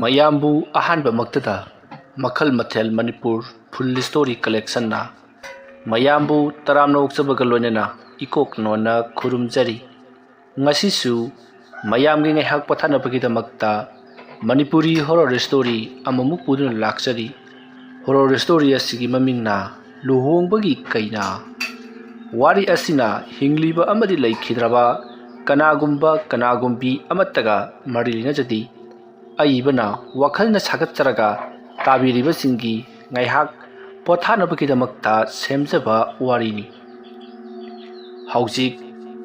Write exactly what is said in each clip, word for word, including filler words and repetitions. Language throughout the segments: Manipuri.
ꯃꯌꯥꯝꯕꯨ ꯑꯍꯥꯟꯕꯃꯛꯇꯗ ꯃꯈꯜ ꯃꯊꯦꯜ ꯃꯅꯤꯄꯨꯔ ꯐꯨꯜ ꯁ꯭ꯇꯣꯔꯤ ꯀꯂꯦꯛꯁꯟꯅ ꯃꯌꯥꯝꯕꯨ ꯇꯔꯥꯝꯅ ꯑꯣꯛꯆꯕꯒ ꯂꯣꯏꯅꯅ ꯏꯀꯣꯛ ꯅꯣꯟꯅ ꯈꯨꯔꯨꯝꯖꯔꯤ꯫ ꯉꯁꯤꯁꯨ ꯃꯌꯥꯝꯒꯤ ꯉꯥꯏꯍꯥꯛ ꯄꯣꯊꯥꯅꯕꯒꯤꯗꯃꯛꯇ ꯃꯅꯤꯄꯨꯔꯤ ꯍꯣꯔꯣꯔ ꯁ꯭ꯇꯣꯔꯤ ꯑꯃꯃꯨꯛ ꯄꯨꯗꯨꯅ ꯂꯥꯛꯆꯔꯤ꯫ ꯍꯣꯔꯣꯔ ꯁ꯭ꯇꯣꯔꯤ ꯑꯁꯤꯒꯤ ꯃꯃꯤꯡꯅ ꯂꯨꯍꯣꯡꯕꯒꯤ ꯀꯩꯅꯥ꯫ ꯋꯥꯔꯤ ꯑꯁꯤꯅ ꯍꯤꯡꯂꯤꯕ ꯑꯃꯗꯤ ꯂꯩꯈꯤꯗ꯭ꯔꯕ ꯀꯅꯥꯒꯨꯝꯕ ꯀꯅꯥꯒꯨꯝꯕꯤ ꯑꯃꯠꯇꯒ ꯃꯔꯤ ꯂꯩꯅꯖꯗꯦ꯫ ꯑꯏꯕꯅ ꯋꯥꯈꯜꯅ ꯁꯥꯒꯠꯆꯔꯒ ꯇꯥꯕꯤꯔꯤꯕꯁꯤꯡꯒꯤ ꯉꯥꯏꯍꯥꯛ ꯄꯣꯊꯥꯅꯕꯒꯤꯗꯃꯛꯇ ꯁꯦꯝꯖꯕ ꯋꯥꯔꯤꯅꯤ꯫ ꯍꯧꯖꯤꯛ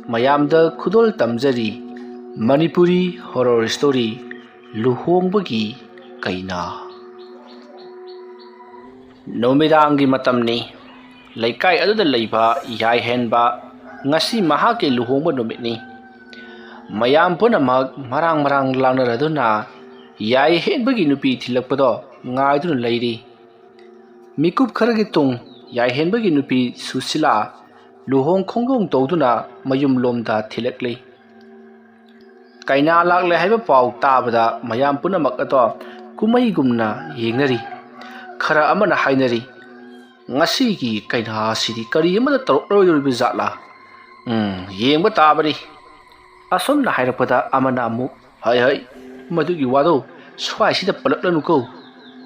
ꯃꯌꯥꯝꯗ ꯈꯨꯗꯣꯜ ꯇꯝꯖꯔꯤ ꯃꯅꯤꯄꯨꯔꯤ ꯍꯣꯔꯣꯔ ꯁ꯭ꯇꯣꯔꯤ ꯂꯨꯍꯣꯡꯕꯒꯤ ꯀꯩꯅꯥ꯫ ꯅꯨꯃꯤꯗꯥꯡꯒꯤ ꯃꯇꯝꯅꯤ꯫ ꯂꯩꯀꯥꯏ ꯑꯗꯨꯗ ꯂꯩꯕ ꯌꯥꯏꯍꯦꯟꯕ ꯉꯁꯤ ꯃꯍꯥꯛꯀꯤ ꯂꯨꯍꯣꯡꯕ ꯅꯨꯃꯤꯠꯅꯤ꯫ ꯃꯌꯥꯝ ꯄꯨꯝꯅꯃꯛ ꯃꯔꯥꯡ ꯃꯔꯥꯡ ꯂꯥꯡꯅꯔꯗꯨꯅ ꯌꯥꯏꯍꯦꯟꯕꯒꯤ ꯅꯨꯄꯤ ꯊꯤꯜꯂꯛꯄꯗꯣ ꯉꯥꯏꯗꯨꯅ ꯂꯩꯔꯤ꯫ ꯃꯤꯀꯨꯞ ꯈꯔꯒꯤ ꯇꯨꯡ ꯌꯥꯏꯍꯦꯟꯕꯒꯤ ꯅꯨꯄꯤ ꯁꯨꯁꯤꯂꯥ ꯂꯨꯍꯣꯡ ꯈꯣꯡꯗꯣꯡ ꯇꯧꯗꯨꯅ ꯃꯌꯨꯝꯂꯣꯝꯗ ꯊꯤꯜꯂꯛꯂꯤ꯫ ꯀꯩꯅꯥ ꯂꯥꯛꯂꯦ ꯍꯥꯏꯕ ꯄꯥꯎ ꯇꯥꯕꯗ ꯃꯌꯥꯝ ꯄꯨꯝꯅꯃꯛ ꯑꯗꯣ ꯀꯨꯝꯍꯩꯒꯨꯝꯅ ꯌꯦꯡꯅꯔꯤ꯫ ꯈꯔ ꯑꯃꯅ ꯍꯥꯏꯅꯔꯤ, "ꯉꯁꯤꯒꯤ ꯀꯩꯅꯥ ꯑꯁꯤꯗꯤ ꯀꯔꯤ ꯑꯃꯠꯇ ꯇꯧꯔꯛꯂꯣꯏꯗꯧꯔꯤꯕ ꯖꯥꯠꯂꯥ? ꯎꯝ, ꯌꯦꯡꯕ ꯇꯥꯕꯅꯤ"꯫ ꯑꯁꯨꯝꯅ ꯍꯥꯏꯔꯛꯄꯗ ꯑꯃꯅ ꯑꯃꯨꯛ, "ꯍꯩ ꯍꯩ, ꯃꯗꯨꯒꯤ ꯋꯥꯗꯣ ꯁ꯭ꯋꯥꯏꯁꯤꯗ ꯄꯜꯂꯛꯂꯅꯨꯀꯣ꯫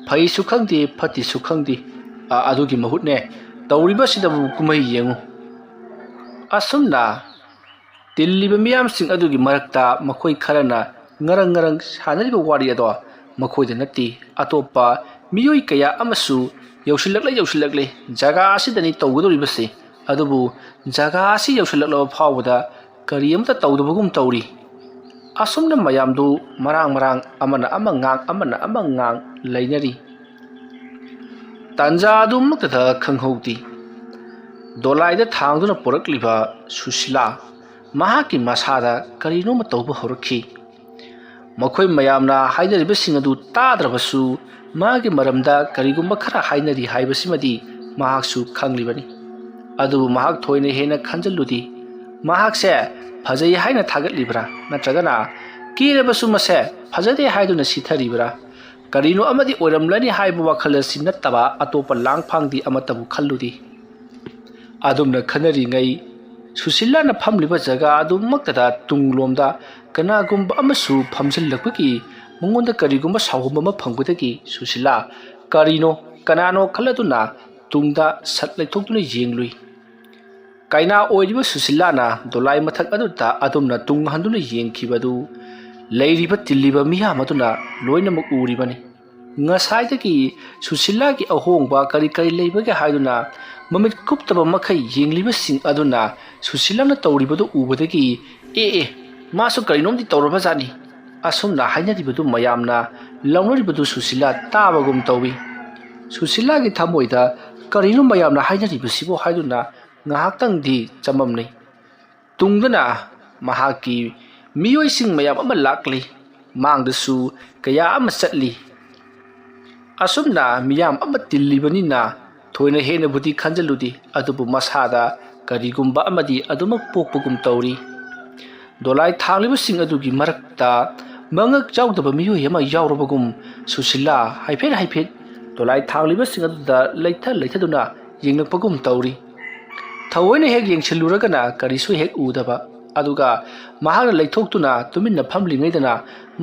ꯐꯩꯁꯨ ꯈꯪꯗꯦ, ꯐꯠꯇꯦꯁꯨ ꯈꯪꯗꯦ꯫ ꯑ, ꯑꯗꯨꯒꯤ ꯃꯍꯨꯠꯅꯦ, ꯇꯧꯔꯤꯕꯁꯤꯗꯕꯨ ꯀꯨꯝꯍꯩ ꯌꯦꯡꯉꯨ"꯫ ꯑꯁꯨꯝꯅ ꯇꯤꯜꯂꯤꯕ ꯃꯤꯌꯥꯝꯁꯤꯡ ꯑꯗꯨꯒꯤ ꯃꯔꯛꯇ ꯃꯈꯣꯏ ꯈꯔꯅ ꯉꯔꯪ ꯉꯔꯪ ꯁꯥꯟꯅꯔꯤꯕ ꯋꯥꯔꯤ ꯑꯗꯣ ꯃꯈꯣꯏꯗ ꯅꯠꯇꯦ, ꯑꯇꯣꯞꯄ ꯃꯤꯑꯣꯏ ꯀꯌꯥ ꯑꯃꯁꯨ ꯌꯧꯁꯤꯜꯂꯛꯂꯦ, ꯌꯧꯁꯤꯜꯂꯛꯂꯦ꯫ ꯖꯒꯥ ꯑꯁꯤꯗꯅꯤ ꯇꯧꯒꯗꯧꯔꯤꯕꯁꯦ꯫ ꯑꯗꯨꯕꯨ ꯖꯒꯥ ꯑꯁꯤ ꯌꯧꯁꯤꯜꯂꯛꯂꯕ ꯐꯥꯎꯕꯗ ꯀꯔꯤ ꯑꯃꯠꯇ ꯇꯧꯗꯕꯒꯨꯝ ꯇꯧꯔꯤ꯫ ꯑꯁꯨꯝꯅ ꯃꯌꯥꯝꯗꯨ ꯃꯔꯥꯡ ꯃꯔꯥꯡ ꯑꯃꯅ ꯑꯃ ꯉꯥꯡ, ꯑꯃꯅ ꯑꯃ ꯉꯥꯡ ꯂꯩꯅꯔꯤ꯫ ꯇꯥꯟꯖꯥ ꯑꯗꯨꯃꯛꯇꯗ ꯈꯪꯍꯧꯗꯦ, ꯗꯣꯂꯥꯏꯗ ꯊꯥꯡꯗꯨꯅ ꯄꯨꯔꯛꯂꯤꯕ ꯁꯨꯁꯤꯂꯥ ꯃꯍꯥꯛꯀꯤ ꯃꯁꯥꯗ ꯀꯔꯤꯅꯣꯃ ꯇꯧꯕ ꯍꯧꯔꯛꯈꯤ꯫ ꯃꯈꯣꯏ ꯃꯌꯥꯝꯅ ꯍꯥꯏꯅꯔꯤꯕꯁꯤꯡ ꯑꯗꯨ ꯇꯥꯗ꯭ꯔꯕꯁꯨ, ꯃꯥꯒꯤ ꯃꯔꯝꯗ ꯀꯔꯤꯒꯨꯝꯕ ꯈꯔ ꯍꯥꯏꯅꯔꯤ ꯍꯥꯏꯕꯁꯤꯃꯗꯤ ꯃꯍꯥꯛꯁꯨ ꯈꯪꯂꯤꯕꯅꯤ꯫ ꯑꯗꯨꯕꯨ ꯃꯍꯥꯛ ꯊꯣꯏꯅ ꯍꯦꯟꯅ ꯈꯟꯖꯤꯜꯂꯨꯗꯦ꯫ ꯃꯍꯥꯛꯁꯦ ꯐꯖꯩ ꯍꯥꯏꯅ ꯊꯥꯒꯠꯂꯤꯕ꯭ꯔꯥ, ꯅꯠꯇ꯭ꯔꯒꯅ ꯀꯦꯔꯕꯁꯨ ꯃꯁꯦ ꯐꯖꯗꯦ ꯍꯥꯏꯗꯨꯅ ꯁꯤꯊꯔꯤꯕ꯭ꯔꯥ? ꯀꯔꯤꯅꯣ ꯑꯃꯗꯤ ꯑꯣꯏꯔꯝꯂꯅꯤ ꯍꯥꯏꯕ ꯋꯥꯈꯜ ꯑꯁꯤ ꯅꯠꯇꯕ ꯑꯇꯣꯞꯄ ꯂꯥꯡꯐꯥꯡꯗꯤ ꯑꯃꯠꯇꯕꯨ ꯈꯜꯂꯨꯗꯦ꯫ ꯑꯗꯨꯝꯅ ꯈꯟꯅꯔꯤꯉꯩ ꯁꯨꯁꯤꯂꯥꯅ ꯐꯝꯂꯤꯕ ꯖꯒꯥ ꯑꯗꯨꯃꯛꯇꯗ ꯇꯨꯡꯂꯣꯝꯗ ꯀꯅꯥꯒꯨꯝꯕ ꯑꯃꯁꯨ ꯐꯝꯖꯤꯜꯂꯛꯄꯒꯤ ꯃꯉꯣꯟꯗ ꯀꯔꯤꯒꯨꯝꯕ ꯁꯥꯎꯍꯨꯝ ꯑꯃ ꯐꯪꯕꯗꯒꯤ ꯁꯨꯁꯤꯂꯥ ꯀꯔꯤꯅꯣ ꯀꯅꯥꯅꯣ ꯈꯜꯂꯗꯨꯅ ꯇꯨꯡꯗ ꯁꯠ ꯂꯩꯊꯣꯛꯇꯨꯅ ꯌꯦꯡꯂꯨꯏ꯫ ꯀꯩꯅꯥ ꯑꯣꯏꯔꯤꯕ ꯁꯨꯁꯤꯂꯥꯅ ꯗꯣꯂꯥꯏ ꯃꯊꯛ ꯑꯗꯨꯗ ꯑꯗꯨꯝꯅ ꯇꯨꯡ ꯍꯟꯗꯨꯅ ꯌꯦꯡꯈꯤꯕꯗꯨ ꯂꯩꯔꯤꯕ ꯇꯤꯜꯂꯤꯕ ꯃꯤꯌꯥꯝ ꯑꯗꯨꯅ ꯂꯣꯏꯅꯃꯛ ꯎꯔꯤꯕꯅꯤ꯫ ꯉꯁꯥꯏꯗꯒꯤ ꯁꯨꯁꯤꯂꯥꯒꯤ ꯑꯍꯣꯡꯕ ꯀꯔꯤ ꯀꯔꯤ ꯂꯩꯕꯒꯦ ꯍꯥꯏꯗꯨꯅ ꯃꯃꯤꯠ ꯀꯨꯞꯇꯕ ꯃꯈꯩ ꯌꯦꯡꯂꯤꯕꯁꯤꯡ ꯑꯗꯨꯅ ꯁꯨꯁꯤꯂꯥꯅ ꯇꯧꯔꯤꯕꯗꯨ ꯎꯕꯗꯒꯤ "ꯑꯦ ꯑꯦ, ꯃꯥꯁꯨ ꯀꯔꯤꯅꯣꯝꯗꯤ ꯇꯧꯔꯕꯖꯥꯠꯅꯤ" ꯑꯁꯨꯝꯅ ꯍꯥꯏꯅꯔꯤꯕꯗꯨ ꯃꯌꯥꯝꯅ ꯂꯧꯅꯔꯤꯕꯗꯨ ꯁꯨꯁꯤꯂꯥ ꯇꯥꯕꯒꯨꯝ ꯇꯧꯏ꯫ ꯁꯨꯁꯤꯂꯥꯒꯤ ꯊꯃꯣꯏꯗ "ꯀꯔꯤꯅꯣ ꯃꯌꯥꯝꯅ ꯍꯥꯏꯅꯔꯤꯕꯁꯤꯕꯨ?" ꯍꯥꯏꯗꯨꯅ ꯉꯥꯏꯍꯥꯛꯇꯪꯗꯤ ꯆꯃꯝꯅꯩ꯫ ꯇꯨꯡꯗꯅ ꯃꯍꯥꯛꯀꯤ ꯃꯤꯑꯣꯏꯁꯤꯡ ꯃꯌꯥꯝ ꯑꯃ ꯂꯥꯛꯂꯤ꯫ ꯃꯥꯡꯗꯁꯨ ꯀꯌꯥ ꯑꯃ ꯆꯠꯂꯤ꯫ ꯑꯁꯨꯝꯅ ꯃꯤꯌꯥꯝ ꯑꯃ ꯇꯤꯜꯂꯤꯕꯅꯤꯅ ꯊꯣꯏꯅ ꯍꯦꯟꯅꯕꯨꯗꯤ ꯈꯟꯖꯤꯜꯂꯨꯗꯦ, ꯑꯗꯨꯕꯨ ꯃꯁꯥꯗ ꯀꯔꯤꯒꯨꯝꯕ ꯑꯃꯗꯤ ꯑꯗꯨꯃꯛ ꯄꯣꯛꯄꯒꯨꯝ ꯇꯧꯔꯤ꯫ ꯗꯣꯂꯥꯏ ꯊꯥꯡꯂꯤꯕꯁꯤꯡ ꯑꯗꯨꯒꯤ ꯃꯔꯛꯇ ꯃꯉꯛ ꯌꯥꯎꯗꯕ ꯃꯤꯑꯣꯏ ꯑꯃ ꯌꯥꯎꯔꯕꯒꯨꯝ ꯁꯨꯁꯤꯂꯥ ꯍꯥꯏꯐꯦꯠ ꯍꯥꯏꯐꯦꯠ ꯗꯣꯂꯥꯏ ꯊꯥꯡꯂꯤꯕꯁꯤꯡ ꯑꯗꯨꯗ ꯂꯩꯊ ꯂꯩꯊꯗꯨꯅ ꯌꯦꯡꯂꯛꯄꯒꯨꯝ ꯇꯧꯔꯤ꯫ ꯊꯑꯣꯏꯅ ꯍꯦꯛ ꯌꯦꯡꯁꯤꯜꯂꯨꯔꯒꯅ ꯀꯔꯤꯁꯨ ꯍꯦꯛ ꯎꯗꯕ, ꯑꯗꯨꯒ ꯃꯍꯥꯛꯅ ꯂꯩꯊꯣꯛꯇꯨꯅ ꯇꯨꯃꯤꯟꯅ ꯐꯝꯂꯤꯉꯩꯗꯅ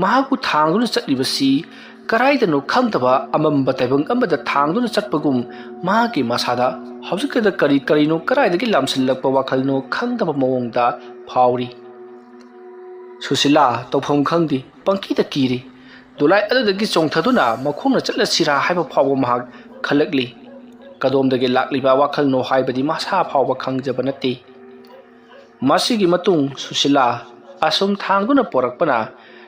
ꯃꯍꯥꯛꯄꯨ ꯊꯥꯡꯗꯨꯅ ꯆꯠꯂꯤꯕꯁꯤ ꯀꯗꯥꯏꯗꯅꯣ ꯈꯪꯗꯕ ꯑꯃꯝꯕ ꯇꯥꯏꯕꯪ ꯑꯃꯗ ꯊꯥꯡꯗꯨꯅ ꯆꯠꯄꯒꯨꯝ ꯃꯍꯥꯛꯀꯤ ꯃꯁꯥꯗ ꯍꯧꯖꯤꯛꯀꯗ ꯀꯔꯤ ꯀꯔꯤꯅꯣ ꯀꯗꯥꯏꯗꯒꯤ ꯂꯥꯝꯁꯤꯜꯂꯛꯄ ꯋꯥꯈꯜꯅꯣ ꯈꯪꯗꯕ ꯃꯑꯣꯡꯗ ꯐꯥꯎꯔꯤ꯫ ꯁꯨꯁꯤꯂꯥ ꯇꯧꯐꯝ ꯈꯪꯗꯦ, ꯄꯪꯀꯤꯗ ꯀꯤꯔꯤ꯫ ꯗꯣꯂꯥꯏ ꯑꯗꯨꯗꯒꯤ ꯆꯣꯡꯊꯗꯨꯅ ꯃꯈꯣꯡꯅ ꯆꯠꯂꯁꯤꯔꯥ ꯍꯥꯏꯕ ꯐꯥꯎꯕ ꯃꯍꯥꯛ ꯈꯜꯂꯛꯂꯤ꯫ ꯀꯗꯣꯝꯗꯒꯤ ꯂꯥꯛꯂꯤꯕ ꯋꯥꯈꯜꯅꯣ ꯍꯥꯏꯕꯗꯤ ꯃꯁꯥ ꯐꯥꯎꯕ ꯈꯪꯖꯕ ꯅꯠꯇꯦ꯫ ꯃꯁꯤꯒꯤ ꯃꯇꯨꯡ ꯁꯨꯁꯤꯂꯥ ꯑꯁꯨꯝ ꯊꯥꯡꯗꯨꯅ ꯄꯣꯔꯛꯄꯅ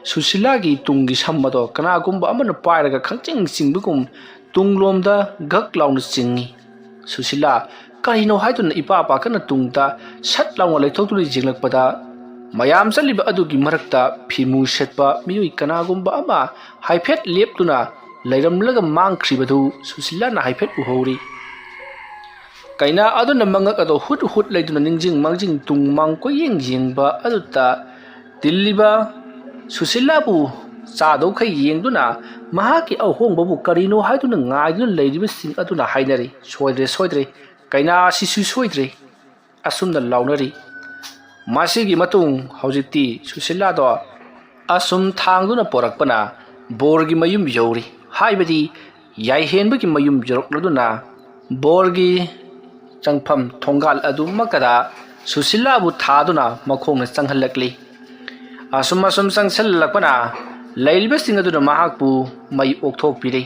ꯁꯨꯁꯤꯂꯥꯒꯤ ꯇꯨꯡꯒꯤ ꯁꯝ ꯑꯗꯣ ꯀꯅꯥꯒꯨꯝꯕ ꯑꯃꯅ ꯄꯥꯏꯔꯒ ꯈꯪꯆꯤꯡ ꯆꯤꯡꯕꯒꯨꯝ ꯇꯨꯡꯂꯣꯝꯗ ꯒꯛ ꯂꯥꯎꯅ ꯆꯤꯡꯏ꯫ ꯁꯨꯁꯤꯂꯥ ꯀꯔꯤꯅꯣ ꯍꯥꯏꯗꯨꯅ ꯏꯄꯥ ꯄꯥꯈꯠꯅ ꯇꯨꯡꯗ ꯁꯠ ꯂꯥꯎꯅ ꯂꯩꯊꯣꯛꯇꯨꯅ ꯌꯦꯡꯂꯛꯄꯗ, ꯃꯌꯥꯝ ꯆꯠꯂꯤꯕ ꯑꯗꯨꯒꯤ ꯃꯔꯛꯇ ꯐꯤꯃꯨ ꯁꯦꯠꯄ ꯃꯤꯑꯣꯏ ꯀꯅꯥꯒꯨꯝꯕ ꯑꯃ ꯍꯥꯏꯐꯦꯠ ꯂꯦꯞꯇꯨꯅ ꯂꯩꯔꯝꯂꯒ ꯃꯥꯡꯈ꯭ꯔꯤꯕꯗꯨ ꯁꯨꯁꯤꯂꯥꯅ ꯍꯥꯏꯐꯦꯠ ꯎꯍꯧꯔꯤ꯫ ꯀꯩꯅꯥ ꯑꯗꯨꯅ ꯃꯉꯛ ꯑꯗꯨ ꯍꯨꯠ ꯍꯨꯠ ꯂꯩꯗꯨꯅ ꯅꯤꯡꯁꯤꯡ ꯃꯥꯡꯖꯤꯡ ꯇꯨꯡ ꯃꯥꯡ ꯀꯣꯏꯌꯦꯡ ꯌꯦꯡꯕ ꯑꯗꯨꯗ ꯇꯤꯜꯂꯤꯕ ꯁꯨꯁꯤꯂꯥꯕꯨ ꯆꯥꯗꯧꯈꯩ ꯌꯦꯡꯗꯨꯅ ꯃꯍꯥꯛꯀꯤ ꯑꯍꯣꯡꯕꯕꯨ ꯀꯔꯤꯅꯣ ꯍꯥꯏꯗꯨꯅ ꯉꯥꯏꯗꯨꯅ ꯂꯩꯔꯤꯕꯁꯤꯡ ꯑꯗꯨꯅ ꯍꯥꯏꯅꯔꯤ, "ꯁꯣꯏꯗ꯭ꯔꯦ, ꯁꯣꯏꯗ꯭ꯔꯦ, ꯀꯩꯅꯥ ꯑꯁꯤꯁꯨ ꯁꯣꯏꯗ꯭ꯔꯦ"꯫ ꯑꯁꯨꯝꯅ ꯂꯥꯎꯅꯔꯤ꯫ ꯃꯁꯤꯒꯤ ꯃꯇꯨꯡ ꯍꯧꯖꯤꯛꯇꯤ ꯁꯨꯁꯤꯂꯥꯗꯣ ꯑꯁꯨꯝ ꯊꯥꯡꯗꯨꯅ ꯄꯣꯔꯛꯄꯅ ꯕꯣꯔꯒꯤ ꯃꯌꯨꯝ ꯌꯧꯔꯤ, ꯍꯥꯏꯕꯗꯤ ꯌꯥꯏꯍꯦꯟꯕꯒꯤ ꯃꯌꯨꯝ ꯌꯧꯔꯛꯂꯗꯨꯅ ꯕꯣꯔꯒꯤ ꯆꯪꯐꯝ ꯊꯣꯡꯒꯥꯜ ꯑꯗꯨꯃꯛꯀꯗ ꯁꯨꯁꯤꯂꯥꯕꯨ ꯊꯥꯗꯨꯅ ꯃꯈꯣꯡꯅ ꯆꯪꯍꯜꯂꯛꯂꯤ꯫ ꯑꯁꯨꯝ ꯑꯁꯨꯝ ꯆꯪꯁꯤꯜꯂꯛꯄꯅ ꯂꯩꯔꯤꯕꯁꯤꯡ ꯑꯗꯨꯅ ꯃꯍꯥꯛꯄꯨ ꯃꯩ ꯑꯣꯛꯊꯣꯛꯄꯤꯔꯤ꯫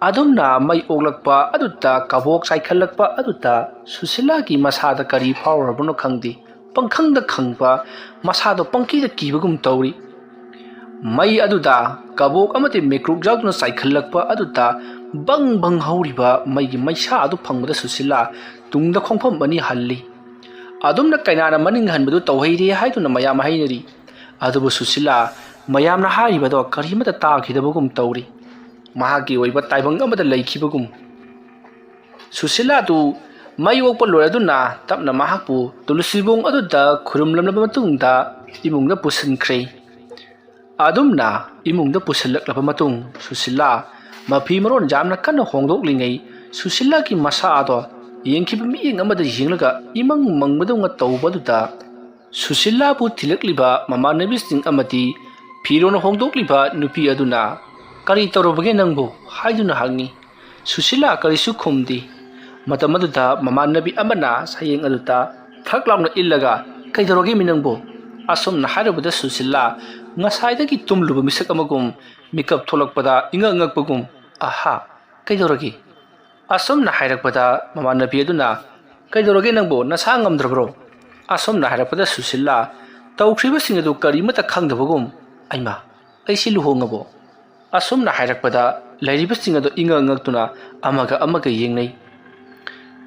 ꯑꯗꯨꯝꯅ ꯃꯩ ꯑꯣꯛꯂꯛꯄ ꯑꯗꯨꯗ, ꯀꯕꯣꯛ ꯆꯥꯏꯈꯠꯂꯛꯄ ꯑꯗꯨꯗ ꯁꯨꯁꯤꯂꯥꯒꯤ ꯃꯁꯥꯗ ꯀꯔꯤ ꯐꯥꯎꯔꯕꯅꯣ ꯈꯪꯗꯦ, ꯄꯪꯈꯪꯗ ꯈꯪꯕ, ꯃꯁꯥꯗꯣ ꯄꯪꯀꯤꯗ ꯀꯤꯕꯒꯨꯝ ꯇꯧꯔꯤ꯫ ꯃꯩ ꯑꯗꯨꯗ ꯀꯕꯣꯛ ꯑꯃꯗꯤ ꯃꯤꯀ꯭ꯔꯨꯛ ꯌꯥꯎꯗꯨꯅ ꯆꯥꯏꯈꯠꯂꯛꯄ ꯑꯗꯨꯗ ꯕꯪ ꯕꯪ ꯍꯧꯔꯤꯕ ꯃꯩꯒꯤ ꯃꯩꯁꯥ ꯑꯗꯨ ꯐꯪꯕꯗ ꯁꯨꯁꯤꯂꯥ ꯇꯨꯡꯗ ꯈꯣꯡꯐꯝ ꯑꯅꯤ ꯍꯜꯂꯤ꯫ ꯑꯗꯨꯝꯅ ꯀꯩꯅꯥꯅ ꯃꯅꯤꯡ ꯍꯟꯕꯗꯨ ꯇꯧꯍꯩꯔꯦ ꯍꯥꯏꯗꯨꯅ ꯃꯌꯥꯝ ꯍꯥꯏꯅꯔꯤ꯫ ꯑꯗꯨꯕꯨ ꯁꯨꯁꯤꯂꯥ ꯃꯌꯥꯝꯅ ꯍꯥꯏꯔꯤꯕꯗꯣ ꯀꯔꯤꯃꯠꯇ ꯇꯥꯈꯤꯗꯕꯒꯨꯝ ꯇꯧꯔꯤ꯫ ꯃꯍꯥꯛꯀꯤ ꯑꯣꯏꯕ ꯇꯥꯏꯕꯪ ꯑꯃꯗ ꯂꯩꯈꯤꯕꯒꯨꯝ꯫ ꯁꯨꯁꯤꯂꯥꯗꯨ ꯃꯩ ꯑꯣꯛꯄ ꯂꯣꯏꯔꯗꯨꯅ ꯇꯞꯅ ꯃꯍꯥꯛꯄꯨ ꯇꯨꯂꯁꯤꯕꯣꯡ ꯑꯗꯨꯗ ꯈꯨꯔꯨꯝꯂꯝꯂꯕ ꯃꯇꯨꯡꯗ ꯏꯃꯨꯡꯗ ꯄꯨꯁꯤꯟꯈ꯭ꯔꯦ꯫ ꯑꯗꯨꯝꯅ ꯏꯃꯨꯡꯗ ꯄꯨꯁꯤꯜꯂꯛꯂꯕ ꯃꯇꯨꯡ ꯁꯨꯁꯤꯂꯥ ꯃꯐꯤ ꯃꯔꯣꯟ ꯌꯥꯝꯅ ꯀꯟꯅ ꯍꯣꯡꯗꯣꯛꯂꯤꯉꯩ ꯁꯨꯁꯤꯂꯥꯒꯤ ꯃꯁꯥ ꯑꯗꯣ ꯌꯦꯡꯈꯤꯕ ꯃꯤꯠꯌꯦꯡ ꯑꯃꯗ ꯌꯦꯡꯂꯒ ꯏꯃꯪ ꯃꯪꯕꯗꯧꯅ ꯇꯧꯕ ꯑꯗꯨꯗ ꯁꯨꯁꯤꯂꯥꯕꯨ ꯊꯤꯜꯂꯛꯂꯤꯕ ꯃꯃꯥꯟꯅꯕꯤꯁꯤꯡ ꯑꯃꯗꯤ ꯐꯤꯔꯣꯜ ꯍꯣꯡꯗꯣꯛꯂꯤꯕ ꯅꯨꯄꯤ ꯑꯗꯨꯅ, "ꯀꯔꯤ ꯇꯧꯔꯕꯒꯦ ꯅꯪꯕꯨ?" ꯍꯥꯏꯗꯨꯅ ꯍꯪꯉꯤ꯫ ꯁꯨꯁꯤꯂꯥ ꯀꯔꯤꯁꯨ ꯈꯨꯝꯗꯦ꯫ ꯃꯇꯝ ꯑꯗꯨꯗ ꯃꯃꯥꯟꯅꯕꯤ ꯑꯃꯅ ꯁꯌꯦꯡ ꯑꯗꯨꯗ ꯊꯛ ꯂꯥꯎꯅ ꯏꯜꯂꯒ, "ꯀꯩꯗꯧꯔꯒꯦ ꯃꯤ ꯅꯪꯕꯨ?" ꯑꯁꯨꯝꯅ ꯍꯥꯏꯔꯨꯕꯗ ꯁꯨꯁꯤꯂꯥ ꯉꯁꯥꯏꯗꯒꯤ ꯇꯨꯝꯂꯨꯕ ꯃꯤꯁꯛ ꯑꯃꯒꯨꯝ ꯃꯤꯀꯞ ꯊꯣꯛꯂꯛꯄꯗ ꯏꯉꯛ ꯉꯛꯄꯒꯨꯝ, "ꯑꯍꯥ, ꯀꯩꯗꯧꯔꯒꯦ?" ꯑꯁꯨꯝꯅ ꯍꯥꯏꯔꯛꯄꯗ ꯃꯃꯥꯟꯅꯕꯤ ꯑꯗꯨꯅ, "ꯀꯩꯗꯧꯔꯒꯦ ꯅꯪꯕꯨ? ꯅꯁꯥ ꯉꯝꯗ꯭ꯔꯕ꯭ꯔꯣ?" ꯑꯁꯨꯝꯅ ꯍꯥꯏꯔꯛꯄꯗ ꯁꯨꯁꯤꯂꯥ ꯇꯧꯈ꯭ꯔꯤꯕꯁꯤꯡ ꯑꯗꯨ ꯀꯔꯤꯃꯠꯇ ꯈꯪꯗꯕꯒꯨꯝ, "ꯑꯩꯃꯥ, ꯑꯩꯁꯤ ꯂꯨꯍꯣꯡꯉꯕꯣ?" ꯑꯁꯨꯝꯅ ꯍꯥꯏꯔꯛꯄꯗ ꯂꯩꯔꯤꯕꯁꯤꯡ ꯑꯗꯨ ꯏꯉꯛ ꯉꯛꯇꯨꯅ ꯑꯃꯒ ꯑꯃꯒ ꯌꯦꯡꯅꯩ꯫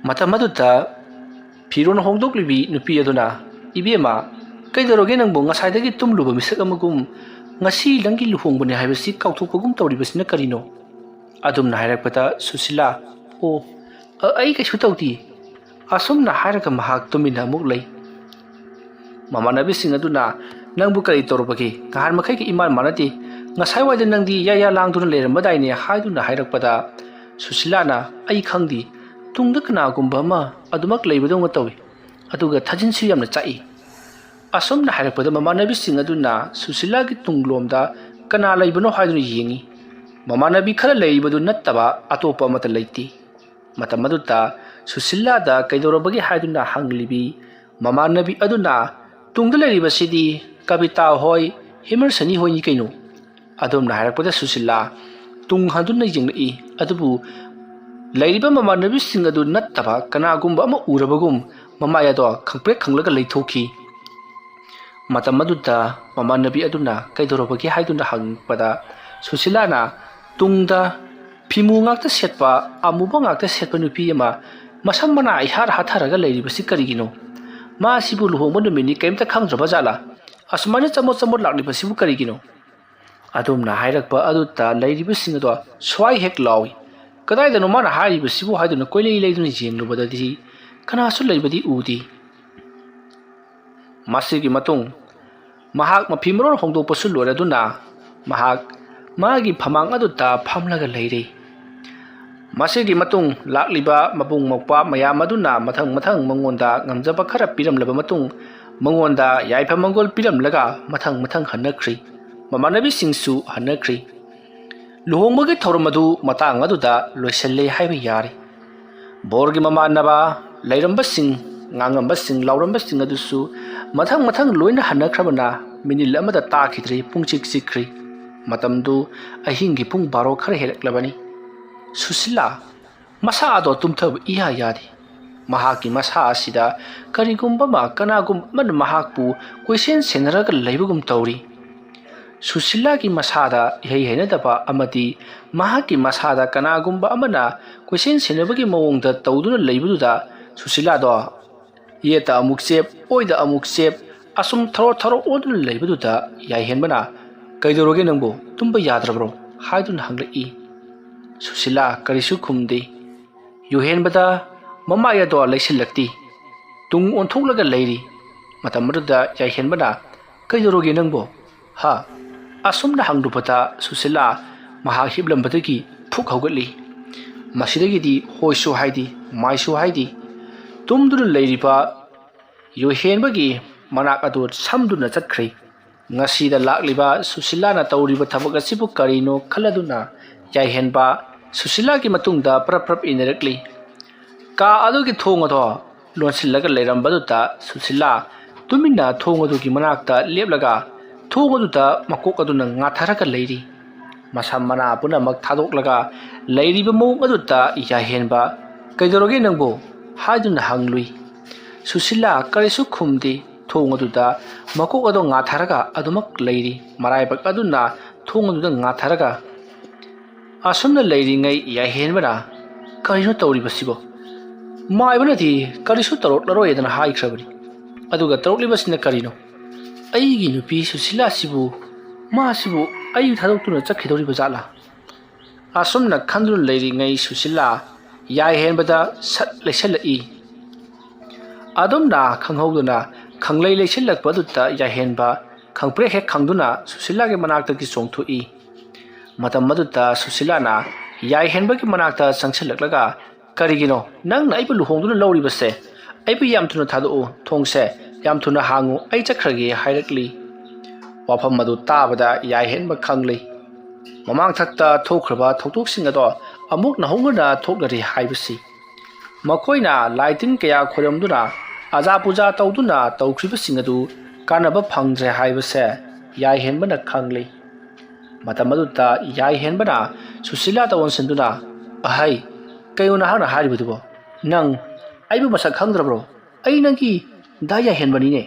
ꯃꯇꯝ ꯑꯗꯨꯗ ꯐꯤꯔꯣꯜ ꯍꯣꯡꯗꯣꯛꯂꯤꯕꯤ ꯅꯨꯄꯤ ꯑꯗꯨꯅ, "ꯏꯕꯦꯝꯃ, ꯀꯩꯗꯧꯔꯒꯦ ꯅꯪꯕꯨ? ꯉꯁꯥꯏꯗꯒꯤ ꯇꯨꯝꯂꯨꯕ ꯃꯤꯁꯛ ꯑꯃꯒꯨꯝ ꯉꯁꯤ ꯅꯪꯒꯤ ꯂꯨꯍꯣꯡꯕꯅꯤ ꯍꯥꯏꯕꯁꯤ ꯀꯥꯎꯊꯣꯛꯄꯒꯨꯝ ꯇꯧꯔꯤꯕꯁꯤꯅ ꯀꯔꯤꯅꯣ?" ꯑꯗꯨꯝꯅ ꯍꯥꯏꯔꯛꯄꯗ ꯁꯨꯁꯤꯂꯥ, "ꯑꯣ, ꯑ-, ꯑꯩ ꯀꯩꯁꯨ ꯇꯧꯗꯦ"꯫ ꯑꯁꯨꯝꯅ ꯍꯥꯏꯔꯒ ꯃꯍꯥꯛ ꯇꯨꯃꯤꯟꯅ ꯑꯃꯨꯛ ꯂꯩ꯫ ꯃꯃꯥꯟꯅꯕꯤꯁꯤꯡ ꯑꯗꯨꯅ "ꯅꯪꯕꯨ ꯀꯔꯤ ꯇꯧꯔꯕꯒꯦ? ꯅꯍꯥꯟ ꯃꯈꯩꯒ ꯏꯃꯥꯟ ꯃꯥꯟꯅꯗꯦ꯫ ꯉꯁꯥꯏꯋꯥꯏꯗ ꯅꯪꯗꯤ ꯌꯥ ꯌꯥ ꯂꯥꯡꯗꯨꯅ ꯂꯩꯔꯝꯕꯗꯥꯏꯅꯦ?" ꯍꯥꯏꯗꯨꯅ ꯍꯥꯏꯔꯛꯄꯗ, ꯁꯨꯁꯤꯂꯥꯅ, "ꯑꯩ ꯈꯪꯗꯦ, ꯇꯨꯡꯗ ꯀꯅꯥꯒꯨꯝꯕ ꯑꯃ ꯑꯗꯨꯃꯛ ꯂꯩꯕꯗꯧꯅ ꯇꯧꯏ, ꯑꯗꯨꯒ ꯊꯥꯖꯤꯟꯁꯨ ꯌꯥꯝꯅ ꯆꯥꯛꯏ"꯫ ꯑꯁꯨꯝꯅ ꯍꯥꯏꯔꯛꯄꯗ, ꯃꯃꯥꯟꯅꯕꯤꯁꯤꯡ ꯑꯗꯨꯅ ꯁꯨꯁꯤꯂꯥꯒꯤ ꯇꯨꯡꯂꯣꯝꯗ ꯀꯅꯥ ꯂꯩꯕꯅꯣ ꯍꯥꯏꯗꯨꯅ ꯌꯦꯡꯏ꯫ ꯃꯃꯥꯟꯅꯕꯤ ꯈꯔ ꯂꯩꯔꯤꯕꯗꯨ ꯅꯠꯇꯕ ꯑꯇꯣꯞꯄ ꯑꯃꯠꯇ ꯂꯩꯇꯦ꯫ ꯃꯇꯝ ꯑꯗꯨꯗ ꯁꯨꯁꯤꯂꯥꯗ ꯀꯩꯗꯧꯔꯕꯒꯦ ꯍꯥꯏꯗꯨꯅ ꯍꯪꯂꯤꯕꯤ ꯃꯃꯥꯟꯅꯕꯤ ꯑꯗꯨꯅ, "ꯇꯨꯡꯗ ꯂꯩꯔꯤꯕꯁꯤꯗꯤ ꯀꯕꯤꯇꯥ ꯍꯣꯏ, ꯍꯦꯃꯔꯁꯅꯤ ꯍꯣꯏꯅꯤ ꯀꯩꯅꯣ?" ꯑꯗꯣꯝꯅ ꯍꯥꯏꯔꯛꯄꯗ ꯁꯨꯁꯤꯂꯥ ꯇꯨꯡ ꯍꯟꯗꯨꯅ ꯌꯦꯡꯂꯛꯏ꯫ ꯑꯗꯨꯕꯨ ꯂꯩꯔꯤꯕ ꯃꯃꯥꯟꯅꯕꯤꯁꯤꯡ ꯑꯗꯨ ꯅꯠꯇꯕ ꯀꯅꯥꯒꯨꯝꯕ ꯑꯃ ꯎꯔꯕꯒꯨꯝ ꯃꯃꯥꯏ ꯑꯗꯣ ꯈꯪꯄ꯭ꯔꯦꯛ ꯈꯪꯂꯒ ꯂꯩꯊꯣꯛꯈꯤ꯫ ꯃꯇꯝ ꯑꯗꯨꯗ ꯃꯃꯥꯟꯅꯕꯤ ꯑꯗꯨꯅ ꯀꯩꯗꯧꯔꯕꯒꯦ ꯍꯥꯏꯗꯨꯅ ꯍꯪꯂꯛꯄꯗ, ꯁꯨꯁꯤꯂꯥꯅ ꯇꯨꯡꯗ ꯐꯤꯃꯨ ꯉꯥꯛꯇ ꯁꯦꯠꯄ, ꯑꯃꯨꯕ ꯉꯥꯛꯇ ꯁꯦꯠꯄ ꯅꯨꯄꯤ ꯑꯃ ꯃꯁꯝ ꯃꯅꯥ ꯏꯍꯥꯠ ꯍꯥꯠꯊꯔꯒ ꯂꯩꯔꯤꯕꯁꯤ ꯀꯔꯤꯒꯤꯅꯣ? ꯃꯥꯁꯤꯕꯨ ꯂꯨꯍꯣꯡꯕ ꯅꯨꯃꯤꯠꯅꯤ ꯀꯔꯤꯝꯇ ꯈꯪꯗ꯭ꯔꯕ ꯖꯥꯠꯂꯥ? ꯑꯁꯨꯃꯥꯏꯅ ꯆꯃꯣꯠ ꯆꯃꯣꯠ ꯂꯥꯛꯂꯤꯕꯁꯤꯕꯨ ꯀꯔꯤꯒꯤꯅꯣ? ꯑꯗꯣꯝꯅ ꯍꯥꯏꯔꯛꯄ ꯑꯗꯨꯗ ꯂꯩꯔꯤꯕꯁꯤꯡ ꯑꯗꯣ ꯁ꯭ꯋꯥꯏ ꯍꯦꯛ ꯂꯥꯎꯏ꯫ "ꯀꯗꯥꯏꯗꯅꯣ ꯃꯥꯅ ꯍꯥꯏꯔꯤꯕꯁꯤꯕꯨ?" ꯍꯥꯏꯗꯨꯅ ꯀꯣꯏꯂꯩ ꯂꯩꯗꯨꯅ ꯌꯦꯡꯂꯨꯕꯗꯗꯤ ꯀꯅꯥꯁꯨ ꯂꯩꯕꯗꯤ ꯎꯗꯦ꯫ ꯃꯁꯤꯒꯤ ꯃꯇꯨꯡ ꯃꯍꯥꯛ ꯃꯐꯤ ꯃꯔꯣꯜ ꯍꯣꯡꯗꯣꯛꯄꯁꯨ ꯂꯣꯏꯔꯗꯨꯅ ꯃꯍꯥꯛ ꯃꯥꯒꯤ ꯐꯃꯥꯡ ꯑꯗꯨꯗ ꯐꯝꯂꯒ ꯂꯩꯔꯤ꯫ ꯃꯁꯤꯒꯤ ꯃꯇꯨꯡ ꯂꯥꯛꯂꯤꯕ ꯃꯕꯨꯡ ꯃꯧꯄ꯭ꯋꯥ ꯃꯌꯥꯝ ꯑꯗꯨꯅ ꯃꯊꯪ ꯃꯊꯪ ꯃꯉꯣꯟꯗ ꯉꯝꯖꯕ ꯈꯔ ꯄꯤꯔꯝꯂꯕ ꯃꯇꯨꯡ, ꯃꯉꯣꯟꯗ ꯌꯥꯏꯐ ꯃꯪꯒꯣꯜ ꯄꯤꯔꯝꯂꯒ ꯃꯊꯪ ꯃꯊꯪ ꯍꯟꯅꯈ꯭ꯔꯤ꯫ ꯃꯃꯥꯟꯅꯕꯤꯁꯤꯡꯁꯨ ꯍꯟꯅꯈ꯭ꯔꯤ꯫ ꯂꯨꯍꯣꯡꯕꯒꯤ ꯊꯧꯔꯝ ꯑꯗꯨ ꯃꯇꯥꯡ ꯑꯗꯨꯗ ꯂꯣꯏꯁꯤꯜꯂꯦ ꯍꯥꯏꯕ ꯌꯥꯔꯦ꯫ ꯕꯣꯔꯒꯤ ꯃꯃꯥꯟꯅꯕ ꯂꯩꯔꯝꯕꯁꯤꯡ, ꯉꯥꯡꯉꯝꯕꯁꯤꯡ, ꯂꯥꯎꯔꯝꯕꯁꯤꯡ ꯑꯗꯨꯁꯨ ꯃꯊꯪ ꯃꯊꯪ ꯂꯣꯏꯅ ꯍꯟꯅꯈ꯭ꯔꯕꯅ ꯃꯤꯅꯤꯜ ꯑꯃꯗ ꯇꯥꯈꯤꯗ꯭ꯔꯦ, ꯄꯨꯡꯆꯤꯛ ꯆꯤꯛꯈ꯭ꯔꯤ꯫ ꯃꯇꯝꯗꯨ ꯑꯍꯤꯡꯒꯤ ꯄꯨꯡ ꯕꯥꯔꯣ ꯈꯔ ꯍꯦꯜꯂꯛꯂꯕꯅꯤ꯫ ꯁꯨꯁꯤꯂꯥ ꯃꯁꯥ ꯑꯗꯣ ꯇꯨꯝꯊꯕ ꯏꯌꯥ ꯌꯥꯗꯦ꯫ ꯃꯍꯥꯛꯀꯤ ꯃꯁꯥ ꯑꯁꯤꯗ ꯀꯔꯤꯒꯨꯝꯕ ꯑꯃ, ꯀꯅꯥꯒꯨꯝꯕ ꯑꯃꯅ ꯃꯍꯥꯛꯄꯨ ꯀꯣꯏꯁꯦꯟ ꯁꯦꯟꯅꯔꯒ ꯂꯩꯕꯒꯨꯝ ꯇꯧꯔꯤ꯫ ꯁꯨꯁꯤꯂꯥꯒꯤ ꯃꯁꯥꯗ ꯏꯍꯩ ꯍꯩꯅꯗꯕ ꯑꯃꯗꯤ ꯃꯍꯥꯛꯀꯤ ꯃꯁꯥꯗ ꯀꯅꯥꯒꯨꯝꯕ ꯑꯃꯅ ꯀꯣꯏꯁꯦꯟ ꯁꯦꯟꯅꯕꯒꯤ ꯃꯑꯣꯡꯗ ꯇꯧꯗꯨꯅ ꯂꯩꯕꯗꯨꯗ ꯁꯨꯁꯤꯂꯥꯗꯣ ꯌꯦꯠꯇ ꯑꯃꯨꯛ ꯆꯦꯞ, ꯑꯣꯏꯗ ꯑꯃꯨꯛ ꯆꯦꯞ, ꯑꯁꯨꯝ ꯊꯔꯣ ꯊꯔꯣ ꯑꯣꯟꯗꯨꯅ ꯂꯩꯕꯗꯨꯗ ꯌꯥꯏꯍꯦꯟꯕꯅ, "ꯀꯩꯗꯧꯔꯒꯦ ꯅꯪꯕꯨ? ꯇꯨꯝꯕ ꯌꯥꯗ꯭ꯔꯕ꯭ꯔꯣ?" ꯍꯥꯏꯗꯨꯅ ꯍꯪꯂꯛꯏ꯫ ꯁꯨꯁꯤꯂꯥ ꯀꯔꯤꯁꯨ ꯈꯨꯝꯗꯦ꯫ ꯌꯨꯍꯦꯟꯕꯗ ꯃꯃꯥꯏ ꯑꯗꯣ ꯂꯩꯁꯤꯜꯂꯛꯇꯦ꯫ ꯇꯨꯡ ꯑꯣꯟꯊꯣꯛꯂꯒ ꯂꯩꯔꯤ꯫ ꯃꯇꯝ ꯑꯗꯨꯗ ꯌꯥꯏꯍꯦꯟꯕꯅ, "ꯀꯩꯗꯧꯔꯒꯦ ꯅꯪꯕꯣ? ꯍꯥ?" ꯑꯁꯨꯝꯅ ꯍꯪꯂꯨꯕꯗ ꯁꯨꯁꯤꯂꯥ ꯃꯍꯥꯛ ꯍꯤꯞꯂꯝꯕꯗꯒꯤ ꯐꯨꯛ ꯍꯧꯒꯠꯂꯤ꯫ ꯃꯁꯤꯗꯒꯤꯗꯤ ꯍꯣꯏꯁꯨ ꯍꯥꯏꯗꯦ, ꯃꯥꯏꯁꯨ ꯍꯥꯏꯗꯦ꯫ ꯇꯨꯝꯗꯨꯅ ꯂꯩꯔꯤꯕ ꯌꯥꯏꯍꯦꯟꯕꯒꯤ ꯃꯅꯥꯛ ꯑꯗꯨ ꯁꯝꯗꯨꯅ ꯆꯠꯈ꯭ꯔꯦ꯫ ꯉꯁꯤꯗ ꯂꯥꯛꯂꯤꯕ ꯁꯨꯁꯤꯂꯥꯅ ꯇꯧꯔꯤꯕ ꯊꯕꯛ ꯑꯁꯤꯕꯨ ꯀꯔꯤꯅꯣ ꯈꯜꯂꯗꯨꯅ ꯌꯥꯏꯍꯦꯟꯕ ꯁꯨꯁꯤꯂꯥꯒꯤ ꯃꯇꯨꯡꯗ ꯄ꯭ꯔꯞ ꯄ꯭ꯔꯞ ꯏꯟꯅꯔꯛꯂꯤ꯫ ꯀꯥ ꯑꯗꯨꯒꯤ ꯊꯣꯡ ꯑꯗꯣ ꯂꯣꯟꯁꯤꯜꯂꯒ ꯂꯩꯔꯝꯕꯗꯨꯗ ꯁꯨꯁꯤꯂꯥ ꯇꯨꯃꯤꯟꯅ ꯊꯣꯡ ꯑꯗꯨꯒꯤ ꯃꯅꯥꯛꯇ ꯂꯦꯞꯂꯒ ꯊꯣꯡ ꯑꯗꯨꯗ ꯃꯀꯣꯛ ꯑꯗꯨꯅ ꯉꯥꯊꯔꯒ ꯂꯩꯔꯤ꯫ ꯃꯁꯝ ꯃꯅꯥ ꯄꯨꯝꯅꯃꯛ ꯊꯥꯗꯣꯛꯂꯒ ꯂꯩꯔꯤꯕ ꯃꯑꯣꯡ ꯑꯗꯨꯗ ꯌꯥꯏꯍꯦꯟꯕ, "ꯀꯩꯗꯧꯔꯒꯦ ꯅꯪꯕꯨ?" ꯍꯥꯏꯗꯨꯅ ꯍꯪꯂꯨꯏ꯫ ꯁꯨꯁꯤꯂꯥ ꯀꯔꯤꯁꯨ ꯈꯨꯝꯗꯦ꯫ ꯊꯣꯡ ꯑꯗꯨꯗ ꯃꯀꯣꯛ ꯑꯗꯨ ꯉꯥꯊꯔꯒ ꯑꯗꯨꯃꯛ ꯂꯩꯔꯤ꯫ ꯃꯔꯥꯏꯕꯛ ꯑꯗꯨꯅ ꯊꯣꯡ ꯑꯗꯨꯗ ꯉꯥꯊꯔꯒ ꯑꯁꯨꯝꯅ ꯂꯩꯔꯤꯉꯩ ꯌꯥꯏꯍꯦꯟꯕꯅ, "ꯀꯔꯤꯅꯣ ꯇꯧꯔꯤꯕꯁꯤꯕꯣ? ꯃꯥꯏꯕꯅꯗꯤ ꯀꯔꯤꯁꯨ ꯇꯧꯔꯛꯂꯔꯣꯏꯗꯅ ꯍꯥꯏꯈ꯭ꯔꯕꯅꯤ꯫ ꯑꯗꯨꯒ ꯇꯧꯔꯛꯂꯤꯕꯁꯤꯅ ꯀꯔꯤꯅꯣ? ꯑꯩꯒꯤ ꯅꯨꯄꯤ ꯁꯨꯁꯤꯂꯥꯁꯤꯕꯨ, ꯃꯥꯁꯤꯕꯨ ꯑꯩ ꯊꯥꯗꯣꯛꯇꯨꯅ ꯆꯠꯈꯤꯗꯧꯔꯤꯕ ꯖꯥꯠꯂꯥ?" ꯑꯁꯨꯝꯅ ꯈꯟꯗꯨꯅ ꯂꯩꯔꯤꯉꯩ ꯁꯨꯁꯤꯂꯥ ꯌꯥꯏꯍꯦꯟꯕꯗ ꯁꯠ ꯂꯩꯁꯜꯂꯛꯏ꯫ ꯑꯗꯨꯝꯅ ꯈꯪꯍꯧꯗꯅ ꯈꯪꯂꯩ ꯂꯩꯁꯤꯜꯂꯛꯄ ꯑꯗꯨꯗ ꯌꯥꯏꯍꯦꯟꯕ ꯈꯪꯄ꯭ꯔꯦꯛ ꯍꯦꯛ ꯈꯪꯗꯨꯅ ꯁꯨꯁꯤꯂꯥꯒꯤ ꯃꯅꯥꯛꯇꯒꯤ ꯆꯣꯡꯊꯣꯛꯏ꯫ ꯃꯇꯝ ꯑꯗꯨꯗ ꯁꯨꯁꯤꯂꯥꯅ ꯌꯥꯏꯍꯦꯟꯕꯒꯤ ꯃꯅꯥꯛꯇ ꯆꯪꯁꯤꯜꯂꯛꯂꯒ, "ꯀꯔꯤꯒꯤꯅꯣ ꯅꯪꯅ ꯑꯩꯕꯨ ꯂꯨꯍꯣꯡꯗꯨꯅ ꯂꯧꯔꯤꯕꯁꯦ? ꯑꯩꯕꯨ ꯌꯥꯝ ꯊꯨꯅ ꯊꯥꯗꯣꯛꯎ, ꯊꯣꯡꯁꯦ ꯌꯥꯝ ꯊꯨꯅ ꯍꯥꯡꯉꯨ, ꯑꯩ ꯆꯠꯈ꯭ꯔꯒꯦ" ꯍꯥꯏꯔꯛꯂꯤ꯫ ꯋꯥꯐꯝ ꯑꯗꯨ ꯇꯥꯕꯗ ꯌꯥꯏꯍꯦꯟꯕ ꯈꯪꯂꯤ꯫ ꯃꯃꯥꯡꯊꯛꯇ ꯊꯣꯛꯈ꯭ꯔꯕ ꯊꯧꯗꯣꯛꯁꯤꯡ ꯑꯗꯣ ꯑꯃꯨꯛ ꯅꯧꯍꯧꯅꯅ ꯊꯣꯛꯅꯔꯤ ꯍꯥꯏꯕꯁꯤ꯫ ꯃꯈꯣꯏꯅ ꯂꯥꯏ ꯇꯤꯟ ꯀꯌꯥ ꯈꯣꯏꯔꯝꯗꯨꯅ, ꯑꯖꯥ ꯄꯨꯖꯥ ꯇꯧꯗꯨꯅ ꯇꯧꯈ꯭ꯔꯤꯕꯁꯤꯡ ꯑꯗꯨ ꯀꯥꯟꯅꯕ ꯐꯪꯗ꯭ꯔꯦ ꯍꯥꯏꯕꯁꯦ ꯌꯥꯏꯍꯦꯟꯕꯅ ꯈꯪꯂꯤ꯫ ꯃꯇꯝ ꯑꯗꯨꯗ ꯌꯥꯏꯍꯦꯟꯕꯅ ꯁꯨꯁꯤꯂꯥꯗ ꯑꯣꯟꯁꯤꯟꯗꯨꯅ, "ꯑꯍꯩ, ꯀꯩꯅꯣ ꯅꯍꯥꯛꯅ ꯍꯥꯏꯔꯤꯕꯗꯨꯕꯣ? ꯅꯪ ꯑꯩꯕꯨ ꯃꯁꯛ ꯈꯪꯗ꯭ꯔꯕ꯭ꯔꯣ? ꯑꯩ ꯅꯪꯒꯤ ꯗꯥ ꯌꯥꯏꯍꯦꯟꯕꯅꯤꯅꯦ!"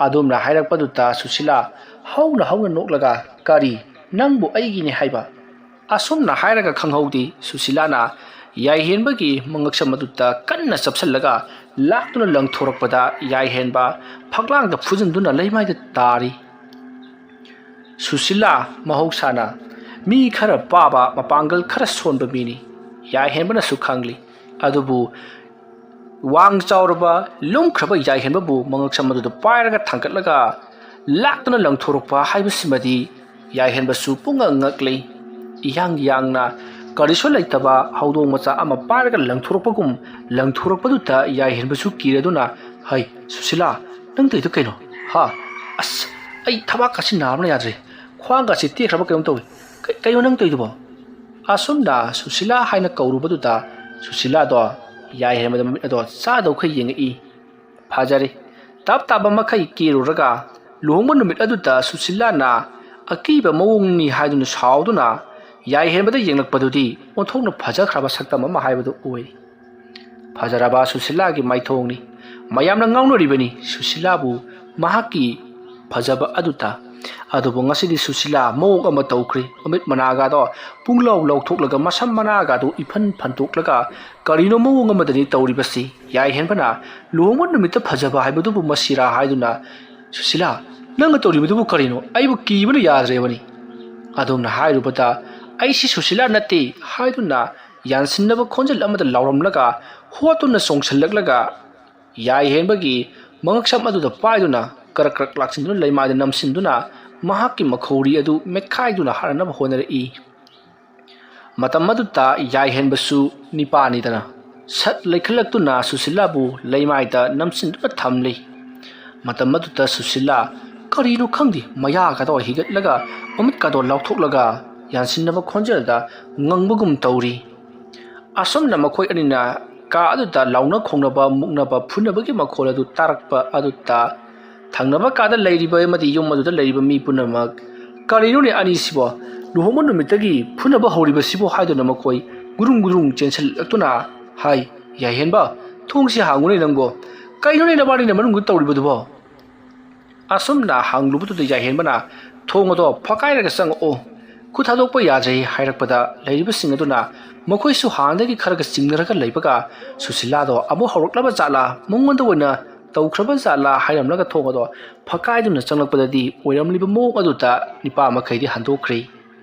ꯑꯗꯨꯝꯅ ꯍꯥꯏꯔꯛꯄꯗꯨꯗ ꯁꯨꯁꯤꯂꯥ ꯍꯧꯅ ꯍꯧꯅ ꯅꯣꯛꯂꯒ, "ꯀꯔꯤ? ꯅꯪꯕꯨ ꯑꯩꯒꯤꯅꯦ ꯍꯥꯏꯕ?" ꯑꯁꯨꯝꯅ ꯍꯥꯏꯔꯒ ꯈꯪꯍꯧꯗꯦ, ꯁꯨꯁꯤꯂꯥꯅ ꯌꯥꯏꯍꯦꯟꯕꯒꯤ ꯃꯉꯛꯁꯝ ꯑꯗꯨꯗ ꯀꯟꯅ ꯆꯞꯁꯤꯜꯂꯒ ꯂꯥꯛꯇꯨꯅ ꯂꯪꯊꯣꯔꯛꯄꯗ ꯌꯥꯏꯍꯦꯟꯕ ꯐꯛꯂꯥꯡꯗ ꯐꯨꯖꯤꯟꯗꯨꯅ ꯂꯩꯃꯥꯏꯗ ꯇꯥꯔꯤ꯫ ꯁꯨꯁꯤꯂꯥ ꯃꯍꯧꯁꯥꯅ ꯃꯤ ꯈꯔ ꯄꯥꯕ, ꯃꯄꯥꯡꯒꯜ ꯈꯔ ꯁꯣꯟꯕ ꯃꯤꯅꯤ꯫ ꯌꯥꯏꯍꯦꯟꯕꯅꯁꯨ ꯈꯪꯂꯤ꯫ ꯑꯗꯨꯕꯨ ꯋꯥꯡ ꯆꯥꯎꯔꯕ, ꯂꯨꯝꯈ꯭ꯔꯕ ꯌꯥꯏꯍꯦꯟꯕꯕꯨ ꯃꯉꯛꯁꯝ ꯑꯗꯨꯗ ꯄꯥꯏꯔꯒ ꯊꯥꯡꯒꯠꯂꯒ ꯂꯥꯛꯇꯨꯅ ꯂꯪꯊꯣꯔꯛꯄ ꯍꯥꯏꯕꯁꯤꯃꯗꯤ ꯌꯥꯏꯍꯦꯟꯕꯁꯨ ꯄꯨꯡꯉꯛ ꯉꯛꯂꯤ꯫ ꯏꯌꯥꯡ ꯌꯥꯡꯅ ꯀꯔꯤꯁꯨ ꯂꯩꯇꯕ ꯍꯧꯗꯣꯡ ꯃꯆꯥ ꯑꯃ ꯄꯥꯏꯔꯒ ꯂꯪꯊꯣꯔꯛꯄꯒꯨꯝ ꯂꯪꯊꯣꯔꯛꯄꯗꯨꯗ ꯌꯥꯏꯍꯦꯟꯕꯁꯨ ꯀꯤꯔꯗꯨꯅ, "ꯍꯩ, ꯁꯨꯁꯤꯂꯥ, ꯅꯪ ꯇꯧꯔꯤꯗꯣ ꯀꯩꯅꯣ? ꯍꯥ? ꯑꯁ, ꯑꯩ ꯊꯕꯥꯛꯀꯁꯤ ꯅꯥꯕꯅ ꯌꯥꯗ꯭ꯔꯦ꯫ ꯈ꯭ꯋꯥꯡꯒꯁꯤ ꯇꯦꯛꯈ꯭ꯔꯕ ꯀꯩꯅꯣꯝ ꯇꯧꯏ꯫ ꯀ-, ꯀꯩꯅꯣ ꯅꯪ ꯇꯧꯔꯤꯗꯨꯕꯣ?" ꯑꯁꯨꯝꯅ ꯁꯨꯁꯤꯂꯥ ꯍꯥꯏꯅ ꯀꯧꯔꯨꯕꯗꯨꯗ ꯁꯨꯁꯤꯂꯥꯗꯣ ꯌꯥꯏꯍꯦꯟꯕꯗ ꯃꯃꯤꯠ ꯑꯗꯣ ꯆꯥꯗꯧꯈꯩ ꯌꯦꯡꯉꯛꯏ꯫ ꯐꯖꯔꯦ꯫ ꯇꯞ ꯇꯥꯕ ꯃꯈꯩ ꯀꯦꯔꯨꯔꯒ ꯂꯨꯍꯣꯡꯕ ꯅꯨꯃꯤꯠ ꯑꯗꯨꯗ ꯁꯨꯁꯤꯂꯥꯅ ꯑꯀꯤꯕ ꯃꯑꯣꯡꯅꯤ ꯍꯥꯏꯗꯨꯅ ꯁꯥꯎꯗꯨꯅ ꯌꯥꯏꯍꯦꯟꯕꯗ ꯌꯦꯡꯂꯛꯄꯗꯨꯗꯤ ꯑꯣꯟꯊꯣꯛꯅ ꯐꯖꯈ꯭ꯔꯕ ꯁꯛꯇꯝ ꯑꯃ ꯍꯥꯏꯕꯗꯨ ꯑꯣꯏ꯫ ꯐꯖꯔꯕ ꯁꯨꯁꯤꯂꯥꯒꯤ ꯃꯥꯏꯊꯣꯡꯅꯤ꯫ ꯃꯌꯥꯝꯅ ꯉꯥꯎꯅꯔꯤꯕꯅꯤ ꯁꯨꯁꯤꯂꯥꯕꯨ ꯃꯍꯥꯛꯀꯤ ꯐꯖꯕ ꯑꯗꯨꯗ꯫ ꯑꯗꯨꯕꯨ ꯉꯁꯤꯗꯤ ꯁꯨꯁꯤꯂꯥ ꯃꯑꯣꯡ ꯑꯃ ꯇꯧꯈ꯭ꯔꯦ꯫ ꯃꯃꯤꯠ ꯃꯅꯥꯒꯗꯣ ꯄꯨꯡꯂꯥꯎ ꯂꯥꯎꯊꯣꯛꯂꯒ ꯃꯁꯝ ꯃꯅꯥꯒꯗꯣ ꯏꯐꯟ ꯐꯟꯇꯣꯛꯂꯒ ꯀꯔꯤꯅꯣ ꯃꯑꯣꯡ ꯑꯃꯗꯅꯤ ꯇꯧꯔꯤꯕꯁꯤ꯫ ꯌꯥꯏꯍꯦꯟꯕꯅ ꯂꯨꯍꯣꯡꯕ ꯅꯨꯃꯤꯠꯇ ꯐꯖꯕ ꯍꯥꯏꯕꯗꯨꯕꯨ ꯃꯁꯤꯔꯥ ꯍꯥꯏꯗꯨꯅ, "ꯁꯨꯁꯤꯂꯥ, ꯅꯪꯅ ꯇꯧꯔꯤꯕꯗꯨꯕꯨ ꯀꯔꯤꯅꯣ? ꯑꯩꯕꯨ ꯀꯤꯕꯅ ꯌꯥꯗ꯭ꯔꯦꯕꯅꯤ"꯫ ꯑꯗꯨꯝꯅ ꯍꯥꯏꯔꯨꯕꯗ, "ꯑꯩꯁꯤ ꯁꯨꯁꯤꯂꯥ ꯅꯠꯇꯦ" ꯍꯥꯏꯗꯨꯅ ꯌꯥꯟꯁꯤꯟꯅꯕ ꯈꯣꯟꯖꯦꯜ ꯑꯃꯗ ꯂꯥꯎꯔꯝꯂꯒ ꯍꯣꯠꯇꯨꯅ ꯆꯣꯡꯁꯤꯜꯂꯛꯂꯒ ꯌꯥꯏꯍꯦꯟꯕꯒꯤ ꯃꯉꯛꯁꯝ ꯑꯗꯨꯗ ꯄꯥꯏꯗꯨꯅ ꯀꯔꯛ ꯀꯔꯛ ꯂꯥꯛꯁꯤꯟꯗꯨꯅ ꯂꯩꯃꯥꯏꯗ ꯅꯝꯁꯤꯟꯗꯨꯅ ꯃꯍꯥꯛꯀꯤ ꯃꯈꯧꯔꯤ ꯑꯗꯨ ꯃꯦꯠꯈꯥꯏꯗꯨꯅ ꯍꯥꯠꯅꯅꯕ ꯍꯣꯠꯅꯔꯛꯏ꯫ ꯃꯇꯝ ꯑꯗꯨꯗ ꯌꯥꯏꯍꯦꯟꯕꯁꯨ ꯅꯤꯄꯥꯅꯤꯗꯅ ꯁꯠ ꯂꯩꯈꯠꯂꯛꯇꯨꯅ ꯁꯨꯁꯤꯂꯥꯕꯨ ꯂꯩꯃꯥꯏꯗ ꯅꯝꯁꯤꯟꯗꯨꯅ ꯊꯝꯂꯤ꯫ ꯃꯇꯝ ꯑꯗꯨꯗ ꯁꯨꯁꯤꯂꯥ ꯀꯔꯤꯅꯣ ꯈꯪꯗꯦ, ꯃꯌꯥꯒꯗꯣ ꯍꯤꯒꯠꯂꯒ ꯃꯃꯤꯠꯀꯗꯣ ꯂꯥꯎꯊꯣꯛꯂꯒ ꯌꯥꯟꯁꯤꯟꯅꯕ ꯈꯣꯟꯖꯦꯜꯗ ꯉꯪꯕꯒꯨꯝ ꯇꯧꯔꯤ꯫ ꯑꯁꯨꯝꯅ ꯃꯈꯣꯏ ꯑꯅꯤꯅ ꯀꯥ ꯑꯗꯨꯗ ꯂꯥꯎꯅ ꯈꯣꯡꯅꯕ, ꯃꯨꯛꯅꯕ, ꯐꯨꯅꯕꯒꯤ ꯃꯈꯣꯜ ꯑꯗꯨ ꯇꯥꯔꯛꯄ ꯑꯗꯨꯗ ꯊꯪꯅꯕ ꯀꯥꯗ ꯂꯩꯔꯤꯕ ꯑꯃꯗꯤ ꯌꯨꯝ ꯑꯗꯨꯗ ꯂꯩꯔꯤꯕ ꯃꯤ ꯄꯨꯝꯅꯃꯛ, "ꯀꯔꯤꯅꯣꯅꯦ ꯑꯅꯤꯁꯤꯕꯣ? ꯂꯨꯍꯣꯡꯕ ꯅꯨꯃꯤꯠꯇꯒꯤ ꯐꯨꯅꯕ ꯍꯧꯔꯤꯕꯁꯤꯕꯣ?" ꯍꯥꯏꯗꯨꯅ ꯃꯈꯣꯏ ꯒꯨꯔꯨꯡ ꯒꯨꯔꯨꯡ ꯆꯦꯟꯁꯤꯜꯂꯛꯇꯨꯅ ꯍꯥꯏ, "ꯌꯥꯏꯍꯦꯟꯕ, ꯊꯣꯡꯁꯤ ꯍꯥꯡꯉꯨꯅꯦ ꯅꯪꯕꯣ꯫ ꯀꯩꯅꯣꯅꯦ ꯅꯕꯥꯅꯤꯅ ꯃꯅꯨꯡꯗ ꯇꯧꯔꯤꯕꯗꯨꯕꯣ?" ꯑꯁꯨꯝꯅ ꯍꯥꯡꯂꯨꯕꯗꯨꯗ ꯌꯥꯏꯍꯦꯟꯕꯅ, "ꯊꯣꯡ ꯑꯗꯣ ꯐꯛꯀꯥꯏꯔꯒ ꯆꯪꯉꯛꯑꯣ, ꯈꯨꯠ ꯊꯥꯗꯣꯛꯄ ꯌꯥꯗ꯭ꯔꯦ" ꯍꯥꯏꯔꯛꯄꯗ ꯂꯩꯔꯤꯕꯁꯤꯡ ꯑꯗꯨꯅ ꯃꯈꯣꯏꯁꯨ ꯍꯥꯟꯅꯗꯒꯤ ꯈꯔꯒ ꯆꯤꯡꯅꯔꯒ ꯂꯩꯕꯒ ꯁꯨꯁꯤꯂꯥꯗꯣ ꯑꯃꯨꯛ ꯍꯧꯔꯛꯂꯕ ꯖꯥꯠꯂꯥ, ꯃꯉꯣꯟꯗ ꯑꯣꯏꯅ ꯇꯧꯈ꯭ꯔꯕ ꯖꯥꯠꯂꯥ ꯍꯥꯏꯔꯝꯂꯒ ꯊꯣꯡ ꯑꯗꯣ ꯐꯛꯀꯥꯏꯗꯨꯅ ꯆꯪꯂꯛꯄꯗꯗꯤ ꯑꯣꯏꯔꯝꯂꯤꯕ ꯃꯑꯣꯡ ꯑꯗꯨꯗ ꯅꯤꯄꯥ ꯃꯈꯩꯗꯤ ꯍꯟꯗꯣꯛꯈ꯭ꯔꯦ꯫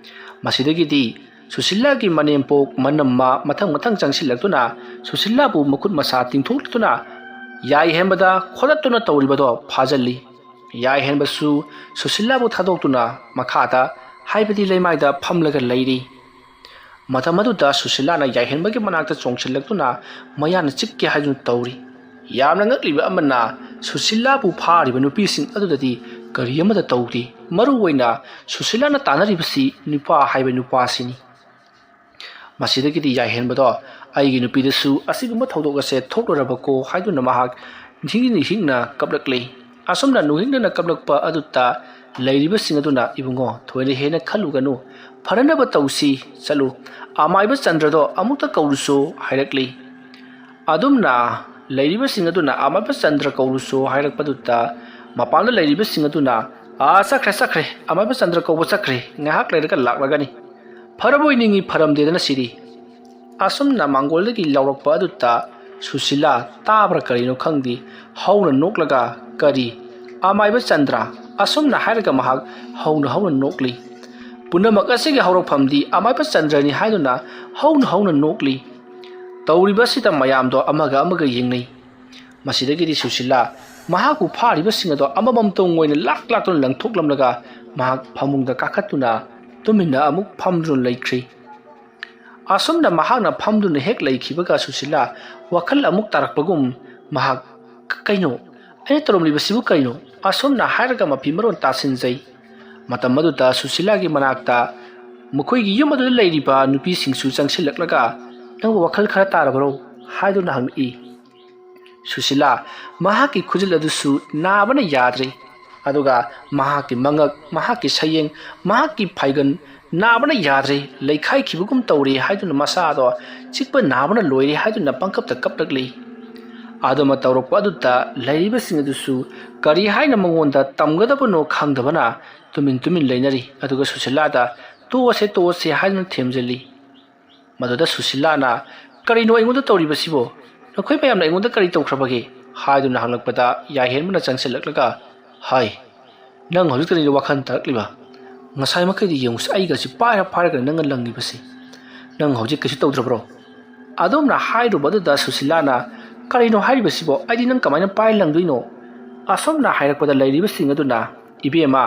ꯃꯁꯤꯗꯒꯤꯗꯤ ꯁꯨꯁꯤꯂꯥꯒꯤ ꯃꯅꯦꯝꯄꯣꯛ ꯃꯅꯝꯃ ꯃꯊꯪ ꯃꯊꯪ ꯆꯪꯁꯤꯜꯂꯛꯇꯨꯅ ꯁꯨꯁꯤꯂꯥꯕꯨ ꯃꯈꯨꯠ ꯃꯁꯥ ꯇꯤꯡꯊꯣꯛꯂꯛꯇꯨꯅ ꯌꯥꯏꯍꯦꯟꯕꯗ ꯈꯣꯗꯠꯇꯨꯅ ꯇꯧꯔꯤꯕꯗꯣ ꯐꯥꯖꯤꯜꯂꯤ꯫ ꯌꯥꯏꯍꯦꯟꯕꯁꯨ ꯁꯨꯁꯤꯂꯥꯕꯨ ꯊꯥꯗꯣꯛꯇꯨꯅ ꯃꯈꯥꯗ, ꯍꯥꯏꯕꯗꯤ ꯂꯩꯃꯥꯏꯗ ꯐꯝꯂꯒ ꯂꯩꯔꯤ꯫ ꯃꯇꯝ ꯑꯗꯨꯗ ꯁꯨꯁꯤꯂꯥꯅ ꯌꯥꯏꯍꯦꯟꯕꯒꯤ ꯃꯅꯥꯛꯇ ꯆꯣꯡꯁꯤꯜꯂꯛꯇꯨꯅ ꯃꯌꯥꯅ ꯆꯤꯛꯀꯦ ꯍꯥꯏꯗꯨꯅ ꯇꯧꯔꯤ꯫ ꯌꯥꯝꯅ ꯉꯛꯂꯤꯕ ꯑꯃꯅ, ꯁꯨꯁꯤꯂꯥꯕꯨ ꯐꯥꯔꯤꯕ ꯅꯨꯄꯤꯁꯤꯡ ꯑꯗꯨꯗꯗꯤ ꯀꯔꯤ ꯑꯃꯠꯇ ꯇꯧꯗꯦ꯫ ꯃꯔꯨ ꯑꯣꯏꯅ ꯁꯨꯁꯤꯂꯥꯅ ꯇꯥꯟꯅꯔꯤꯕꯁꯤ ꯅꯨꯄꯥ ꯍꯥꯏꯕ ꯅꯨꯄꯥꯁꯤꯅꯤ꯫ ꯃꯁꯤꯗꯒꯤꯗꯤ ꯌꯥꯏꯍꯦꯟꯕꯗꯣ, "ꯑꯩꯒꯤ ꯅꯨꯄꯤꯗꯁꯨ ꯑꯁꯤꯒꯨꯝꯕ ꯊꯧꯗꯣꯛ ꯑꯁꯦ ꯊꯣꯛꯂꯨꯔꯕꯀꯣ?" ꯍꯥꯏꯗꯨꯅ ꯃꯍꯥꯛ ꯅꯤꯡꯍꯤꯡ ꯅꯤꯡꯍꯤꯡꯅ ꯀꯞꯂꯛꯂꯤ꯫ ꯑꯁꯨꯝꯅ ꯅꯤꯡꯍꯤꯡꯗꯨꯅ ꯀꯞꯂꯛꯄ ꯑꯗꯨꯗ ꯂꯩꯔꯤꯕꯁꯤꯡ ꯑꯗꯨꯅ, "ꯏꯕꯨꯡꯉꯣ, ꯊꯣꯏꯅ ꯍꯦꯟꯅ ꯈꯜꯂꯨꯒꯅꯨ, ꯐꯅꯅꯕ ꯇꯧꯁꯤ, ꯆꯠꯂꯨ, ꯑꯃꯥꯏꯕ ꯆꯟꯗ꯭ꯔꯗꯣ ꯑꯃꯨꯛꯇ ꯀꯧꯔꯨꯁꯣ" ꯍꯥꯏꯔꯛꯂꯤ꯫ ꯑꯗꯨꯝꯅ ꯂꯩꯔꯤꯕꯁꯤꯡ ꯑꯗꯨꯅ "ꯑꯃꯥꯏꯕ ꯆꯟꯗ꯭ꯔ ꯀꯧꯔꯨꯁꯣ" ꯍꯥꯏꯔꯛꯄꯗꯨꯗ ꯃꯄꯥꯟꯗ ꯂꯩꯔꯤꯕꯁꯤꯡ ꯑꯗꯨꯅ, "ꯑꯥ, ꯆꯠꯈ꯭ꯔꯦ, ꯆꯠꯈ꯭ꯔꯦ, ꯑꯃꯥꯏꯕ ꯆꯟꯗ꯭ꯔ ꯀꯧꯕ ꯆꯠꯈ꯭ꯔꯦ, ꯉꯥꯏꯍꯥꯛ ꯂꯩꯔꯒ ꯂꯥꯛꯂꯒꯅꯤ꯫ ꯐꯔꯕꯣꯏ ꯅꯤꯡꯉꯤ, ꯐꯔꯝꯗꯦꯗꯅ ꯁꯤꯗꯤ"꯫ ꯑꯁꯨꯝꯅ ꯃꯥꯡꯒꯣꯜꯗꯒꯤ ꯂꯥꯎꯔꯛꯄ ꯑꯗꯨꯗ ꯁꯨꯁꯤꯂꯥ ꯇꯥꯕ꯭ꯔꯥ ꯀꯔꯤꯅꯣ ꯈꯪꯗꯦ, ꯍꯧꯅ ꯅꯣꯛꯂꯒ, "ꯀꯔꯤ? ꯑꯃꯥꯏꯕ ꯆꯟꯗ꯭ꯔ?" ꯑꯁꯨꯝꯅ ꯍꯥꯏꯔꯒ ꯃꯍꯥꯛ ꯍꯧꯅ ꯍꯧꯅ ꯅꯣꯛꯂꯤ꯫ ꯄꯨꯝꯅꯃꯛ ꯑꯁꯤꯒꯤ ꯍꯧꯔꯛꯐꯝꯗꯤ ꯑꯃꯥꯏꯕ ꯆꯟꯗ꯭ꯔꯅꯤ ꯍꯥꯏꯗꯨꯅ ꯍꯧꯅ ꯍꯧꯅ ꯅꯣꯛꯂꯤ꯫ ꯇꯧꯔꯤꯕꯁꯤꯗ ꯃꯌꯥꯝꯗꯣ ꯑꯃꯒ ꯑꯃꯒ ꯌꯦꯡꯅꯩ꯫ ꯃꯁꯤꯗꯒꯤꯗꯤ ꯁꯨꯁꯤꯂꯥ ꯃꯍꯥꯛꯄꯨ ꯐꯥꯔꯤꯕꯁꯤꯡ ꯑꯗꯣ ꯑꯃꯃꯝꯇꯣꯡ ꯑꯣꯏꯅ ꯂꯥꯛ ꯂꯥꯛꯇꯨꯅ ꯂꯪꯊꯣꯛꯂꯝꯂꯒ ꯃꯍꯥꯛ ꯐꯃꯨꯡꯗ ꯀꯥꯈꯠꯇꯨꯅ ꯇꯨꯃꯤꯟꯅ ꯑꯃꯨꯛ ꯐꯝꯗꯨꯅ ꯂꯩꯈ꯭ꯔꯤ꯫ ꯑꯁꯨꯝꯅ ꯃꯍꯥꯛꯅ ꯐꯝꯗꯨꯅ ꯍꯦꯛ ꯂꯩꯈꯤꯕꯒ ꯁꯨꯁꯤꯂꯥ ꯋꯥꯈꯜ ꯑꯃꯨꯛ ꯇꯥꯔꯛꯄꯒꯨꯝ ꯃꯍꯥꯛ, "ꯀ-, ꯀꯩꯅꯣ? ꯑꯩꯅ ꯇꯧꯔꯝꯂꯤꯕꯁꯤꯕꯨ ꯀꯩꯅꯣ?" ꯑꯁꯨꯝꯅ ꯍꯥꯏꯔꯒ ꯃꯐꯤ ꯃꯔꯣꯟ ꯇꯥꯁꯤꯟꯖꯩ꯫ ꯃꯇꯝ ꯑꯗꯨꯗ ꯁꯨꯁꯤꯂꯥꯒꯤ ꯃꯅꯥꯛꯇ ꯃꯈꯣꯏꯒꯤ ꯌꯨꯝ ꯑꯗꯨꯗ ꯂꯩꯔꯤꯕ ꯅꯨꯄꯤꯁꯤꯡꯁꯨ ꯆꯪꯁꯤꯜꯂꯛꯂꯒ, "ꯅꯪꯕꯨ ꯋꯥꯈꯜ ꯈꯔ ꯇꯥꯔꯕ꯭ꯔꯣ?" ꯍꯥꯏꯗꯨꯅ ꯍꯪꯉꯛꯏ꯫ ꯁꯨꯁꯤꯂꯥ, ꯃꯍꯥꯛꯀꯤ ꯈꯨꯖꯤꯜ ꯑꯗꯨꯁꯨ ꯅꯥꯕꯅ ꯌꯥꯗ꯭ꯔꯦ꯫ ꯑꯗꯨꯒ ꯃꯍꯥꯛꯀꯤ ꯃꯉꯛ, ꯃꯍꯥꯛꯀꯤ ꯁꯌꯦꯡ, ꯃꯍꯥꯛꯀꯤ ꯐꯥꯏꯒꯟ ꯅꯥꯕꯅ ꯌꯥꯗ꯭ꯔꯦ, ꯂꯩꯈꯥꯏꯈꯤꯕꯒꯨꯝ ꯇꯧꯔꯦ ꯍꯥꯏꯗꯨꯅ ꯃꯁꯥꯗꯣ ꯆꯤꯛꯄ ꯅꯥꯕꯅ ꯂꯣꯏꯔꯦ ꯍꯥꯏꯗꯨꯅ ꯄꯪꯀꯞꯇ ꯀꯞꯂꯛꯂꯤ꯫ ꯑꯗꯨꯃ ꯇꯧꯔꯛꯄ ꯑꯗꯨꯗ ꯂꯩꯔꯤꯕꯁꯤꯡ ꯑꯗꯨꯁꯨ ꯀꯔꯤ ꯍꯥꯏꯅ ꯃꯉꯣꯟꯗ ꯇꯝꯒꯗꯕꯅꯣ ꯈꯪꯗꯕꯅ ꯇꯨꯃꯤꯟ ꯇꯨꯃꯤꯟ ꯂꯩꯅꯔꯤ꯫ ꯑꯗꯨꯒ ꯁꯨꯁꯤꯂꯥꯗ "ꯇꯣꯛꯑꯁꯦ, ꯇꯣꯛꯑꯁꯦ" ꯍꯥꯏꯗꯨꯅ ꯊꯦꯝꯖꯤꯜꯂꯤ꯫ ꯃꯗꯨꯗ ꯁꯨꯁꯤꯂꯥꯅ, "ꯀꯔꯤꯅꯣ ꯑꯩꯉꯣꯟꯗ ꯇꯧꯔꯤꯕꯁꯤꯕꯣ? ꯅꯈꯣꯏ ꯃꯌꯥꯝꯅ ꯑꯩꯉꯣꯟꯗ ꯀꯔꯤ ꯇꯧꯈ꯭ꯔꯕꯒꯦ?" ꯍꯥꯏꯗꯨꯅ ꯍꯪꯂꯛꯄꯗ ꯌꯥꯏꯍꯦꯟꯕꯅ ꯆꯪꯁꯤꯜꯂꯛꯂꯒ, "ꯍꯥꯏ, ꯅꯪ ꯍꯧꯖꯤꯛ ꯀꯔꯤꯅꯣ ꯋꯥꯈꯜ ꯇꯥꯔꯛꯂꯤꯕ? ꯉꯁꯥꯏ ꯃꯈꯩꯗꯤ ꯌꯦꯡꯉꯨꯁꯤ, ꯑꯩꯒꯁꯤ ꯄꯥꯏꯔ ꯄꯥꯏꯔꯒ ꯅꯪꯅ ꯂꯪꯉꯤꯕꯁꯤ꯫ ꯅꯪ ꯍꯧꯖꯤꯛ ꯀꯩꯁꯨ ꯇꯧꯗ꯭ꯔꯕ꯭ꯔꯣ?" ꯑꯗꯨꯝꯅ ꯍꯥꯏꯔꯨꯕ ꯑꯗꯨꯗ ꯁꯨꯁꯤꯂꯥꯅ, "ꯀꯔꯤꯅꯣ ꯍꯥꯏꯔꯤꯕꯁꯤꯕꯣ? ꯑꯩꯗꯤ ꯅꯪ ꯀꯃꯥꯏꯅ ꯄꯥꯏꯔ ꯂꯪꯗꯣꯏꯅꯣ? ꯑꯁꯨꯝꯅ ꯍꯥꯏꯔꯛꯄꯗ ꯂꯩꯔꯤꯕꯁꯤꯡ ꯑꯗꯨꯅ, "ꯏꯕꯦꯝꯃ,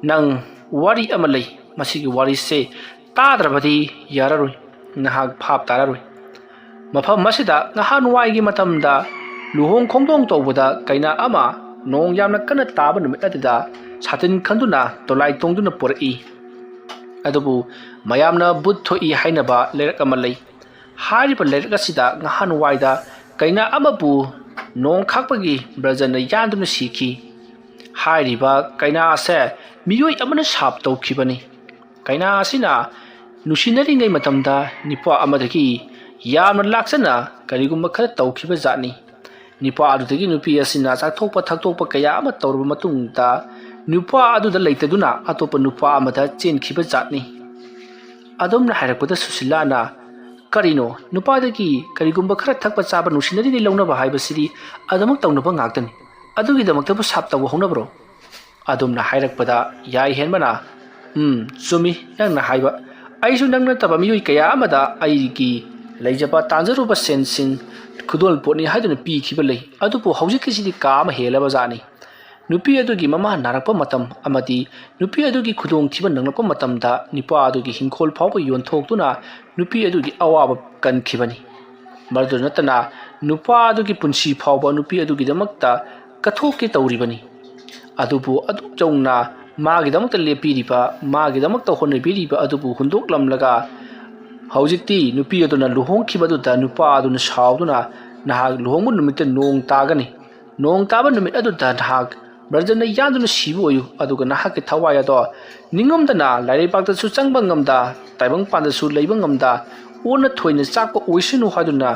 ꯅꯪ ꯋꯥꯔꯤ ꯑꯃ ꯂꯩ, ꯃꯁꯤꯒꯤ ꯋꯥꯔꯤꯁꯦ ꯇꯥꯗ꯭ꯔꯕꯗꯤ ꯌꯥꯔꯔꯣꯏ, ꯅꯍꯥꯛ ꯚꯥꯞ ꯇꯥꯔꯔꯣꯏ꯫ ꯃꯐꯝ ꯑꯁꯤꯗ ꯅꯍꯥꯟꯋꯥꯏꯒꯤ ꯃꯇꯝꯗ ꯂꯨꯍꯣꯡ ꯈꯣꯡꯗꯣꯡ ꯇꯧꯕꯗ ꯀꯩꯅꯥ ꯑꯃ ꯅꯣꯡ ꯌꯥꯝꯅ ꯀꯟꯅ ꯇꯥꯕ ꯅꯨꯃꯤꯠ ꯑꯗꯨꯗ ꯁꯥꯇꯤꯟ ꯈꯟꯗꯨꯅ ꯗꯣꯂꯥꯏ ꯇꯣꯡꯗꯨꯅ ꯄꯨꯔꯛꯏ꯫ ꯑꯗꯨꯕꯨ ꯃꯌꯥꯝꯅ ꯚꯨꯠ ꯊꯣꯛꯏ ꯍꯥꯏꯅꯕ ꯂꯩꯔꯛ ꯑꯃ ꯂꯩ꯫ ꯍꯥꯏꯔꯤꯕ ꯂꯩꯔꯛ ꯑꯁꯤꯗ ꯅꯍꯥꯟꯋꯥꯏꯗ ꯀꯩꯅꯥ ꯑꯃꯕꯨ ꯅꯣꯡ ꯈꯥꯛꯄꯒꯤ ꯕ꯭ꯔꯖꯅ ꯌꯥꯟꯗꯨꯅ ꯁꯤꯈꯤ꯫ ꯍꯥꯏꯔꯤꯕ ꯀꯩꯅꯥ ꯑꯁꯦ ꯃꯤꯑꯣꯏ ꯑꯃꯅ ꯁꯥꯞ ꯇꯧꯈꯤꯕꯅꯤ꯫ ꯀꯩꯅꯥ ꯑꯁꯤꯅ ꯅꯨꯡꯁꯤꯅꯔꯤꯉꯩ ꯃꯇꯝꯗ ꯅꯨꯄꯥ ꯑꯃꯗꯒꯤ ꯌꯥꯝꯅ ꯂꯥꯛꯆꯅ ꯀꯔꯤꯒꯨꯝꯕ ꯈꯔ ꯇꯧꯈꯤꯕ ꯖꯥꯠꯅꯤ꯫ ꯅꯨꯄꯥ ꯑꯗꯨꯗꯒꯤ ꯅꯨꯄꯤ ꯑꯁꯤꯅ ꯆꯥꯊꯣꯛꯄ ꯊꯛꯇꯣꯛꯄ ꯀꯌꯥ ꯑꯃ ꯇꯧꯔꯕ ꯃꯇꯨꯡꯗ ꯅꯨꯄꯥ ꯑꯗꯨꯗ ꯂꯩꯇꯗꯨꯅ ꯑꯇꯣꯞꯄ ꯅꯨꯄꯥ ꯑꯃꯗ ꯆꯦꯟꯈꯤꯕ ꯖꯥꯠꯅꯤ꯫ ꯑꯗꯨꯝꯅ ꯍꯥꯏꯔꯛꯄꯗ ꯁꯨꯁꯤꯂꯥꯅ, "ꯀꯔꯤꯅꯣ, ꯅꯨꯄꯥꯗꯒꯤ ꯀꯔꯤꯒꯨꯝꯕ ꯈꯔ ꯊꯛꯄ ꯆꯥꯕ ꯅꯨꯡꯁꯤꯅꯔꯤꯉꯩ ꯂꯧꯅꯕ ꯍꯥꯏꯕꯁꯤꯗꯤ ꯑꯗꯨꯃꯛ ꯇꯧꯅꯕ ꯉꯥꯛꯇꯅꯤ꯫ ꯑꯗꯨꯒꯤꯗꯃꯛꯇꯕꯨ ꯁꯥꯞ ꯇꯧꯕ ꯍꯧꯅꯕ꯭ꯔꯣ?" ꯑꯗꯨꯝꯅ ꯍꯥꯏꯔꯛꯄꯗ ꯌꯥꯏ ꯍꯦꯟꯕꯅ, "ꯎꯝ, ꯆꯨꯝꯃꯤ ꯅꯪꯅ ꯍꯥꯏꯕ꯫ ꯑꯩꯁꯨ ꯅꯪ ꯅꯠꯇꯕ ꯃꯤꯑꯣꯏ ꯀꯌꯥ ꯑꯃꯗ ꯑꯩꯒꯤ ꯂꯩꯖꯕ ꯇꯥꯟꯖꯔꯨꯕ ꯁꯦꯟꯁꯤꯡ ꯈꯨꯗꯣꯜ ꯄꯣꯠꯅꯤ ꯍꯥꯏꯗꯨꯅ ꯄꯤꯈꯤꯕ ꯂꯩ, ꯑꯗꯨꯕꯨ ꯍꯧꯖꯤꯛꯀꯤꯁꯤꯗꯤ ꯀꯥ ꯑꯃ ꯍꯦꯜꯂꯕ ꯖꯥꯠꯅꯤ꯫ ꯅꯨꯄꯤ ꯑꯗꯨꯒꯤ ꯃꯃꯥ ꯅꯥꯔꯛꯄ ꯃꯇꯝ ꯑꯃꯗꯤ ꯅꯨꯄꯤ ꯑꯗꯨꯒꯤ ꯈꯨꯗꯣꯡꯊꯤꯕ ꯅꯪꯂꯛꯄ ꯃꯇꯝꯗ ꯅꯨꯄꯥ ꯑꯗꯨꯒꯤ ꯍꯤꯡꯈꯣꯜ ꯐꯥꯎꯕ ꯌꯣꯟꯊꯣꯛꯇꯨꯅ ꯅꯨꯄꯤ ꯑꯗꯨꯒꯤ ꯑꯋꯥꯕ ꯀꯟꯈꯤꯕꯅꯤ꯫ ꯃꯗꯨ ꯅꯠꯇꯅ ꯅꯨꯄꯥ ꯑꯗꯨꯒꯤ ꯄꯨꯟꯁꯤ ꯐꯥꯎꯕ ꯅꯨꯄꯤ ꯑꯗꯨꯒꯤꯗꯃꯛꯇ ꯀꯠꯊꯣꯛꯀꯦ ꯇꯧꯔꯤꯕꯅꯤ꯫ ꯑꯗꯨꯕꯨ ꯑꯗꯨꯛ ꯌꯧꯅ ꯃꯥꯒꯤꯗꯃꯛꯇ ꯂꯦꯞꯄꯤꯔꯤꯕ, ꯃꯥꯒꯤꯗꯃꯛꯇ ꯍꯣꯠꯅꯕꯤꯔꯤꯕ ꯑꯗꯨꯕꯨ ꯍꯨꯟꯗꯣꯛꯂꯝꯂꯒ ꯍꯧꯖꯤꯛꯇꯤ ꯅꯨꯄꯤ ꯑꯗꯨꯅ ꯂꯨꯍꯣꯡꯈꯤꯕꯗꯨꯗ ꯅꯨꯄꯥ ꯑꯗꯨꯅ ꯁꯥꯎꯗꯨꯅ, ꯅꯍꯥꯛ ꯂꯨꯍꯣꯡꯕ ꯅꯨꯃꯤꯠꯇ ꯅꯣꯡ ꯇꯥꯒꯅꯤ꯫ ꯅꯣꯡ ꯇꯥꯕ ꯅꯨꯃꯤꯠ ꯑꯗꯨꯗ ꯅꯍꯥꯛ ꯕ꯭ꯔꯖꯅ ꯌꯥꯟꯗꯨꯅ ꯁꯤꯕ ꯑꯣꯏꯌꯨ, ꯑꯗꯨꯒ ꯅꯍꯥꯛꯀꯤ ꯊꯋꯥꯏ ꯑꯗꯣ ꯅꯤꯡꯉꯝꯗꯅ ꯂꯥꯏꯔꯩꯕꯥꯛꯇꯁꯨ ꯆꯪꯕ ꯉꯝꯗ, ꯇꯥꯏꯕꯪꯄꯥꯟꯗꯁꯨ ꯂꯩꯕ ꯉꯝꯗ, ꯑꯣꯟꯅ ꯊꯣꯏꯅ ꯆꯥꯛꯄ ꯑꯣꯏꯁꯅꯨ" ꯍꯥꯏꯗꯨꯅ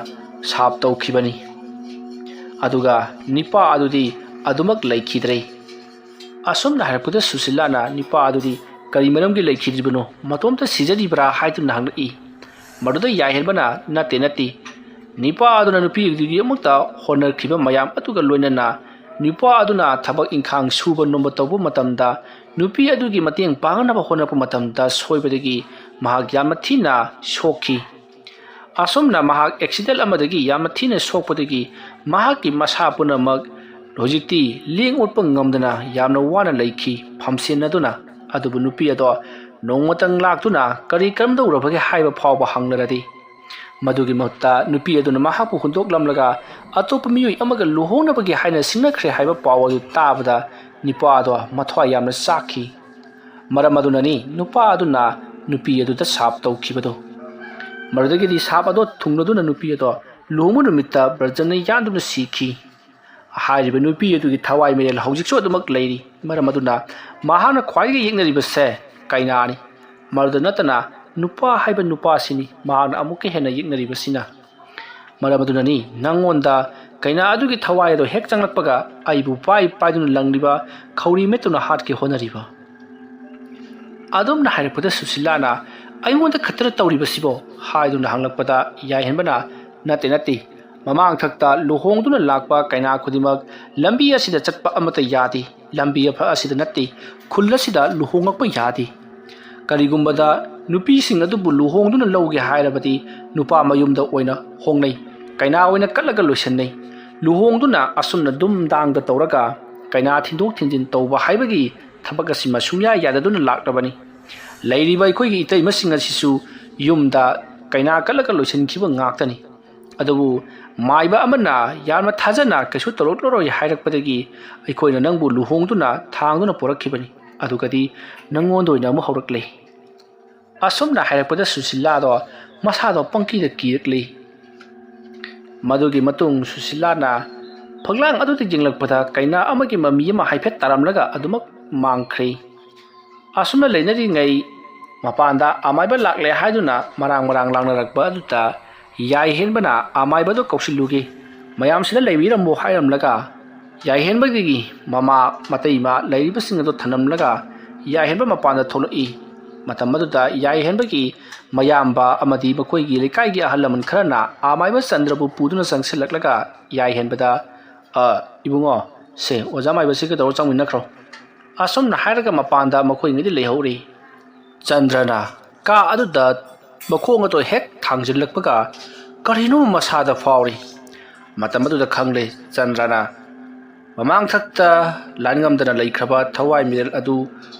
ꯁꯥꯞ ꯇꯧꯈꯤꯕꯅꯤ꯫ ꯑꯗꯨꯒ ꯅꯤꯄꯥ ꯑꯗꯨꯗꯤ ꯑꯗꯨꯃꯛ ꯂꯩꯈꯤꯗ꯭ꯔꯦ꯫ ꯑꯁꯨꯝꯅ ꯍꯥꯏꯔꯛꯄꯗ ꯁꯨꯁꯤꯂꯥꯅ ꯅꯤꯄꯥ ꯑꯗꯨꯗꯤ ꯀꯔꯤ ꯃꯔꯝꯒꯤ ꯂꯩꯈꯤꯗ꯭ꯔꯤꯕꯅꯣ, ꯃꯇꯣꯝꯇ ꯁꯤꯖꯔꯤꯕ꯭ꯔꯥ ꯍꯥꯏꯗꯨꯅ ꯍꯪꯂꯛꯏ꯫ ꯃꯗꯨꯗ ꯌꯥꯏꯍꯦꯟꯕꯅ, "ꯅꯠꯇꯦ, ꯅꯠꯇꯦ꯫ ꯅꯤꯄꯥ ꯑꯗꯨꯅ ꯅꯨꯄꯤ ꯑꯗꯨꯒꯤꯗꯃꯛꯇ ꯍꯣꯠꯅꯈꯤꯕ ꯃꯌꯥꯝ ꯑꯗꯨꯒ ꯂꯣꯏꯅꯅ ꯅꯨꯄꯥ ꯑꯗꯨꯅ ꯊꯕꯛ ꯏꯪꯈꯥꯡ ꯁꯨꯕ ꯅꯣꯝꯕ ꯇꯧꯕ ꯃꯇꯝꯗ, ꯅꯨꯄꯤ ꯑꯗꯨꯒꯤ ꯃꯇꯦꯡ ꯄꯥꯡꯅꯕ ꯍꯣꯠꯅꯔꯛꯄ ꯃꯇꯝꯗ ꯁꯣꯏꯕꯗꯒꯤ ꯃꯍꯥꯛ ꯌꯥꯝꯅ ꯊꯤꯅ ꯁꯣꯛꯈꯤ꯫ ꯑꯁꯨꯝꯅ ꯃꯍꯥꯛ ꯑꯦꯛꯁꯤꯗꯦꯟ ꯑꯃꯗꯒꯤ ꯌꯥꯝꯅ ꯊꯤꯅ ꯁꯣꯛꯄꯗꯒꯤ ꯃꯍꯥꯛꯀꯤ ꯃꯁꯥ ꯄꯨꯝꯅꯃꯛ ꯍꯧꯖꯤꯛꯇꯤ ꯂꯦꯡ ꯑꯣꯠꯄ ꯉꯝꯗꯅ ꯌꯥꯝꯅ ꯋꯥꯅ ꯂꯩꯈꯤ ꯐꯝꯁꯦꯟꯅꯗꯨꯅ꯫ ꯑꯗꯨꯕꯨ ꯅꯨꯄꯤ ꯑꯗꯣ ꯅꯣꯡꯃꯇꯪ ꯂꯥꯛꯇꯨꯅ ꯀꯔꯤ ꯀꯔꯝꯗꯧꯔꯕꯒꯦ ꯍꯥꯏꯕ ꯐꯥꯎꯕ ꯍꯪꯂꯔꯗꯤ, ꯃꯗꯨꯒꯤ ꯃꯍꯨꯠꯇ ꯅꯨꯄꯤ ꯑꯗꯨꯅ ꯃꯍꯥꯛꯄꯨ ꯍꯨꯟꯗꯣꯛꯂꯝꯂꯒ ꯑꯇꯣꯞꯄ ꯃꯤꯑꯣꯏ ꯑꯃꯒ ꯂꯨꯍꯣꯡꯅꯕꯒꯤ ꯍꯥꯏꯅ ꯁꯤꯡꯅꯈ꯭ꯔꯦ ꯍꯥꯏꯕ ꯄꯥꯎ ꯑꯗꯨ ꯇꯥꯕꯗ ꯅꯨꯄꯥ ꯑꯗꯣ ꯃꯊ꯭ꯋꯥꯏ ꯌꯥꯝꯅ ꯆꯥꯛꯈꯤ꯫ ꯃꯔꯝ ꯑꯗꯨꯅꯅꯤ ꯅꯨꯄꯥ ꯑꯗꯨꯅ ꯅꯨꯄꯤ ꯑꯗꯨꯗ ꯁꯥꯞ ꯇꯧꯈꯤꯕꯗꯨ꯫ ꯃꯗꯨꯗꯒꯤꯗꯤ ꯁꯥꯞ ꯑꯗꯣ ꯊꯨꯡꯂꯗꯨꯅ ꯅꯨꯄꯤ ꯑꯗꯣ ꯂꯨꯍꯣꯡꯕ ꯅꯨꯃꯤꯠꯇ ꯕ꯭ꯔꯖꯅ ꯌꯥꯟꯗꯨꯅ ꯁꯤꯈꯤ꯫ ꯍꯥꯏꯔꯤꯕ ꯅꯨꯄꯤ ꯑꯗꯨꯒꯤ ꯊꯋꯥꯏ ꯃꯤꯔꯦꯜ ꯍꯧꯖꯤꯛꯁꯨ ꯑꯗꯨꯃꯛ ꯂꯩꯔꯤ꯫ ꯃꯔꯝ ꯑꯗꯨꯅ ꯃꯍꯥꯛꯅ ꯈ꯭ꯋꯥꯏꯗꯒꯤ ꯌꯦꯛꯅꯔꯤꯕꯁꯦ ꯀꯩꯅꯥꯅꯤ꯫ ꯃꯗꯨꯗ ꯅꯠꯇꯅ ꯅꯨꯄꯥ ꯍꯥꯏꯕ ꯅꯨꯄꯥꯁꯤꯅꯤ ꯃꯍꯥꯛꯅ ꯑꯃꯨꯛꯀ ꯍꯦꯟꯅ ꯌꯦꯛꯅꯔꯤꯕꯁꯤꯅ꯫ ꯃꯔꯝ ꯑꯗꯨꯅꯅꯤ ꯅꯪꯉꯣꯟꯗ ꯀꯩꯅꯥ ꯑꯗꯨꯒꯤ ꯊꯋꯥꯏ ꯑꯗꯨ ꯍꯦꯛ ꯆꯪꯂꯛꯄꯒ ꯑꯩꯕꯨ ꯄꯥꯏ ꯄꯥꯏꯗꯨꯅ ꯂꯪꯂꯤꯕ, ꯈꯧꯔꯤ ꯃꯦꯠꯇꯨꯅ ꯍꯥꯠꯀꯦ ꯍꯣꯠꯅꯔꯤꯕ꯫ ꯑꯗꯨꯝꯅ ꯍꯥꯏꯔꯛꯄꯗ ꯁꯨꯁꯤꯂꯥꯅ, "ꯑꯩꯉꯣꯟꯗ ꯈꯛꯇꯅ ꯇꯧꯔꯤꯕꯁꯤꯕꯣ?" ꯍꯥꯏꯗꯨꯅ ꯍꯪꯂꯛꯄꯗ ꯌꯥꯏꯍꯦꯟꯕꯅ, "ꯅꯠꯇꯦ, ꯅꯠꯇꯦ, ꯃꯃꯥꯡꯊꯛꯇ ꯂꯨꯍꯣꯡꯗꯨꯅ ꯂꯥꯛꯄ ꯀꯩꯅꯥ ꯈꯨꯗꯤꯡꯃꯛ ꯂꯝꯕꯤ ꯑꯁꯤꯗ ꯆꯠꯄ ꯑꯃꯠꯇ ꯌꯥꯗꯦ꯫ ꯂꯝꯕꯤ ꯑꯐ ꯑꯁꯤꯗ ꯅꯠꯇꯦ, ꯈꯨꯜ ꯑꯁꯤꯗ ꯂꯨꯍꯣꯡꯂꯛꯄ ꯌꯥꯗꯦ꯫ ꯀꯔꯤꯒꯨꯝꯕꯗ ꯅꯨꯄꯤꯁꯤꯡ ꯑꯗꯨꯕꯨ ꯂꯨꯍꯣꯡꯗꯨꯅ ꯂꯧꯒꯦ ꯍꯥꯏꯔꯕꯗꯤ ꯅꯨꯄꯥ ꯃꯌꯨꯝꯗ ꯑꯣꯏꯅ ꯍꯣꯡꯅꯩ, ꯀꯩꯅꯥ ꯑꯣꯏꯅ ꯀꯠꯂꯒ ꯂꯣꯏꯁꯤꯟꯅꯩ꯫ ꯂꯨꯍꯣꯡꯗꯨꯅ ꯑꯁꯨꯝꯅ ꯗꯨꯝ ꯗꯥꯡꯗ ꯇꯧꯔꯒ ꯀꯩꯅꯥ ꯊꯤꯟꯗꯣꯛ ꯊꯤꯟꯖꯤꯟ ꯇꯧꯕ ꯍꯥꯏꯕꯒꯤ ꯊꯕꯛ ꯑꯁꯤꯃ ꯁꯨꯡꯌꯥ ꯌꯥꯗꯗꯨꯅ ꯂꯥꯛꯂꯕꯅꯤ꯫ ꯂꯩꯔꯤꯕ ꯑꯩꯈꯣꯏꯒꯤ ꯏꯇꯩꯃꯁꯤꯡ ꯑꯁꯤꯁꯨ ꯌꯨꯝꯗ ꯀꯩꯅꯥ ꯀꯠꯂꯒ ꯂꯣꯏꯁꯤꯟꯈꯤꯕ ꯉꯥꯛꯇꯅꯤ꯫ ꯑꯗꯨꯕꯨ ꯃꯥꯏꯕ ꯑꯃꯅ ꯌꯥꯝꯅ ꯊꯥꯖꯅ ꯀꯩꯁꯨ ꯇꯧꯔꯛꯂꯔꯣꯏ ꯍꯥꯏꯔꯛꯄꯗꯒꯤ ꯑꯩꯈꯣꯏꯅ ꯅꯪꯕꯨ ꯂꯨꯍꯣꯡꯗꯨꯅ ꯊꯥꯡꯗꯨꯅ ꯄꯨꯔꯛꯈꯤꯕꯅꯤ꯫ ꯑꯗꯨꯒꯗꯤ ꯅꯪꯉꯣꯟꯗ ꯑꯣꯏꯅ ꯑꯃꯨꯛ ꯍꯧꯔꯛꯂꯦ꯫" ꯑꯁꯨꯝꯅ ꯍꯥꯏꯔꯛꯄꯗ ꯁꯨꯁꯤꯂꯥꯗꯣ ꯃꯁꯥꯗꯣ ꯄꯪꯀꯤꯗ ꯀꯤꯔꯛꯂꯤ꯫ ꯃꯗꯨꯒꯤ ꯃꯇꯨꯡ ꯁꯨꯁꯤꯂꯥꯅ ꯐꯛꯂꯥꯡ ꯑꯗꯨꯗ ꯌꯦꯡꯂꯛꯄꯗ ꯀꯩꯅꯥ ꯑꯃꯒꯤ ꯃꯃꯤ ꯑꯃ ꯍꯥꯏꯐꯦꯠ ꯇꯥꯔꯝꯂꯒ ꯑꯗꯨꯃꯛ ꯃꯥꯡꯈ꯭ꯔꯦ꯫ ꯑꯁꯨꯝꯅ ꯂꯩꯅꯔꯤꯉꯩ ꯃꯄꯥꯟꯗ ꯑꯃꯥꯏꯕ ꯂꯥꯛꯂꯦ ꯍꯥꯏꯗꯨꯅ ꯃꯔꯥꯡ ꯃꯔꯥꯡ ꯂꯥꯡꯅꯔꯛꯄ ꯑꯗꯨꯗ ꯌꯥꯏꯍꯦꯟꯕꯅ ꯑꯃꯥꯏꯕꯗꯨ ꯀꯧꯁꯤꯜꯂꯨꯒꯦ, ꯃꯌꯥꯝꯁꯤꯗ ꯂꯩꯕꯤꯔꯝꯃꯨ ꯍꯥꯏꯔꯝꯂꯒ ꯌꯥꯏꯍꯦꯟꯕꯒꯤ ꯃꯃꯥ ꯃꯇꯩꯃ ꯂꯩꯔꯤꯕꯁꯤꯡ ꯑꯗꯨ ꯊꯅꯝꯂꯒ ꯌꯥꯏꯍꯦꯟꯕ ꯃꯄꯥꯟꯗ ꯊꯣꯛꯂꯛꯏ꯫ ꯃꯇꯝ ꯑꯗꯨꯗ ꯌꯥꯏꯍꯦꯟꯕꯒꯤ ꯃꯌꯥꯝꯕ ꯑꯃꯗꯤ ꯃꯈꯣꯏꯒꯤ ꯂꯩꯀꯥꯏꯒꯤ ꯑꯍꯜ ꯂꯃꯟ ꯈꯔꯅ ꯑꯃꯥꯏꯕ ꯆꯟꯗ꯭ꯔꯕꯨ ꯄꯨꯗꯨꯅ ꯆꯪꯁꯤꯜꯂꯛꯂꯒ ꯌꯥꯏꯍꯦꯟꯕꯗ, "ꯑ, ꯏꯕꯨꯡꯉꯣ, ꯁꯦ, ꯑꯣꯖꯥ ꯃꯥꯏꯕꯁꯤ ꯀꯩꯗꯧꯔ ꯆꯪꯃꯤꯟꯅꯈ꯭ꯔꯣ?" ꯑꯁꯨꯝꯅ ꯍꯥꯏꯔꯒ ꯃꯄꯥꯟꯗ ꯃꯈꯣꯏꯉꯩꯗꯤ ꯂꯩꯍꯧꯔꯤ꯫ ꯆꯟꯗ꯭ꯔꯅ ꯀꯥ ꯑꯗꯨꯗ ꯃꯈꯣꯡ ꯑꯗꯨ ꯍꯦꯛ ꯊꯥꯡꯖꯤꯜꯂꯛꯄꯒ ꯀꯔꯤꯅꯣ ꯃꯁꯥꯗ ꯐꯥꯎꯔꯤ꯫ ꯃꯇꯝ ꯑꯗꯨꯗ ꯈꯪꯂꯦ ꯆꯟꯗ꯭ꯔꯅ ꯃꯃꯥꯡꯊꯛꯇ ꯂꯥꯟ ꯉꯝꯗꯅ ꯂꯩꯈ꯭ꯔꯕ ꯊꯋꯥꯏ ꯃꯤꯔꯦꯜ ꯑꯗꯨ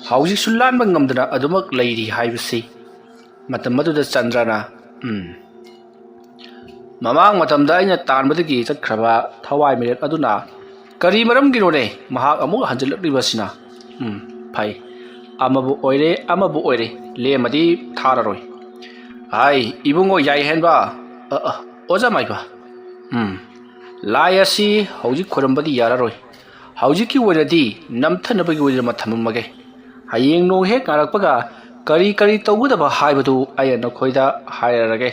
ꯍꯧꯖꯤꯛꯁꯨ ꯂꯥꯟꯕ ꯉꯝꯗꯅ ꯑꯗꯨꯃꯛ ꯂꯩꯔꯤ ꯍꯥꯏꯕꯁꯤ꯫ ꯃꯇꯝ ꯑꯗꯨꯗ ꯆꯟꯗ꯭ꯔꯅ, "ꯎꯝ, ꯃꯃꯥꯡ ꯃꯇꯝꯗ ꯑꯩꯅ ꯇꯥꯟꯕꯗꯒꯤ ꯆꯠꯈ꯭ꯔꯕ ꯊꯋꯥꯏ ꯃꯤꯔꯦꯜ ꯑꯗꯨꯅ ꯀꯔꯤ ꯃꯔꯝꯒꯤꯅꯣꯅꯦ ꯃꯍꯥꯛ ꯑꯃꯨꯛ ꯍꯟꯖꯤꯜꯂꯛꯂꯤꯕꯁꯤꯅ? ꯎꯝ, ꯐꯩ, ꯑꯃꯕꯨ ꯑꯣꯏꯔꯦ, ꯑꯃꯕꯨ ꯑꯣꯏꯔꯦ, ꯂꯦꯝꯃꯗꯤ ꯊꯥꯔꯔꯣꯏ꯫ ꯍꯥꯏ, ꯏꯕꯨꯡꯉꯣ ꯌꯥꯏꯍꯦꯟꯕ, ꯑ, ꯑ, ꯑꯣꯖꯥ ꯃꯥꯏꯕ, ꯎꯝ, ꯂꯥꯏ ꯑꯁꯤ ꯍꯧꯖꯤꯛ ꯈꯣꯏꯔꯝꯕꯗꯤ ꯌꯥꯔꯔꯣꯏ꯫ ꯍꯧꯖꯤꯛꯀꯤ ꯑꯣꯏꯅꯗꯤ ꯅꯝꯊꯅꯕꯒꯤ ꯑꯣꯏꯅ ꯊꯝꯃꯝꯃꯒꯦ꯫ ꯍꯌꯦꯡ ꯅꯣꯡ ꯍꯦꯛ ꯉꯥꯜꯂꯛꯄꯒ ꯀꯔꯤ ꯀꯔꯤ ꯇꯧꯒꯗꯕ ꯍꯥꯏꯕꯗꯨ ꯑꯩꯅ ꯅꯈꯣꯏꯗ ꯍꯥꯏꯔꯛꯑꯒꯦ꯫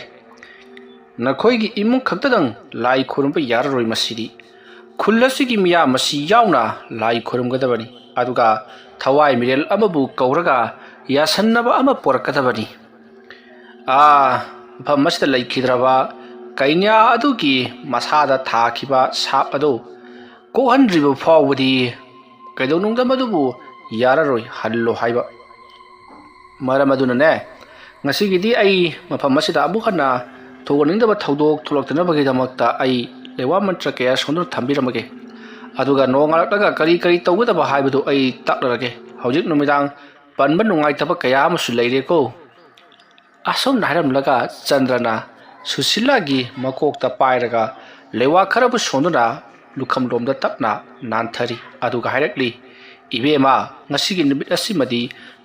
ꯅꯈꯣꯏꯒꯤ ꯏꯃꯨꯡ ꯈꯛꯇꯗꯪ ꯂꯥꯏ ꯈꯨꯔꯨꯝꯕ ꯌꯥꯔꯔꯣꯏ꯫ ꯃꯁꯤꯗꯤ ꯈꯨꯜ ꯑꯁꯤꯒꯤ ꯃꯤꯌꯥꯝ ꯑꯁꯤ ꯌꯥꯎꯅ ꯂꯥꯏ ꯈꯨꯔꯨꯝꯒꯗꯕꯅꯤ꯫ ꯑꯗꯨꯒ ꯊꯋꯥꯏ ꯃꯤꯔꯦꯜ ꯑꯃꯕꯨ ꯀꯧꯔꯒ ꯌꯥꯁꯟꯅꯕ ꯑꯃ ꯄꯣꯔꯛꯀꯗꯕꯅꯤ꯫ ꯑꯥ, ꯃꯐꯝ ꯑꯁꯤꯗ ꯂꯩꯈꯤꯗ꯭ꯔꯕ ꯀꯩꯅ꯭ꯌꯥ ꯑꯗꯨꯒꯤ ꯃꯁꯥꯗ ꯊꯥꯈꯤꯕ ꯁꯥꯞ ꯑꯗꯨ ꯀꯣꯛꯍꯟꯗ꯭ꯔꯤꯕ ꯐꯥꯎꯕꯗꯤ ꯀꯩꯗꯧꯅꯨꯡꯗ ꯃꯗꯨꯕꯨ ꯌꯥꯔꯔꯣꯏ ꯍꯜꯂꯣ ꯍꯥꯏꯕ꯫ ꯃꯔꯝ ꯑꯗꯨꯅꯅꯦ, ꯉꯁꯤꯒꯤꯗꯤ ꯑꯩ ꯃꯐꯝ ꯑꯁꯤꯗ ꯑꯃꯨꯛ ꯍꯟꯅ ꯊꯣꯛꯍꯟꯅꯤꯡꯗꯕ ꯊꯧꯗꯣꯛ ꯊꯣꯛꯂꯛꯇꯅꯕꯒꯤꯗꯃꯛꯇ ꯑꯩ ꯂꯩꯋꯥ ꯃꯟꯇ꯭ꯔ ꯀꯌꯥ ꯁꯣꯟꯗꯨꯅ ꯊꯝꯕꯤꯔꯝꯃꯒꯦ꯫ ꯑꯗꯨꯒ ꯅꯣꯡꯉꯥꯜꯂꯛꯂꯒ ꯀꯔꯤ ꯀꯔꯤ ꯇꯧꯒꯗꯕ ꯍꯥꯏꯕꯗꯨ ꯑꯩ ꯇꯥꯛꯂꯔꯒꯦ꯫ ꯍꯧꯖꯤꯛ ꯅꯨꯃꯤꯗꯥꯡ ꯄꯟꯕ ꯅꯨꯡꯉꯥꯏꯇꯕ ꯀꯌꯥ ꯑꯃꯁꯨ ꯂꯩꯔꯦꯀꯣ꯫" ꯑꯁꯨꯝꯅ ꯍꯥꯏꯔꯝꯂꯒ ꯆꯟꯗ꯭ꯔꯅ ꯁꯨꯁꯤꯂꯥꯒꯤ ꯃꯀꯣꯛꯇ ꯄꯥꯏꯔꯒ ꯂꯩꯋꯥ ꯈꯔꯕꯨ ꯁꯣꯟꯗꯨꯅ ꯂꯨꯈꯝꯂꯣꯝꯗ ꯇꯞꯅ ꯅꯥꯟꯊꯔꯤ꯫ ꯑꯗꯨꯒ ꯍꯥꯏꯔꯛꯂꯤ, "ꯏꯕꯦꯝꯃ, ꯉꯁꯤꯒꯤ ꯅꯨꯃꯤꯠ ꯑꯁꯤꯃꯗꯤ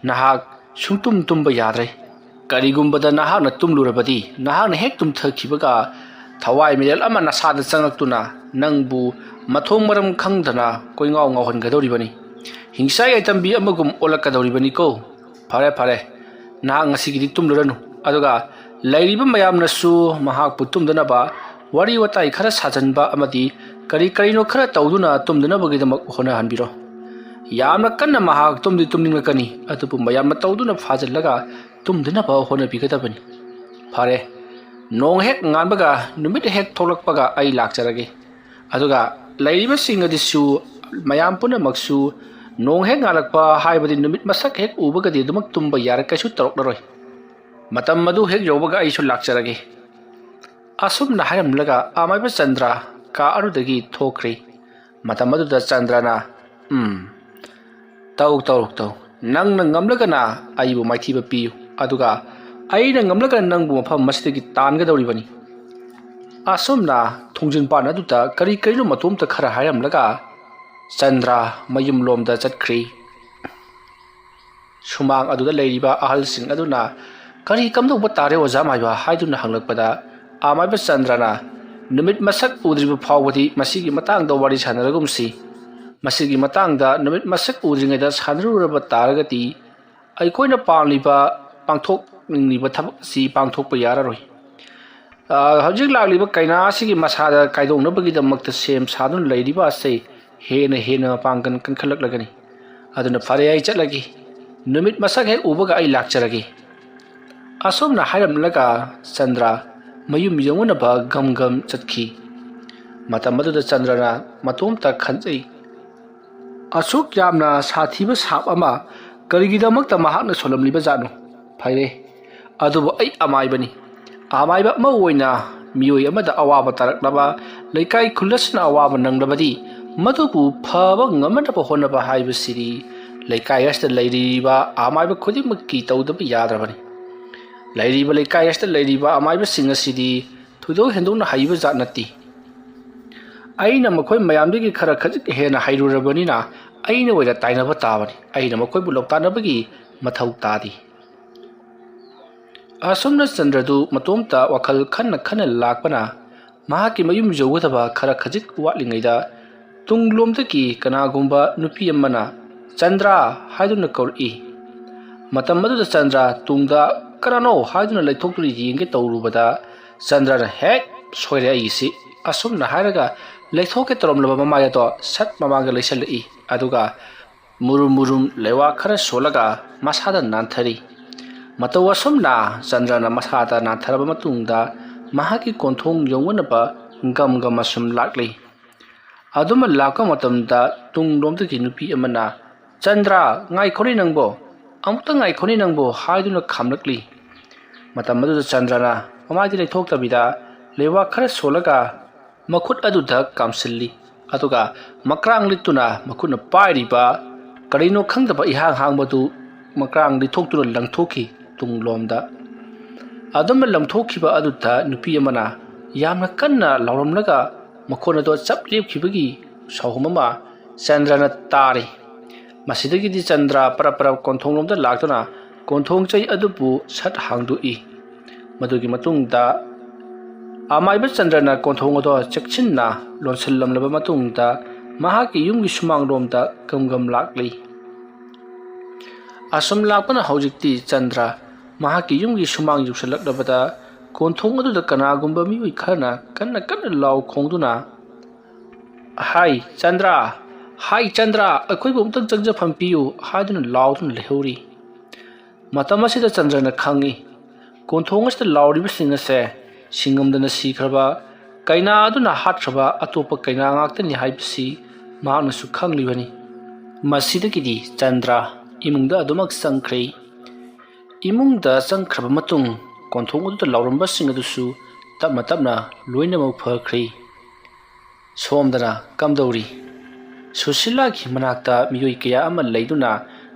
ꯅꯍꯥꯛ ꯁꯨꯡꯇꯨꯝ ꯇꯨꯝꯕ ꯌꯥꯗ꯭ꯔꯦ꯫ ꯀꯔꯤꯒꯨꯝꯕꯗ ꯅꯍꯥꯛꯅ ꯇꯨꯝꯂꯨꯔꯕꯗꯤ, ꯅꯍꯥꯛꯅ ꯍꯦꯛ ꯇꯨꯝꯊꯈꯤꯕꯒ ꯊꯋꯥꯏ ꯃꯤꯔꯦꯜ ꯑꯃ ꯅꯁꯥꯗ ꯆꯪꯂꯛꯇꯨꯅ ꯅꯪꯕꯨ ꯃꯊꯣꯡ ꯃꯔꯝ ꯈꯪꯗꯅ ꯀꯣꯏꯉꯥꯎ ꯉꯥꯎꯍꯟꯒꯗꯧꯔꯤꯕꯅꯤ꯫ ꯍꯤꯡꯁꯥ ꯌꯥꯏꯇꯝꯕꯤ ꯑꯃꯒꯨꯝ ꯑꯣꯜꯂꯛꯀꯗꯧꯔꯤꯕꯅꯤꯀꯣ꯫ ꯐꯔꯦ, ꯐꯔꯦ, ꯅꯍꯥꯛ ꯉꯁꯤꯒꯤꯗꯤ ꯇꯨꯝꯂꯨꯔꯅꯨ꯫" ꯑꯗꯨꯒ ꯂꯩꯔꯤꯕ ꯃꯌꯥꯝꯅꯁꯨ ꯃꯍꯥꯛꯄꯨ ꯇꯨꯝꯗꯅꯕ ꯋꯥꯔꯤ ꯋꯥꯇꯥꯏ ꯈꯔ ꯁꯥꯖꯟꯕ ꯑꯃꯗꯤ ꯀꯔꯤ ꯀꯔꯤꯅꯣ ꯈꯔ ꯇꯧꯗꯨꯅ ꯇꯨꯝꯗꯅꯕꯒꯤꯗꯃꯛ ꯍꯣꯠꯅꯍꯟꯕꯤꯔꯣ꯫ ꯌꯥꯝꯅ ꯀꯟꯅ ꯃꯍꯥꯛ ꯇꯨꯝꯗꯤ ꯇꯨꯝꯅꯤꯡꯂꯛꯀꯅꯤ, ꯑꯗꯨꯕꯨ ꯃꯌꯥꯝꯅ ꯇꯧꯗꯨꯅ ꯐꯥꯖꯤꯜꯂꯒ ꯇꯨꯝꯗꯅꯕ ꯍꯣꯠꯅꯕꯤꯒꯗꯕꯅꯤ꯫ ꯐꯔꯦ, ꯅꯣꯡ ꯍꯦꯛ ꯉꯥꯟꯕꯒ ꯅꯨꯃꯤꯠ ꯍꯦꯛ ꯊꯣꯛꯂꯛꯄꯒ ꯑꯩ ꯂꯥꯛꯆꯔꯒꯦ꯫ ꯑꯗꯨꯒ ꯂꯩꯔꯤꯕꯁꯤꯡ ꯑꯗꯨꯁꯨ, ꯃꯌꯥꯝ ꯄꯨꯝꯅꯃꯛꯁꯨ ꯅꯣꯡ ꯍꯦꯛ ꯉꯥꯜꯂꯛꯄ ꯍꯥꯏꯕꯗꯤ ꯅꯨꯃꯤꯠ ꯃꯁꯛ ꯍꯦꯛ ꯎꯕꯒꯗꯤ ꯑꯗꯨꯃꯛ ꯇꯨꯝꯕ ꯌꯥꯔꯦ, ꯀꯩꯁꯨ ꯇꯧꯔꯛꯂꯔꯣꯏ꯫ ꯃꯇꯝ ꯑꯗꯨ ꯍꯦꯛ ꯌꯧꯕꯒ ꯑꯩꯁꯨ ꯂꯥꯛꯆꯔꯒꯦ꯫ ꯑꯁꯨꯝꯅ ꯍꯥꯏꯔꯝꯂꯒ ꯑꯃꯥꯏꯕ ꯆꯟꯗ꯭ꯔ ꯀꯥ ꯑꯗꯨꯗꯒꯤ ꯊꯣꯛꯈ꯭ꯔꯦ꯫ ꯃꯇꯝ ꯑꯗꯨꯗ ꯆꯟꯗ꯭ꯔꯅ, "ꯎꯝ, ꯇꯧ, ꯇꯧ, ꯇꯧ꯫ ꯅꯪꯅ ꯉꯝꯂꯒꯅ ꯑꯩꯕꯨ ꯃꯥꯏꯊꯤꯕ ꯄꯤꯌꯨ, ꯑꯗꯨꯒ ꯑꯩꯅ ꯉꯝꯂꯒꯅ ꯅꯪꯕꯨ ꯃꯐꯝ ꯑꯁꯤꯗꯒꯤ ꯇꯥꯟꯒꯗꯧꯔꯤꯕꯅꯤ"꯫ ꯑꯁꯨꯝꯅ ꯊꯣꯡꯖꯤꯟ ꯄꯥꯟ ꯑꯗꯨꯗ ꯀꯔꯤ ꯀꯔꯤꯅꯣ ꯃꯇꯣꯝꯇ ꯈꯔ ꯍꯥꯏꯔꯝꯂꯒ ꯆꯟꯗ꯭ꯔ ꯃꯌꯨꯝꯂꯣꯝꯗ ꯆꯠꯈ꯭ꯔꯤ꯫ ꯁꯨꯃꯥꯡ ꯑꯗꯨꯗ ꯂꯩꯔꯤꯕ ꯑꯍꯜꯁꯤꯡ ꯑꯗꯨꯅ, "ꯀꯔꯤ ꯀꯝꯗꯧꯕ ꯇꯥꯔꯦ, ꯑꯣꯖꯥ ꯃꯥꯏꯕ?" ꯍꯥꯏꯗꯨꯅ ꯍꯪꯂꯛꯄꯗ, ꯑꯃꯥꯏꯕ ꯆꯟꯗ꯭ꯔꯅ, "ꯅꯨꯃꯤꯠ ꯃꯁꯛ ꯎꯗ꯭ꯔꯤꯕ ꯐꯥꯎꯕꯗꯤ ꯃꯁꯤꯒꯤ ꯃꯇꯥꯡꯗ ꯋꯥꯔꯤ ꯁꯥꯟꯅꯔꯒꯨꯝꯁꯤ꯫ ꯃꯁꯤꯒꯤ ꯃꯇꯥꯡꯗ ꯅꯨꯃꯤꯠ ꯃꯁꯛ ꯎꯗ꯭ꯔꯤꯉꯩꯗ ꯁꯥꯟꯅꯔꯨꯔꯕ ꯇꯥꯔꯒꯗꯤ ꯑꯩꯈꯣꯏꯅ ꯄꯥꯝꯂꯤꯕ, ꯄꯥꯡꯊꯣꯛꯅꯤꯡꯂꯤꯕ ꯊꯕꯛ ꯑꯁꯤ ꯄꯥꯡꯊꯣꯛꯄ ꯌꯥꯔꯔꯣꯏ꯫ ꯑ, ꯍꯧꯖꯤꯛ ꯂꯥꯛꯂꯤꯕ ꯀꯩꯅꯥ ꯑꯁꯤꯒꯤ ꯃꯁꯥꯗ ꯀꯥꯏꯗꯣꯛꯅꯕꯒꯤꯗꯃꯛꯇ ꯁꯦꯝ ꯁꯥꯗꯨꯅ ꯂꯩꯔꯤꯕ ꯑꯁꯤ ꯍꯦꯟꯅ ꯍꯦꯟꯅ ꯃꯄꯥꯡꯒꯜ ꯀꯟꯈꯠꯂꯛꯂꯒꯅꯤ꯫ ꯑꯗꯨꯅ ꯐꯔꯦ, ꯑꯩ ꯆꯠꯂꯒꯦ꯫ ꯅꯨꯃꯤꯠ ꯃꯁꯛ ꯍꯦꯛ ꯎꯕꯒ ꯑꯩ ꯂꯥꯛꯆꯔꯒꯦ"꯫ ꯑꯁꯨꯝꯅ ꯍꯥꯏꯔꯝꯂꯒ ꯆꯟꯗ꯭ꯔ ꯃꯌꯨꯝ ꯌꯧꯅꯅꯕ ꯒꯝ ꯒꯝ ꯆꯠꯈꯤ꯫ ꯃꯇꯝ ꯑꯗꯨꯗ ꯆꯟꯗ꯭ꯔꯅ ꯃꯇꯣꯝꯇ ꯈꯟꯖꯩ, "ꯑꯁꯨꯛ ꯌꯥꯝꯅ ꯁꯥꯊꯤꯕ ꯁꯥꯞ ꯑꯃ ꯀꯔꯤꯒꯤꯗꯃꯛꯇ ꯃꯍꯥꯛꯅ ꯁꯣꯜꯂꯝꯂꯤꯕ ꯖꯥꯠꯅꯣ? ꯐꯔꯦ, ꯑꯗꯨꯕꯨ ꯑꯩ ꯑꯃꯥꯏꯕꯅꯤ꯫ ꯑꯃꯥꯏꯕ ꯑꯃ ꯑꯣꯏꯅ ꯃꯤꯑꯣꯏ ꯑꯃꯗ ꯑꯋꯥꯕ ꯇꯥꯔꯛꯂꯕ, ꯂꯩꯀꯥꯏ ꯈꯨꯜ ꯑꯁꯤꯅ ꯑꯋꯥꯕ ꯅꯪꯂꯕꯗꯤ ꯃꯗꯨꯕꯨ ꯐꯕ ꯉꯝꯅꯅꯕ ꯍꯣꯠꯅꯕ ꯍꯥꯏꯕꯁꯤꯗꯤ ꯂꯩꯀꯥꯏ ꯑꯁꯤꯗ ꯂꯩꯔꯤꯕ ꯑꯃꯥꯏꯕ ꯈꯨꯗꯤꯡꯃꯛꯀꯤ ꯇꯧꯗꯕ ꯌꯥꯗ꯭ꯔꯕꯅꯤ꯫ ꯂꯩꯔꯤꯕ ꯂꯩꯀꯥꯏ ꯑꯁꯤꯗ ꯂꯩꯔꯤꯕ ꯑꯃꯥꯏꯕꯁꯤꯡ ꯑꯁꯤꯗꯤ ꯊꯣꯏꯗꯣꯛ ꯍꯦꯟꯗꯣꯛꯅ ꯍꯩꯕ ꯖꯥꯠ ꯅꯠꯇꯦ꯫ ꯑꯩꯅ ꯃꯈꯣꯏ ꯃꯌꯥꯝꯗꯒꯤ ꯈꯔ ꯈꯖꯤꯛ ꯍꯦꯟꯅ ꯍꯩꯔꯨꯔꯕꯅꯤꯅ ꯑꯩꯅ ꯑꯣꯏꯅ ꯇꯥꯏꯅꯕ ꯇꯥꯕꯅꯤ꯫ ꯑꯩꯅ ꯃꯈꯣꯏꯕꯨ ꯂꯧꯇꯥꯅꯕꯒꯤ ꯃꯊꯧ ꯇꯥꯗꯦ"꯫ ꯑꯁꯨꯝꯅ ꯆꯟꯗ꯭ꯔꯗꯨ ꯃꯇꯣꯝꯇ ꯋꯥꯈꯜ ꯈꯟꯅ ꯈꯟꯅ ꯂꯥꯛꯄꯅ, ꯃꯍꯥꯛꯀꯤ ꯃꯌꯨꯝ ꯌꯧꯒꯗꯕ ꯈꯔ ꯈꯖꯤꯛ ꯋꯥꯠꯂꯤꯉꯩꯗ ꯇꯨꯡꯂꯣꯝꯗꯒꯤ ꯀꯅꯥꯒꯨꯝꯕ ꯅꯨꯄꯤ ꯑꯃꯅ "ꯆꯟꯗ꯭ꯔ" ꯍꯥꯏꯗꯨꯅ ꯀꯧꯔꯛꯏ꯫ ꯃꯇꯝ ꯑꯗꯨꯗ ꯆꯟꯗ꯭ꯔ ꯇꯨꯡꯗ "ꯀꯅꯥꯅꯣ?" ꯍꯥꯏꯗꯨꯅ ꯂꯩꯊꯣꯛꯇꯨꯅ ꯌꯦꯡꯒꯦ ꯇꯧꯔꯨꯕꯗ, ꯆꯟꯗ꯭ꯔꯅ "ꯍꯦꯛ ꯁꯣꯏꯔꯦ ꯑꯩꯒꯤꯁꯤ" ꯑꯁꯨꯝꯅ ꯍꯥꯏꯔꯒ ꯂꯩꯊꯣꯛꯀꯦ ꯇꯧꯔꯝꯂꯕ ꯃꯃꯥꯏ ꯑꯗꯣ ꯁꯠ ꯃꯃꯥꯡꯗ ꯂꯩꯁꯜꯂꯛꯏ꯫ ꯑꯗꯨꯒ ꯃꯨꯔꯨꯝ ꯃꯨꯔꯨꯝ ꯂꯩꯋꯥ ꯈꯔ ꯁꯣꯜꯂꯒ ꯃꯁꯥꯗ ꯅꯥꯟꯊꯔꯤ꯫ ꯃꯇꯧ ꯑꯁꯨꯝꯅ ꯆꯟꯗ꯭ꯔꯅ ꯃꯁꯥꯗ ꯅꯥꯟꯊꯔꯕ ꯃꯇꯨꯡꯗ ꯃꯍꯥꯛꯀꯤ ꯀꯣꯟꯊꯣꯡ ꯌꯧꯅꯅꯕ ꯒꯝ ꯒꯝ ꯑꯁꯨꯝ ꯂꯥꯛꯂꯤ꯫ ꯑꯗꯨꯃ ꯂꯥꯛꯄ ꯃꯇꯝꯗ ꯇꯨꯡꯂꯣꯝꯗꯒꯤ ꯅꯨꯄꯤ ꯑꯃꯅ, "ꯆꯟꯗ꯭ꯔ, ꯉꯥꯏꯈꯣꯅꯦ ꯅꯪꯕꯣ, ꯑꯃꯨꯛꯇ ꯉꯥꯏꯈꯣꯅꯦ ꯅꯪꯕꯣ" ꯍꯥꯏꯗꯨꯅ ꯈꯥꯝꯂꯛꯂꯤ꯫ ꯃꯇꯝ ꯑꯗꯨꯗ ꯆꯟꯗ꯭ꯔꯅ ꯃꯃꯥꯏꯗꯤ ꯂꯩꯊꯣꯛꯇꯕꯤꯗ ꯂꯩꯋꯥ ꯈꯔ ꯁꯣꯜꯂꯒ ꯃꯈꯨꯠ ꯑꯗꯨꯗ ꯀꯥꯝꯁꯤꯜꯂꯤ꯫ ꯑꯗꯨꯒ ꯃꯀ꯭ꯔꯥꯡ ꯂꯤꯠꯇꯨꯅ ꯃꯈꯨꯠꯅ ꯄꯥꯏꯔꯤꯕ ꯀꯔꯤꯅꯣ ꯈꯪꯗꯕ ꯏꯍꯥꯡ ꯍꯥꯡꯕꯗꯨ ꯃꯀ꯭ꯔꯥꯡ ꯂꯤꯠꯊꯣꯛꯇꯨꯅ ꯂꯪꯊꯣꯛꯈꯤ ꯇꯨꯡꯂꯣꯝꯗ꯫ ꯑꯗꯨꯝꯅ ꯂꯪꯊꯣꯛꯈꯤꯕ ꯑꯗꯨꯗ ꯅꯨꯄꯤ ꯑꯃꯅ ꯌꯥꯝꯅ ꯀꯟꯅ ꯂꯥꯎꯔꯝꯂꯒ ꯃꯈꯣꯟ ꯑꯗꯨ ꯆꯞ ꯂꯦꯞꯈꯤꯕꯒꯤ ꯁꯥꯎꯍꯨꯝ ꯑꯃ ꯆꯟꯗ꯭ꯔꯅ ꯇꯥꯔꯤ꯫ ꯃꯁꯤꯗꯒꯤꯗꯤ ꯆꯟꯗ꯭ꯔ ꯄꯔꯞ ꯄꯔꯞ ꯀꯣꯟꯊꯣꯡꯂꯣꯝꯗ ꯂꯥꯛꯇꯨꯅ ꯀꯣꯟꯊꯣꯡ ꯆꯩ ꯑꯗꯨꯕꯨ ꯁꯠ ꯍꯥꯡꯗꯣꯛꯏ꯫ ꯃꯗꯨꯒꯤ ꯃꯇꯨꯡꯗ ꯑꯃꯥꯏꯕ ꯆꯟꯗ꯭ꯔꯅ ꯀꯣꯟꯊꯣꯡ ꯑꯗꯣ ꯆꯦꯛꯁꯤꯟꯅ ꯂꯣꯟꯁꯤꯜꯂꯝꯂꯕ ꯃꯇꯨꯡꯗ ꯃꯍꯥꯛꯀꯤ ꯌꯨꯝꯒꯤ ꯁꯨꯃꯥꯡꯂꯣꯝꯗ ꯒꯝ ꯒꯝ ꯂꯥꯛꯂꯤ꯫ ꯑꯁꯨꯝ ꯂꯥꯛꯄꯅ ꯍꯧꯖꯤꯛꯇꯤ ꯆꯟꯗ꯭ꯔ ꯃꯍꯥꯛꯀꯤ ꯌꯨꯝꯒꯤ ꯁꯨꯃꯥꯡ ꯌꯧꯁꯤꯜꯂꯛꯂꯕꯗ ꯀꯣꯟꯊꯣꯡ ꯑꯗꯨꯗ ꯀꯅꯥꯒꯨꯝꯕ ꯃꯤꯑꯣꯏ ꯈꯔꯅ ꯀꯟꯅ ꯀꯟꯅ ꯂꯥꯎ ꯈꯣꯡꯗꯨꯅ, "ꯍꯥꯏ ꯆꯟꯗ꯭ꯔ, ꯍꯥꯏ ꯆꯟꯗ꯭ꯔ, ꯑꯩꯈꯣꯏꯕꯨ ꯑꯃꯨꯛꯇꯪ ꯆꯪꯖꯐꯝ ꯄꯤꯌꯨ" ꯍꯥꯏꯗꯨꯅ ꯂꯥꯎꯗꯨꯅ ꯂꯩꯍꯧꯔꯤ꯫ ꯃꯇꯝ ꯑꯁꯤꯗ ꯆꯟꯗ꯭ꯔꯅ ꯈꯪꯏ, ꯀꯣꯟꯊꯣꯡ ꯑꯁꯤꯗ ꯂꯥꯎꯔꯤꯕꯁꯤꯡ ꯑꯁꯦ ꯁꯤꯡꯉꯝꯗꯅ ꯁꯤꯈ꯭ꯔꯕ ꯀꯩꯅꯥ ꯑꯗꯨꯅ ꯍꯥꯠꯈ꯭ꯔꯕ ꯑꯇꯣꯞꯄ ꯀꯩꯅꯥ ꯉꯥꯛꯇꯅꯤ ꯍꯥꯏꯕꯁꯤ ꯃꯍꯥꯛꯅꯁꯨ ꯈꯪꯂꯤꯕꯅꯤ꯫ ꯃꯁꯤꯗꯒꯤꯗꯤ ꯆꯟꯗ꯭ꯔ ꯏꯃꯨꯡꯗ ꯑꯗꯨꯃꯛ ꯆꯪꯈ꯭ꯔꯦ꯫ ꯏꯃꯨꯡꯗ ꯆꯪꯈ꯭ꯔꯕ ꯃꯇꯨꯡ ꯀꯣꯟꯊꯣꯡ ꯑꯗꯨꯗ ꯂꯥꯎꯔꯝꯕꯁꯤꯡ ꯑꯗꯨꯁꯨ ꯇꯞꯅ ꯇꯞꯅ ꯂꯣꯏꯅꯃꯛ ꯐꯈ꯭ꯔꯦ꯫ ꯁꯣꯝꯗꯅ ꯀꯝꯗꯧꯔꯤ? ꯁꯨꯁꯤꯂꯥꯒꯤ ꯃꯅꯥꯛꯇ ꯃꯤꯑꯣꯏ ꯀꯌꯥ ꯑꯃ ꯂꯩꯗꯨꯅ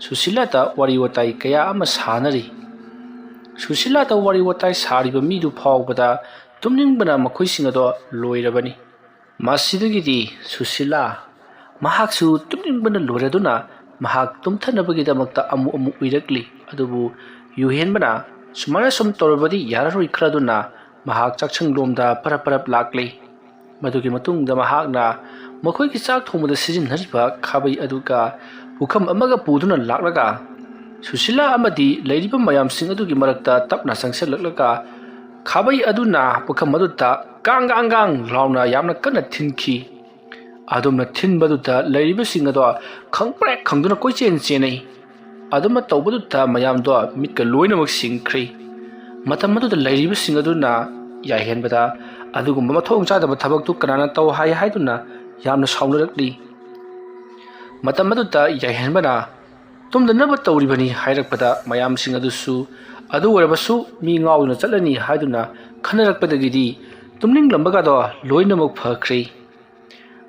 ꯁꯨꯁꯤꯂꯥꯗ ꯋꯥꯔꯤ ꯋꯥꯇꯥꯏ ꯀꯌꯥ ꯑꯃ ꯁꯥꯅꯔꯤ꯫ ꯁꯨꯁꯤꯂꯥꯗ ꯋꯥꯔꯤ ꯋꯥꯇꯥꯏ ꯁꯥꯔꯤꯕ ꯃꯤꯗꯨ ꯐꯥꯎꯕꯗ ꯇꯨꯝꯅꯤꯡꯕꯅ ꯃꯈꯣꯏꯁꯤꯡ ꯑꯗꯣ ꯂꯣꯏꯔꯕꯅꯤ꯫ ꯃꯁꯤꯗꯒꯤꯗꯤ ꯁꯨꯁꯤꯂꯥ ꯃꯍꯥꯛꯁꯨ ꯇꯨꯝꯅꯤꯡꯕꯅ ꯂꯣꯏꯔꯗꯨꯅ ꯃꯍꯥꯛ ꯇꯨꯝꯊꯅꯕꯒꯤꯗꯃꯛꯇ ꯑꯃꯨꯛ ꯑꯃꯨꯛ ꯎꯏꯔꯛꯂꯤ꯫ ꯑꯗꯨꯕꯨ ꯌꯨꯍꯦꯟꯕꯅ ꯁꯨꯃꯥꯏꯅ ꯁꯨꯝ ꯇꯧꯔꯕꯗꯤ ꯌꯥꯔꯔꯣꯏ ꯈꯜꯂꯗꯨꯅ ꯃꯍꯥꯛ ꯆꯥꯛꯁꯪꯂꯣꯝꯗ ꯄꯔꯞ ꯄꯔꯞ ꯂꯥꯛꯂꯤ꯫ ꯃꯗꯨꯒꯤ ꯃꯇꯨꯡꯗ ꯃꯍꯥꯛꯅ ꯃꯈꯣꯏꯒꯤ ꯆꯥꯛ ꯊꯣꯡꯕꯗ ꯁꯤꯖꯤꯟꯅꯔꯤꯕ ꯈꯥꯕꯩ ꯑꯗꯨꯒ ꯄꯨꯈꯝ ꯑꯃꯒ ꯄꯨꯗꯨꯅ ꯂꯥꯛꯂꯒ ꯁꯨꯁꯤꯂꯥ ꯑꯃꯗꯤ ꯂꯩꯔꯤꯕ ꯃꯌꯥꯝꯁꯤꯡ ꯑꯗꯨꯒꯤ ꯃꯔꯛꯇ ꯇꯞꯅ ꯆꯪꯁꯤꯜꯂꯛꯂꯒ ꯈꯥꯕꯩ ꯑꯗꯨꯅ ꯄꯨꯈꯝ ꯑꯗꯨꯗ ꯀꯥꯡ ꯀꯥꯡ ꯀꯥꯡ ꯂꯥꯎꯅ ꯌꯥꯝꯅ ꯀꯟꯅ ꯊꯤꯟꯈꯤ꯫ ꯑꯗꯨꯝꯅ ꯊꯤꯟꯕꯗꯨꯗ ꯂꯩꯔꯤꯕꯁꯤꯡ ꯑꯗꯣ ꯈꯪꯄ꯭ꯔꯦꯛ ꯈꯪꯗꯨꯅ ꯀꯣꯏꯆꯦꯟ ꯆꯦꯟꯅꯩ꯫ ꯑꯗꯨꯝꯅ ꯇꯧꯕꯗꯨꯗ ꯃꯌꯥꯝꯗꯣ ꯃꯤꯠꯀ ꯂꯣꯏꯅꯃꯛ ꯁꯤꯡꯈ꯭ꯔꯦ꯫ ꯃꯇꯝ ꯑꯗꯨꯗ ꯂꯩꯔꯤꯕꯁꯤꯡ ꯑꯗꯨꯅ ꯌꯥꯏꯍꯦꯟꯕꯗ ꯑꯗꯨꯒꯨꯝꯕ ꯃꯊꯣꯡ ꯆꯥꯗꯕ ꯊꯕꯛꯇꯨ ꯀꯅꯥꯅ ꯇꯧ ꯍꯥꯏ ꯍꯥꯏꯗꯨꯅ ꯌꯥꯝꯅ ꯁꯥꯎꯅꯔꯛꯂꯤ꯫ ꯃꯇꯝ ꯑꯗꯨꯗ ꯌꯥꯏꯍꯦꯟꯕꯅ ꯇꯨꯝꯗꯅꯕ ꯇꯧꯔꯤꯕꯅꯤ ꯍꯥꯏꯔꯛꯄꯗ ꯃꯌꯥꯝꯁꯤꯡ ꯑꯗꯨꯁꯨ ꯑꯗꯨ ꯑꯣꯏꯔꯕꯁꯨ ꯃꯤ ꯉꯥꯎꯗꯨꯅ ꯆꯠꯂꯅꯤ ꯍꯥꯏꯗꯨꯅ ꯈꯟꯅꯔꯛꯄꯗꯒꯤꯗꯤ ꯇꯨꯝꯅꯤꯡꯂꯝꯕꯒꯗꯣ ꯂꯣꯏꯅꯃꯛ ꯐꯈ꯭ꯔꯦ꯫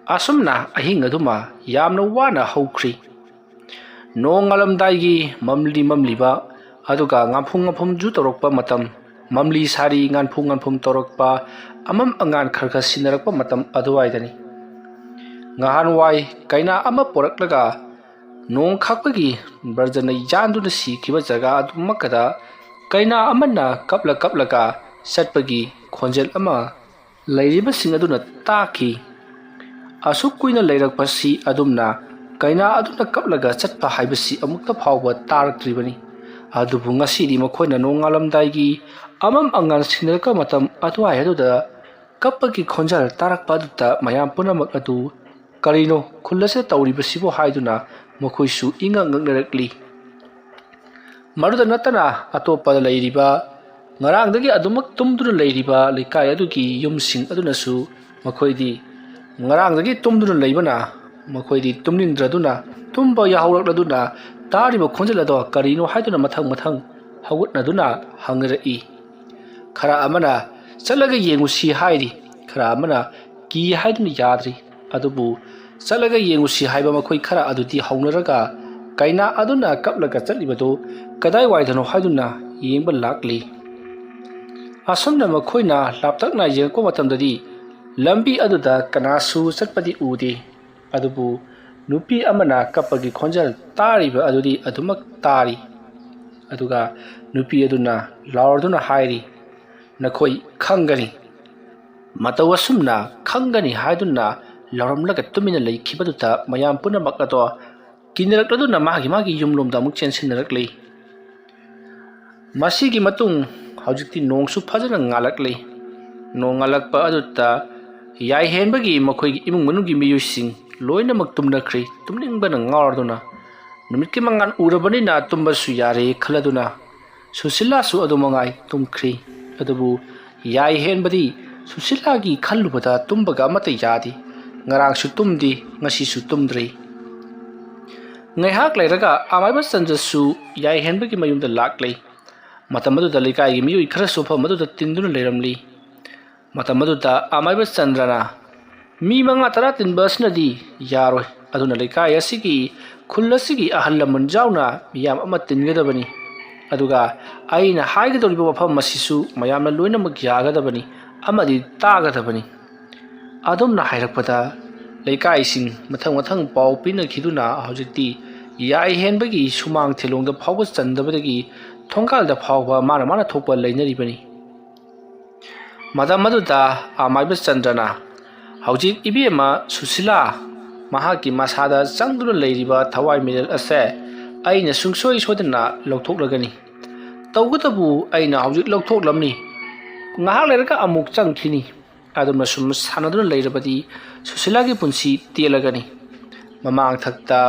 ꯑꯁꯨꯝꯅ ꯑꯍꯤꯡ ꯑꯗꯨꯃ ꯌꯥꯝꯅ ꯋꯥꯅ ꯍꯧꯈ꯭ꯔꯤ꯫ ꯅꯣꯡꯉꯥꯜꯂꯝꯗꯥꯏꯒꯤ ꯃꯝꯂꯤ ꯃꯝꯂꯤꯕ, ꯑꯗꯨꯒ ꯉꯥꯟꯐꯨꯡ ꯉꯥꯟꯐꯨꯡꯁꯨ ꯇꯧꯔꯛꯄ ꯃꯇꯝ, ꯃꯝꯂꯤ ꯁꯥꯔꯤ ꯉꯥꯟꯐꯨꯡ ꯉꯥꯟꯐꯨꯡ ꯇꯧꯔꯛꯄ, ꯑꯃꯝ ꯑꯉꯥꯟ ꯈꯔ ꯈꯔ ꯁꯤꯟꯅꯔꯛꯄ ꯃꯇꯝ ꯑꯗꯨꯋꯥꯏꯗꯅꯤ꯫ ꯉꯍꯥꯟꯋꯥꯏ ꯀꯩꯅꯥ ꯑꯃ ꯄꯣꯔꯛꯂꯒ ꯅꯣꯡ ꯈꯥꯛꯄꯒꯤ ꯕ꯭ꯔꯖꯅ ꯌꯥꯟꯗꯨꯅ ꯁꯤꯈꯤꯕ ꯖꯒꯥ ꯑꯗꯨꯃꯛꯀꯗ ꯀꯩꯅꯥ ꯑꯃꯅ ꯀꯞꯂ ꯀꯞꯂꯒ ꯆꯠꯄꯒꯤ ꯈꯣꯟꯖꯦꯜ ꯑꯃ ꯂꯩꯔꯤꯕꯁꯤꯡ ꯑꯗꯨꯅ ꯇꯥꯈꯤ꯫ ꯑꯁꯨꯛ ꯀꯨꯏꯅ ꯂꯩꯔꯛꯄꯁꯤ ꯑꯗꯨꯝꯅ ꯀꯩꯅꯥ ꯑꯗꯨꯅ ꯀꯞꯂꯒ ꯆꯠꯄ ꯍꯥꯏꯕꯁꯤ ꯑꯃꯨꯛꯇ ꯐꯥꯎꯕ ꯇꯥꯔꯛꯇ꯭ꯔꯤꯕꯅꯤ꯫ ꯑꯗꯨꯕꯨ ꯉꯁꯤꯗꯤ ꯃꯈꯣꯏꯅ ꯅꯣꯡꯉꯥꯜꯂꯝꯗꯥꯏꯒꯤ ꯑꯃꯝ ꯑꯉꯥꯟ ꯁꯤꯟꯅꯔꯛꯄ ꯃꯇꯝ ꯑꯗꯨꯋꯥꯏ ꯑꯗꯨꯗ ꯀꯞꯄꯒꯤ ꯈꯣꯟꯖꯦꯜ ꯇꯥꯔꯛꯄ ꯑꯗꯨꯗ ꯃꯌꯥꯝ ꯄꯨꯝꯅꯃꯛ ꯑꯗꯨ "ꯀꯔꯤꯅꯣ ꯈꯨꯜ ꯑꯁꯤꯗ ꯇꯧꯔꯤꯕꯁꯤꯕꯨ?" ꯍꯥꯏꯗꯨꯅ ꯃꯈꯣꯏꯁꯨ ꯏꯉꯛ ꯉꯛꯅꯔꯛꯂꯤ꯫ ꯃꯗꯨꯗ ꯅꯠꯇꯅ ꯑꯇꯣꯞꯄꯗ ꯂꯩꯔꯤꯕ, ꯉꯔꯥꯡꯗꯒꯤ ꯑꯗꯨꯃꯛ ꯇꯨꯝꯗꯨꯅ ꯂꯩꯔꯤꯕ ꯂꯩꯀꯥꯏ ꯑꯗꯨꯒꯤ ꯌꯨꯝꯁꯤꯡ ꯑꯗꯨꯅꯁꯨ ꯃꯈꯣꯏꯗꯤ ꯉꯔꯥꯡꯗꯒꯤ ꯇꯨꯝꯗꯨꯅ ꯂꯩꯕꯅ ꯃꯈꯣꯏꯗꯤ ꯇꯨꯝꯅꯤꯡꯗ꯭ꯔꯗꯨꯅ, ꯇꯨꯝꯕ ꯌꯥꯍꯧꯔꯛꯂꯗꯨꯅ ꯇꯥꯔꯤꯕ ꯈꯣꯟꯖꯦꯜ ꯑꯗꯣ ꯀꯔꯤꯅꯣ ꯍꯥꯏꯗꯨꯅ ꯃꯊꯪ ꯃꯊꯪ ꯍꯧꯒꯠꯅꯗꯨꯅ ꯍꯪꯅꯔꯛꯏ꯫ ꯈꯔ ꯑꯃꯅ "ꯆꯠꯂꯒ ꯌꯦꯡꯉꯨꯁꯤ" ꯍꯥꯏꯔꯤ, ꯈꯔ ꯑꯃꯅ "ꯀꯤ" ꯍꯥꯏꯗꯨꯅ ꯌꯥꯗ꯭ꯔꯤ꯫ ꯑꯗꯨꯕꯨ ꯆꯠꯂꯒ ꯌꯦꯡꯉꯨꯁꯤ ꯍꯥꯏꯕ ꯃꯈꯣꯏ ꯈꯔ ꯑꯗꯨꯗꯤ ꯍꯧꯅꯔꯒ ꯀꯩꯅꯥ ꯑꯗꯨꯅ ꯀꯞꯂꯒ ꯆꯠꯂꯤꯕꯗꯨ ꯀꯗꯥꯏꯋꯥꯏꯗꯅꯣ ꯍꯥꯏꯗꯨꯅ ꯌꯦꯡꯕ ꯂꯥꯛꯂꯤ꯫ ꯑꯁꯨꯝꯅ ꯃꯈꯣꯏꯅ ꯂꯥꯞꯇꯛꯅ ꯌꯦꯡꯉꯛꯄ ꯃꯇꯝꯗꯗꯤ ꯂꯝꯕꯤ ꯑꯗꯨꯗ ꯀꯅꯥꯁꯨ ꯆꯠꯄꯗꯤ ꯎꯗꯦ꯫ ꯑꯗꯨꯕꯨ ꯅꯨꯄꯤ ꯑꯃꯅ ꯀꯞꯄꯒꯤ ꯈꯣꯟꯖꯦꯜ ꯇꯥꯔꯤꯕ ꯑꯗꯨꯗꯤ ꯑꯗꯨꯃꯛ ꯇꯥꯔꯤ꯫ ꯑꯗꯨꯒ ꯅꯨꯄꯤ ꯑꯗꯨꯅ ꯂꯥꯎꯔꯗꯨꯅ ꯍꯥꯏꯔꯤ, "ꯅꯈꯣꯏ ꯈꯪꯒꯅꯤ"꯫ ꯃꯇꯧ ꯑꯁꯨꯝꯅ "ꯈꯪꯒꯅꯤ" ꯍꯥꯏꯗꯨꯅ ꯂꯥꯎꯔꯝꯂꯒ ꯇꯨꯃꯤꯟꯅ ꯂꯩꯈꯤꯕꯗꯨꯗ ꯃꯌꯥꯝ ꯄꯨꯝꯅꯃꯛ ꯑꯗꯣ ꯀꯤꯅꯔꯛꯂꯗꯨꯅ ꯃꯥꯒꯤ ꯃꯥꯒꯤ ꯌꯨꯝꯂꯣꯝꯗ ꯑꯃꯨꯛ ꯆꯦꯟꯁꯤꯟꯅꯔꯛꯂꯤ꯫ ꯃꯁꯤꯒꯤ ꯃꯇꯨꯡ ꯍꯧꯖꯤꯛꯇꯤ ꯅꯣꯡꯁꯨ ꯐꯖꯅ ꯉꯥꯜꯂꯛꯂꯤ꯫ ꯅꯣꯡ ꯉꯥꯜꯂꯛꯄ ꯑꯗꯨꯗ ꯌꯥꯏꯍꯦꯟꯕꯒꯤ ꯃꯈꯣꯏꯒꯤ ꯏꯃꯨꯡ ꯃꯅꯨꯡꯒꯤ ꯃꯤꯑꯣꯏꯁꯤꯡ ꯂꯣꯏꯅꯃꯛ ꯇꯨꯝꯅꯈ꯭ꯔꯤ, ꯇꯨꯝꯅꯤꯡꯕꯅ ꯉꯥꯎꯔꯗꯨꯅ꯫ ꯅꯨꯃꯤꯠꯀꯤ ꯃꯉꯥꯜ ꯎꯔꯕꯅꯤꯅ ꯇꯨꯝꯕꯁꯨ ꯌꯥꯔꯦ ꯈꯜꯂꯗꯨꯅ ꯁꯨꯁꯤꯂꯥꯁꯨ ꯑꯗꯨ ꯃꯉꯥꯏ ꯇꯨꯝꯈ꯭ꯔꯤ꯫ ꯑꯗꯨꯕꯨ ꯌꯥꯏꯍꯦꯟꯕꯗꯤ ꯁꯨꯁꯤꯂꯥꯒꯤ ꯈꯜꯂꯨꯕꯗ ꯇꯨꯝꯕꯒ ꯑꯃꯠꯇ ꯌꯥꯗꯦ꯫ ꯉꯔꯥꯡꯁꯨ ꯇꯨꯝꯗꯦ, ꯉꯁꯤꯁꯨ ꯇꯨꯝꯗ꯭ꯔꯤ꯫ ꯉꯥꯏꯍꯥꯛ ꯂꯩꯔꯒ ꯑꯃꯥꯏꯕ ꯆꯟꯗ꯭ꯔꯁꯨ ꯌꯥꯏꯍꯦꯟꯕꯒꯤ ꯃꯌꯨꯝꯗ ꯂꯥꯛꯂꯦ꯫ ꯃꯇꯝ ꯑꯗꯨꯗ ꯂꯩꯀꯥꯏꯒꯤ ꯃꯤꯑꯣꯏ ꯈꯔꯁꯨ ꯃꯐꯝ ꯑꯗꯨꯗ ꯇꯤꯟꯗꯨꯅ ꯂꯩꯔꯝꯂꯤ꯫ ꯃꯇꯝ ꯑꯗꯨꯗ ꯑꯃꯥꯏꯕ ꯆꯟꯗ꯭ꯔꯅ ꯃꯤ ꯃꯉꯥ ꯇꯔꯥ ꯇꯤꯟꯕ ꯑꯁꯤꯅꯗꯤ ꯌꯥꯔꯣꯏ꯫ ꯑꯗꯨꯅ ꯂꯩꯀꯥꯏ ꯑꯁꯤꯒꯤ, ꯈꯨꯜ ꯑꯁꯤꯒꯤ ꯑꯍꯜ ꯂꯃꯟ ꯌꯥꯎꯅ ꯃꯤꯌꯥꯝ ꯑꯃ ꯇꯤꯟꯒꯗꯕꯅꯤ꯫ ꯑꯗꯨꯒ ꯑꯩꯅ ꯍꯥꯏꯒꯗꯧꯔꯤꯕ ꯋꯥꯐꯝ ꯑꯁꯤꯁꯨ ꯃꯌꯥꯝꯅ ꯂꯣꯏꯅꯃꯛ ꯌꯥꯒꯗꯕꯅꯤ ꯑꯃꯗꯤ ꯇꯥꯒꯗꯕꯅꯤ꯫ ꯑꯗꯨꯝꯅ ꯍꯥꯏꯔꯛꯄꯗ ꯂꯩꯀꯥꯏꯁꯤꯡ ꯃꯊꯪ ꯃꯊꯪ ꯄꯥꯎ ꯄꯤꯅꯈꯤꯗꯨꯅ ꯍꯧꯖꯤꯛꯇꯤ ꯌꯥꯏ ꯍꯦꯟꯕꯒꯤ ꯁꯨꯃꯥꯡ ꯊꯤꯂꯣꯡꯗ ꯐꯥꯎꯕ ꯆꯟꯗꯕꯗꯒꯤ ꯊꯣꯡꯒꯥꯜꯗ ꯐꯥꯎꯕ ꯃꯥꯅ ꯃꯥꯅ ꯊꯣꯛꯄ ꯂꯩꯅꯔꯤꯕꯅꯤ꯫ ꯃꯇꯝ ꯑꯗꯨꯗ ꯑꯃꯥꯏꯕ ꯆꯟꯗ꯭ꯔꯅ ꯍꯧꯖꯤꯛ ꯏꯕꯦꯝꯃ ꯁꯨꯁꯤꯂꯥ ꯃꯍꯥꯛꯀꯤ ꯃꯁꯥꯗ ꯆꯪꯗꯨꯅ ꯂꯩꯔꯤꯕ ꯊꯋꯥꯏ ꯃꯤꯔꯦꯜ ꯑꯁꯦ ꯑꯩꯅ ꯁꯨꯡꯁꯣꯏ ꯁꯣꯏꯗꯅ ꯂꯧꯊꯣꯛꯂꯒꯅꯤ꯫ ꯇꯧꯕꯇꯕꯨ ꯑꯩꯅ ꯍꯧꯖꯤꯛ ꯂꯧꯊꯣꯛꯂꯝꯅꯤ, ꯉꯥꯏꯍꯥꯛ ꯂꯩꯔꯒ ꯑꯃꯨꯛ ꯆꯪꯈꯤꯅꯤ꯫ ꯑꯗꯨꯝꯅ ꯁꯨꯝ ꯁꯥꯟꯅꯗꯨꯅ ꯂꯩꯔꯕꯗꯤ ꯁꯨꯁꯤꯂꯥꯒꯤ ꯄꯨꯟꯁꯤ ꯇꯦꯜꯂꯒꯅꯤ꯫ ꯃꯃꯥꯡꯊꯛꯇ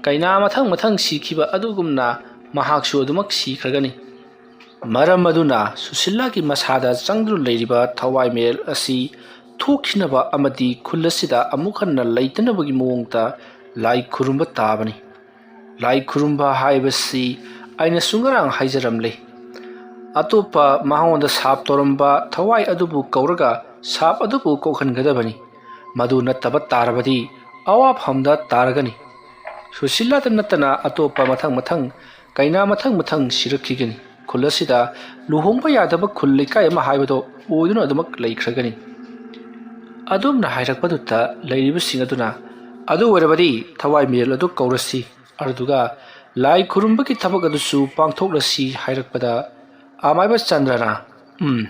ꯀꯩꯅꯥ ꯃꯊꯪ ꯃꯊꯪ ꯁꯤꯈꯤꯕ ꯑꯗꯨꯒꯨꯝꯅ ꯃꯍꯥꯛꯁꯨ ꯑꯗꯨꯃꯛ ꯁꯤꯈ꯭ꯔꯒꯅꯤ꯫ ꯃꯔꯝ ꯑꯗꯨꯅ ꯁꯨꯁꯤꯂꯥꯒꯤ ꯃꯁꯥꯗ ꯆꯪꯗꯨꯅ ꯂꯩꯔꯤꯕ ꯊꯋꯥꯏ ꯃꯤꯔꯦꯜ ꯑꯁꯤ ꯊꯣꯛꯈꯤꯅꯕ ꯑꯃꯗꯤ ꯈꯨꯜ ꯑꯁꯤꯗ ꯑꯃꯨꯛ ꯍꯟꯅ ꯂꯩꯇꯅꯕꯒꯤ ꯃꯑꯣꯡꯗ ꯂꯥꯏ ꯈꯨꯔꯨꯝꯕ ꯇꯥꯕꯅꯤ꯫ ꯂꯥꯏ ꯈꯨꯔꯨꯝꯕ ꯍꯥꯏꯕꯁꯤ ꯑꯩꯅꯁꯨ ꯉꯔꯥꯡ ꯍꯥꯏꯖꯔꯝꯂꯦ꯫ ꯑꯇꯣꯞꯄ ꯃꯉꯣꯟꯗ ꯁꯥꯞ ꯇꯧꯔꯝꯕ ꯊꯋꯥꯏ ꯑꯗꯨꯕꯨ ꯀꯧꯔꯒ ꯁꯥꯞ ꯑꯗꯨꯕꯨ ꯀꯣꯛꯍꯟꯒꯗꯕꯅꯤ꯫ ꯃꯗꯨ ꯅꯠꯇꯕ ꯇꯥꯔꯕꯗꯤ ꯑꯋꯥꯐꯝꯗ ꯇꯥꯔꯒꯅꯤ꯫ ꯁꯨꯁꯤꯂꯥꯗ ꯅꯠꯇꯅ ꯑꯇꯣꯞꯄ ꯃꯊꯪ ꯃꯊꯪ ꯀꯩꯅꯥ ꯃꯊꯪ ꯃꯊꯪ ꯁꯤꯔꯛꯈꯤꯒꯅꯤ꯫ ꯈꯨꯜ ꯑꯁꯤꯗ ꯂꯨꯍꯣꯡꯕ ꯌꯥꯗꯕ ꯈꯨꯜ ꯂꯩꯀꯥꯏ ꯑꯃ ꯍꯥꯏꯕꯗꯣ ꯑꯣꯏꯗꯨꯅ ꯑꯗꯨꯃꯛ ꯂꯩꯈ꯭ꯔꯒꯅꯤ꯫ ꯑꯗꯨꯝꯅ ꯍꯥꯏꯔꯛꯄꯗꯨꯗ ꯂꯩꯔꯤꯕꯁꯤꯡ ꯑꯗꯨꯅ, "ꯑꯗꯨ ꯑꯣꯏꯔꯕꯗꯤ ꯊꯋꯥꯏ ꯃꯤꯔꯦꯜ ꯑꯗꯨ ꯀꯧꯔꯁꯤ, ꯑꯗꯨꯗꯨꯒ ꯂꯥꯏ ꯈꯨꯔꯨꯝꯕꯒꯤ ꯊꯕꯛ ꯑꯗꯨꯁꯨ ꯄꯥꯡꯊꯣꯛꯂꯁꯤ" ꯍꯥꯏꯔꯛꯄꯗ ꯑꯃꯥꯏꯕ ꯆꯟꯗ꯭ꯔꯅ, "ꯎꯝ,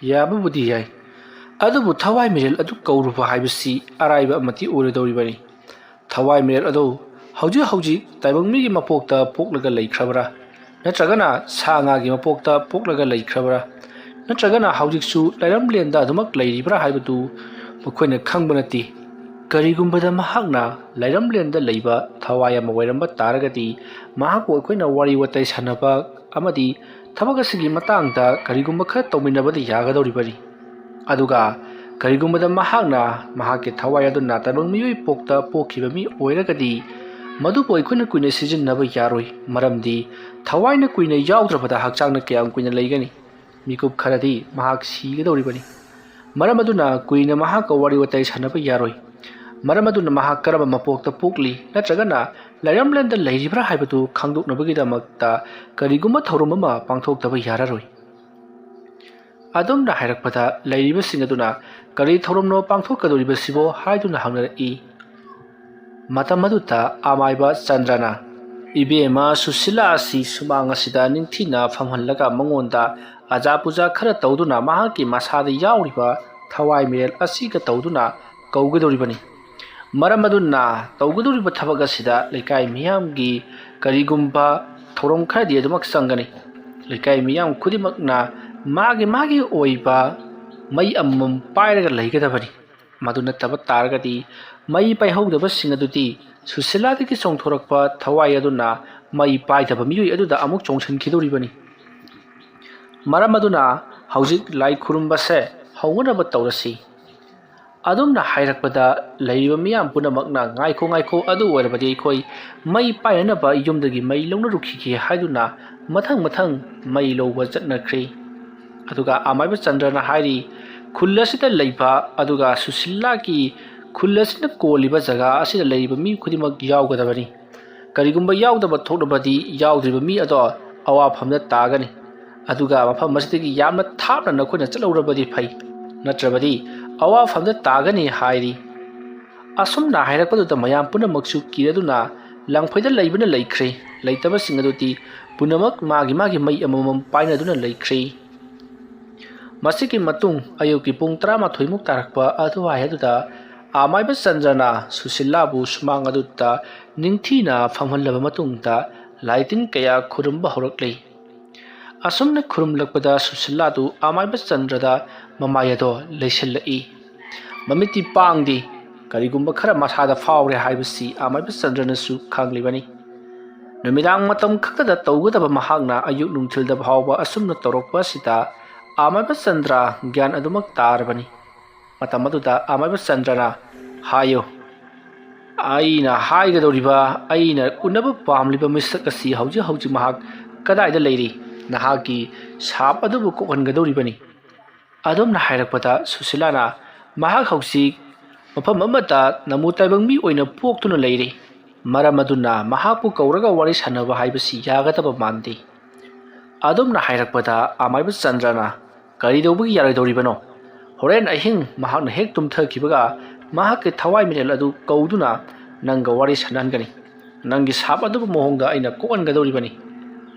ꯌꯥꯕꯕꯨꯗꯤ ꯌꯥꯏ, ꯑꯗꯨꯕꯨ ꯊꯋꯥꯏ ꯃꯤꯔꯦꯜ ꯑꯗꯨ ꯀꯧꯔꯨꯕ ꯍꯥꯏꯕꯁꯤ ꯑꯔꯥꯏꯕ ꯑꯃꯗꯤ ꯑꯣꯏꯔꯣꯏꯗꯧꯔꯤꯕꯅꯤ꯫ ꯊꯋꯥꯏ ꯃꯤꯔꯦꯜ ꯑꯗꯨ ꯍꯧꯖꯤꯛ ꯍꯧꯖꯤꯛ ꯇꯥꯏꯕꯪ ꯃꯤꯒꯤ ꯃꯄꯣꯛꯇ ꯄꯣꯛꯂꯒ ꯂꯩꯈ꯭ꯔꯕ꯭ꯔꯥ? ꯅꯠꯇ꯭ꯔꯒꯅ ꯁꯥ ꯉꯥꯒꯤ ꯃꯄꯣꯛꯇ ꯄꯣꯛꯂꯒ ꯂꯩꯈ꯭ꯔꯕ꯭ꯔꯥ? ꯅꯠꯇ꯭ꯔꯒꯅ ꯍꯧꯖꯤꯛꯁꯨ ꯂꯥꯏꯔꯝꯂꯦꯟꯗ ꯑꯗꯨꯃꯛ ꯂꯩꯔꯤꯕ꯭ꯔꯥ ꯍꯥꯏꯕꯗꯨ ꯃꯈꯣꯏꯅ ꯈꯪꯕ ꯅꯠꯇꯦ꯫ ꯀꯔꯤꯒꯨꯝꯕꯗ ꯃꯍꯥꯛꯅ ꯂꯥꯏꯔꯝꯂꯦꯟꯗ ꯂꯩꯕ ꯊꯋꯥꯏ ꯑꯃ ꯑꯣꯏꯔꯝꯕ ꯇꯥꯔꯒꯗꯤ, ꯃꯍꯥꯛꯄꯨ ꯑꯩꯈꯣꯏꯅ ꯋꯥꯔꯤ ꯋꯥꯇꯥꯏ ꯁꯥꯟꯅꯕ ꯑꯃꯗꯤ ꯊꯕꯛ ꯑꯁꯤꯒꯤ ꯃꯇꯥꯡꯗ ꯀꯔꯤꯒꯨꯝꯕ ꯈꯔ ꯇꯧꯃꯤꯟꯅꯕꯗꯤ ꯌꯥꯒꯗꯧꯔꯤꯕꯅꯤ꯫ ꯑꯗꯨꯒ ꯀꯔꯤꯒꯨꯝꯕꯗ ꯃꯍꯥꯛꯅ ꯃꯍꯥꯛꯀꯤ ꯊꯋꯥꯏ ꯑꯗꯨꯅ ꯇꯥꯏꯕꯪ ꯃꯤꯑꯣꯏ ꯄꯣꯛꯇ ꯄꯣꯛꯈꯤꯕ ꯃꯤ ꯑꯣꯏꯔꯒꯗꯤ, ꯃꯗꯨꯕꯨ ꯑꯩꯈꯣꯏꯅ ꯀꯨꯏꯅ ꯁꯤꯖꯤꯟꯅꯕ ꯌꯥꯔꯣꯏ꯫ ꯃꯔꯝꯗꯤ ꯊꯋꯥꯏꯅ ꯀꯨꯏꯅ ꯌꯥꯎꯗ꯭ꯔꯕꯗ ꯍꯛꯆꯥꯡꯅ ꯀꯌꯥꯝ ꯀꯨꯏꯅ ꯂꯩꯒꯅꯤ? ꯃꯤꯀꯨꯞ ꯈꯔꯗꯤ ꯃꯍꯥꯛ ꯁꯤꯒꯗꯧꯔꯤꯕꯅꯤ꯫ ꯃꯔꯝ ꯑꯗꯨꯅ ꯀꯨꯏꯅ ꯃꯍꯥꯛꯀ ꯋꯥꯔꯤ ꯋꯥꯇꯥꯏ ꯁꯥꯟꯅꯕ ꯌꯥꯔꯣꯏ꯫ ꯃꯔꯝ ꯑꯗꯨꯅ ꯃꯍꯥꯛ ꯀꯔꯝꯕ ꯃꯄꯣꯛꯇ ꯄꯣꯛꯂꯤ ꯅꯠꯇ꯭ꯔꯒꯅ ꯂꯩꯔꯝꯂꯦꯟꯗ ꯂꯩꯔꯤꯕ꯭ꯔꯥ ꯍꯥꯏꯕꯗꯨ ꯈꯪꯗꯣꯛꯅꯕꯒꯤꯗꯃꯛꯇ ꯀꯔꯤꯒꯨꯝꯕ ꯊꯧꯔꯝ ꯑꯃ ꯄꯥꯡꯊꯣꯛꯇꯕ ꯌꯥꯔꯔꯣꯏ꯫ ꯑꯗꯨꯝꯅ ꯍꯥꯏꯔꯛꯄꯗ ꯂꯩꯔꯤꯕꯁꯤꯡ ꯑꯗꯨꯅ "ꯀꯔꯤ ꯊꯧꯔꯝꯅꯣ ꯄꯥꯡꯊꯣꯛꯀꯗꯧꯔꯤꯕꯁꯤꯕꯣ?" ꯍꯥꯏꯗꯨꯅ ꯍꯪꯅꯔꯛꯏ꯫ ꯃꯇꯝ ꯑꯗꯨꯗ ꯑꯃꯥꯏꯕ ꯆꯟꯗ꯭ꯔꯅ, "ꯏꯕꯦꯝꯃ ꯁꯨꯁꯤꯂꯥ ꯑꯁꯤ ꯁꯨꯃꯥꯡ ꯑꯁꯤꯗ ꯅꯤꯡꯊꯤꯅ ꯐꯝꯍꯜꯂꯒ ꯃꯉꯣꯟꯗ ꯑꯖꯥ ꯄꯨꯖꯥ ꯈꯔ ꯇꯧꯗꯨꯅ ꯃꯍꯥꯛꯀꯤ ꯃꯁꯥꯗ ꯌꯥꯎꯔꯤꯕ ꯊꯋꯥꯏ ꯃꯤꯔꯦꯜ ꯑꯁꯤꯒ ꯇꯧꯗꯨꯅ ꯀꯧꯒꯗꯧꯔꯤꯕꯅꯤ꯫ ꯃꯔꯝ ꯑꯗꯨꯅ ꯇꯧꯒꯗꯧꯔꯤꯕ ꯊꯕꯛ ꯑꯁꯤꯗ ꯂꯩꯀꯥꯏ ꯃꯤꯌꯥꯝꯒꯤ ꯀꯔꯤꯒꯨꯝꯕ ꯊꯧꯔꯝ ꯈꯔꯗꯤ ꯑꯗꯨꯃꯛ ꯆꯪꯒꯅꯤ꯫ ꯂꯩꯀꯥꯏ ꯃꯤꯌꯥꯝ ꯈꯨꯗꯤꯡꯃꯛꯅ ꯃꯥꯒꯤ ꯃꯥꯒꯤ ꯑꯣꯏꯕ ꯃꯩ ꯑꯃꯃꯝ ꯄꯥꯏꯔꯒ ꯂꯩꯒꯗꯕꯅꯤ꯫ ꯃꯗꯨ ꯅꯠꯇꯕ ꯇꯥꯔꯒꯗꯤ ꯃꯩ ꯄꯥꯏꯍꯧꯗꯕꯁꯤꯡ ꯑꯗꯨꯗꯤ ꯁꯨꯁꯤꯂꯥꯗꯒꯤ ꯆꯣꯡꯊꯣꯔꯛꯄ ꯊꯋꯥꯏ ꯑꯗꯨꯅ ꯃꯩ ꯄꯥꯏꯗꯕ ꯃꯤꯑꯣꯏ ꯑꯗꯨꯗ ꯑꯃꯨꯛ ꯆꯣꯡꯁꯤꯟꯈꯤꯗꯧꯔꯤꯕꯅꯤ꯫ ꯃꯔꯝ ꯑꯗꯨꯅ ꯍꯧꯖꯤꯛ ꯂꯥꯏ ꯈꯨꯔꯨꯝꯕꯁꯦ ꯍꯧꯅꯅꯕ ꯇꯧꯔꯁꯤ꯫" ꯑꯗꯨꯝꯅ ꯍꯥꯏꯔꯛꯄꯗ ꯂꯩꯔꯤꯕ ꯃꯤꯌꯥꯝ ꯄꯨꯝꯅꯃꯛꯅ "ꯉꯥꯏꯈꯣ, ꯉꯥꯏꯈꯣ, ꯑꯗꯨ ꯑꯣꯏꯔꯕꯗꯤ ꯑꯩꯈꯣꯏ ꯃꯩ ꯄꯥꯏꯅꯅꯕ ꯌꯨꯝꯗꯒꯤ ꯃꯩ ꯂꯧꯅꯔꯨꯈꯤꯒꯦ" ꯍꯥꯏꯗꯨꯅ ꯃꯊꯪ ꯃꯊꯪ ꯃꯩ ꯂꯧꯕ ꯆꯠꯅꯈ꯭ꯔꯦ꯫ ꯑꯗꯨꯒ ꯑꯃꯥꯏꯕ ꯆꯟꯗ꯭ꯔꯅ ꯍꯥꯏꯔꯤ, "ꯈꯨꯜ ꯑꯁꯤꯗ ꯂꯩꯕ ꯑꯗꯨꯒ ꯁꯨꯁꯤꯂꯥꯒꯤ ꯈꯨꯜ ꯑꯁꯤꯅ ꯀꯣꯜꯂꯤꯕ ꯖꯒꯥ ꯑꯁꯤꯗ ꯂꯩꯔꯤꯕ ꯃꯤ ꯈꯨꯗꯤꯡꯃꯛ ꯌꯥꯎꯒꯗꯕꯅꯤ꯫ ꯀꯔꯤꯒꯨꯝꯕ ꯌꯥꯎꯗꯕ ꯊꯣꯛꯂꯕꯗꯤ ꯌꯥꯎꯗ꯭ꯔꯤꯕ ꯃꯤ ꯑꯗꯣ ꯑꯋꯥꯐꯝꯗ ꯇꯥꯒꯅꯤ꯫ ꯑꯗꯨꯒ ꯃꯐꯝ ꯑꯁꯤꯗꯒꯤ ꯌꯥꯝꯅ ꯊꯥꯞꯅ ꯅꯈꯣꯏꯅ ꯆꯠꯍꯧꯔꯕꯗꯤ ꯐꯩ, ꯅꯠꯇ꯭ꯔꯕꯗꯤ ꯑꯋꯥꯐꯝꯗ ꯇꯥꯒꯅꯤ" ꯍꯥꯏꯔꯤ꯫ ꯑꯁꯨꯝꯅ ꯍꯥꯏꯔꯛꯄꯗꯨꯗ ꯃꯌꯥꯝ ꯄꯨꯝꯅꯃꯛꯁꯨ ꯀꯤꯔꯗꯨꯅ ꯂꯪꯐꯩꯗ ꯂꯩꯕꯅ ꯂꯩꯈ꯭ꯔꯦ, ꯂꯩꯇꯕꯁꯤꯡ ꯑꯗꯨꯗꯤ ꯄꯨꯝꯅꯃꯛ ꯃꯥꯒꯤ ꯃꯥꯒꯤ ꯃꯩ ꯑꯃꯃꯝ ꯄꯥꯏꯅꯗꯨꯅ ꯂꯩꯈ꯭ꯔꯦ꯫ ꯃꯁꯤꯒꯤ ꯃꯇꯨꯡ ꯑꯌꯨꯛꯀꯤ ꯄꯨꯡ ꯇꯔꯥꯃꯥꯊꯣꯏꯃꯨꯛ ꯇꯥꯔꯛꯄ ꯑꯗꯨꯋꯥꯏ ꯑꯗꯨꯗ ꯑꯃꯥꯏꯕ ꯆꯟꯗ꯭ꯔꯅ ꯁꯨꯁꯤꯂꯥꯕꯨ ꯁꯨꯃꯥꯡ ꯑꯗꯨꯗ ꯅꯤꯡꯊꯤꯅ ꯐꯝꯍꯜꯂꯕ ꯃꯇꯨꯡꯗ ꯂꯥꯏꯇꯤꯟ ꯀꯌꯥ ꯈꯨꯔꯨꯝꯕ ꯍꯧꯔꯛꯂꯤ꯫ ꯑꯁꯨꯝꯅ ꯈꯨꯔꯨꯝꯂꯛꯄꯗ ꯁꯨꯁꯤꯂꯥꯗꯨ ꯑꯃꯥꯏꯕ ꯆꯟꯗ꯭ꯔꯗ ꯃꯃꯥꯏ ꯑꯗꯣ ꯂꯩꯁꯤꯜꯂꯛꯏ꯫ ꯃꯃꯤꯠꯇꯤ ꯄꯥꯡꯗꯦ꯫ ꯀꯔꯤꯒꯨꯝꯕ ꯈꯔ ꯃꯁꯥꯗ ꯐꯥꯎꯔꯦ ꯍꯥꯏꯕꯁꯤ ꯑꯃꯥꯏꯕ ꯆꯟꯗ꯭ꯔꯅꯁꯨ ꯈꯪꯂꯤꯕꯅꯤ꯫ ꯅꯨꯃꯤꯗꯥꯡ ꯃꯇꯝ ꯈꯛꯇꯗ ꯇꯧꯒꯗꯕ ꯃꯍꯥꯛꯅ ꯑꯌꯨꯛ ꯅꯨꯡꯊꯤꯜꯗ ꯐꯥꯎꯕ ꯑꯁꯨꯝꯅ ꯇꯧꯔꯛꯄ ꯑꯁꯤꯗ ꯑꯃꯥꯏꯕ ꯆꯟꯗ꯭ꯔ ꯒ꯭ꯌꯥꯟ ꯑꯗꯨꯃꯛ ꯇꯥꯔꯕꯅꯤ꯫ ꯃꯇꯝ ꯑꯗꯨꯗ ꯑꯃꯥꯏꯕ ꯆꯟꯗ꯭ꯔꯅ ꯍꯥꯏꯌꯨ, "ꯑꯩꯅ ꯍꯥꯏꯒꯗꯧꯔꯤꯕ, ꯑꯩꯅ ꯎꯅꯕ ꯄꯥꯝꯂꯤꯕ ꯃꯤꯁꯛ ꯑꯁꯤ ꯍꯧꯖꯤꯛ ꯍꯧꯖꯤꯛ ꯃꯍꯥꯛ ꯀꯗꯥꯏꯗ ꯂꯩꯔꯤ? ꯅꯍꯥꯛꯀꯤ ꯁꯥꯞ ꯑꯗꯨꯕꯨ ꯀꯣꯛꯍꯟꯒꯗꯧꯔꯤꯕꯅꯤ꯫" ꯑꯗꯨꯝꯅ ꯍꯥꯏꯔꯛꯄꯗ ꯁꯨꯁꯤꯂꯥꯅ, "ꯃꯍꯥꯛ ꯍꯧꯖꯤꯛ ꯃꯐꯝ ꯑꯃꯗ ꯅꯃꯨ ꯇꯥꯏꯕꯪ ꯃꯤ ꯑꯣꯏꯅ ꯄꯣꯛꯇꯨꯅ ꯂꯩꯔꯤ꯫ ꯃꯔꯝ ꯑꯗꯨꯅ ꯃꯍꯥꯛꯄꯨ ꯀꯧꯔꯒ ꯋꯥꯔꯤ ꯁꯥꯟꯅꯕ ꯍꯥꯏꯕꯁꯤ ꯌꯥꯒꯗꯕ ꯃꯥꯟꯗꯦ"꯫ ꯑꯗꯨꯝꯅ ꯍꯥꯏꯔꯛꯄꯗ ꯑꯃꯥꯏꯕ ꯆꯟꯗ꯭ꯔꯅ, "ꯀꯔꯤꯗꯧꯕꯒꯤ ꯌꯥꯔꯣꯏꯗꯧꯔꯤꯕꯅꯣ? ꯍꯣꯔꯦꯟ ꯑꯍꯤꯡ ꯃꯍꯥꯛꯅ ꯍꯦꯛ ꯇꯨꯝꯊꯈꯤꯕꯒ ꯃꯍꯥꯛꯀꯤ ꯊꯋꯥꯏ ꯃꯤꯔꯦꯜ ꯑꯗꯨ ꯀꯧꯗꯨꯅ ꯅꯪꯒ ꯋꯥꯔꯤ ꯁꯥꯟꯅꯍꯟꯒꯅꯤ꯫ ꯅꯪꯒꯤ ꯁꯥꯞ ꯑꯗꯨꯕꯨ ꯃꯑꯣꯡꯗ ꯑꯩꯅ ꯀꯣꯛꯍꯟꯒꯗꯧꯔꯤꯕꯅꯤ꯫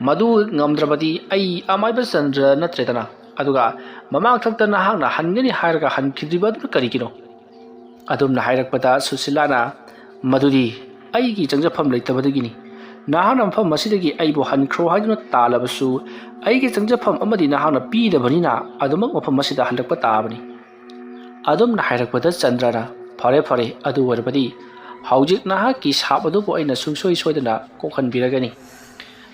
ꯃꯗꯨ ꯉꯝꯗ꯭ꯔꯕꯗꯤ ꯑꯩ ꯑꯃꯥꯏꯕ ꯆꯟꯗ꯭ꯔ ꯅꯠꯇ꯭ꯔꯦꯗꯅ, ꯑꯗꯨꯒ ꯃꯃꯥꯡꯊꯛꯇ ꯅꯍꯥꯛꯅ ꯍꯟꯒꯅꯤ ꯍꯥꯏꯔꯒ ꯍꯟꯈꯤꯗ꯭ꯔꯤꯕ ꯑꯗꯨꯅ ꯀꯔꯤꯒꯤꯅꯣ?" ꯑꯗꯨꯝꯅ ꯍꯥꯏꯔꯛꯄꯗ ꯁꯨꯁꯤꯂꯥꯅ, "ꯃꯗꯨꯗꯤ ꯑꯩꯒꯤ ꯆꯪꯖꯐꯝ ꯂꯩꯇꯕꯗꯒꯤꯅꯤ꯫ ꯅꯍꯥꯛꯅ ꯃꯐꯝ ꯑꯁꯤꯗꯒꯤ ꯑꯩꯕꯨ ꯍꯟꯈ꯭ꯔꯣ ꯍꯥꯏꯗꯨꯅ ꯇꯥꯜꯂꯕꯁꯨ, ꯑꯩꯒꯤ ꯆꯪꯖꯐꯝ ꯑꯃꯗꯤ ꯅꯍꯥꯛꯅ ꯄꯤꯗꯕꯅꯤꯅ ꯑꯗꯨꯃꯛ ꯃꯐꯝ ꯑꯁꯤꯗ ꯍꯜꯂꯛꯄ ꯇꯥꯕꯅꯤ"꯫ ꯑꯗꯨꯝꯅ ꯍꯥꯏꯔꯛꯄꯗ ꯆꯟꯗ꯭ꯔꯅ, "ꯐꯔꯦ, ꯐꯔꯦ, ꯑꯗꯨ ꯑꯣꯏꯔꯕꯗꯤ ꯍꯧꯖꯤꯛ ꯅꯍꯥꯛꯀꯤ ꯁꯥꯞ ꯑꯗꯨꯕꯨ ꯑꯩꯅ ꯁꯨꯡꯁꯣꯏ ꯁꯣꯏꯗꯅ ꯀꯣꯛꯍꯟꯕꯤꯔꯒꯅꯤ꯫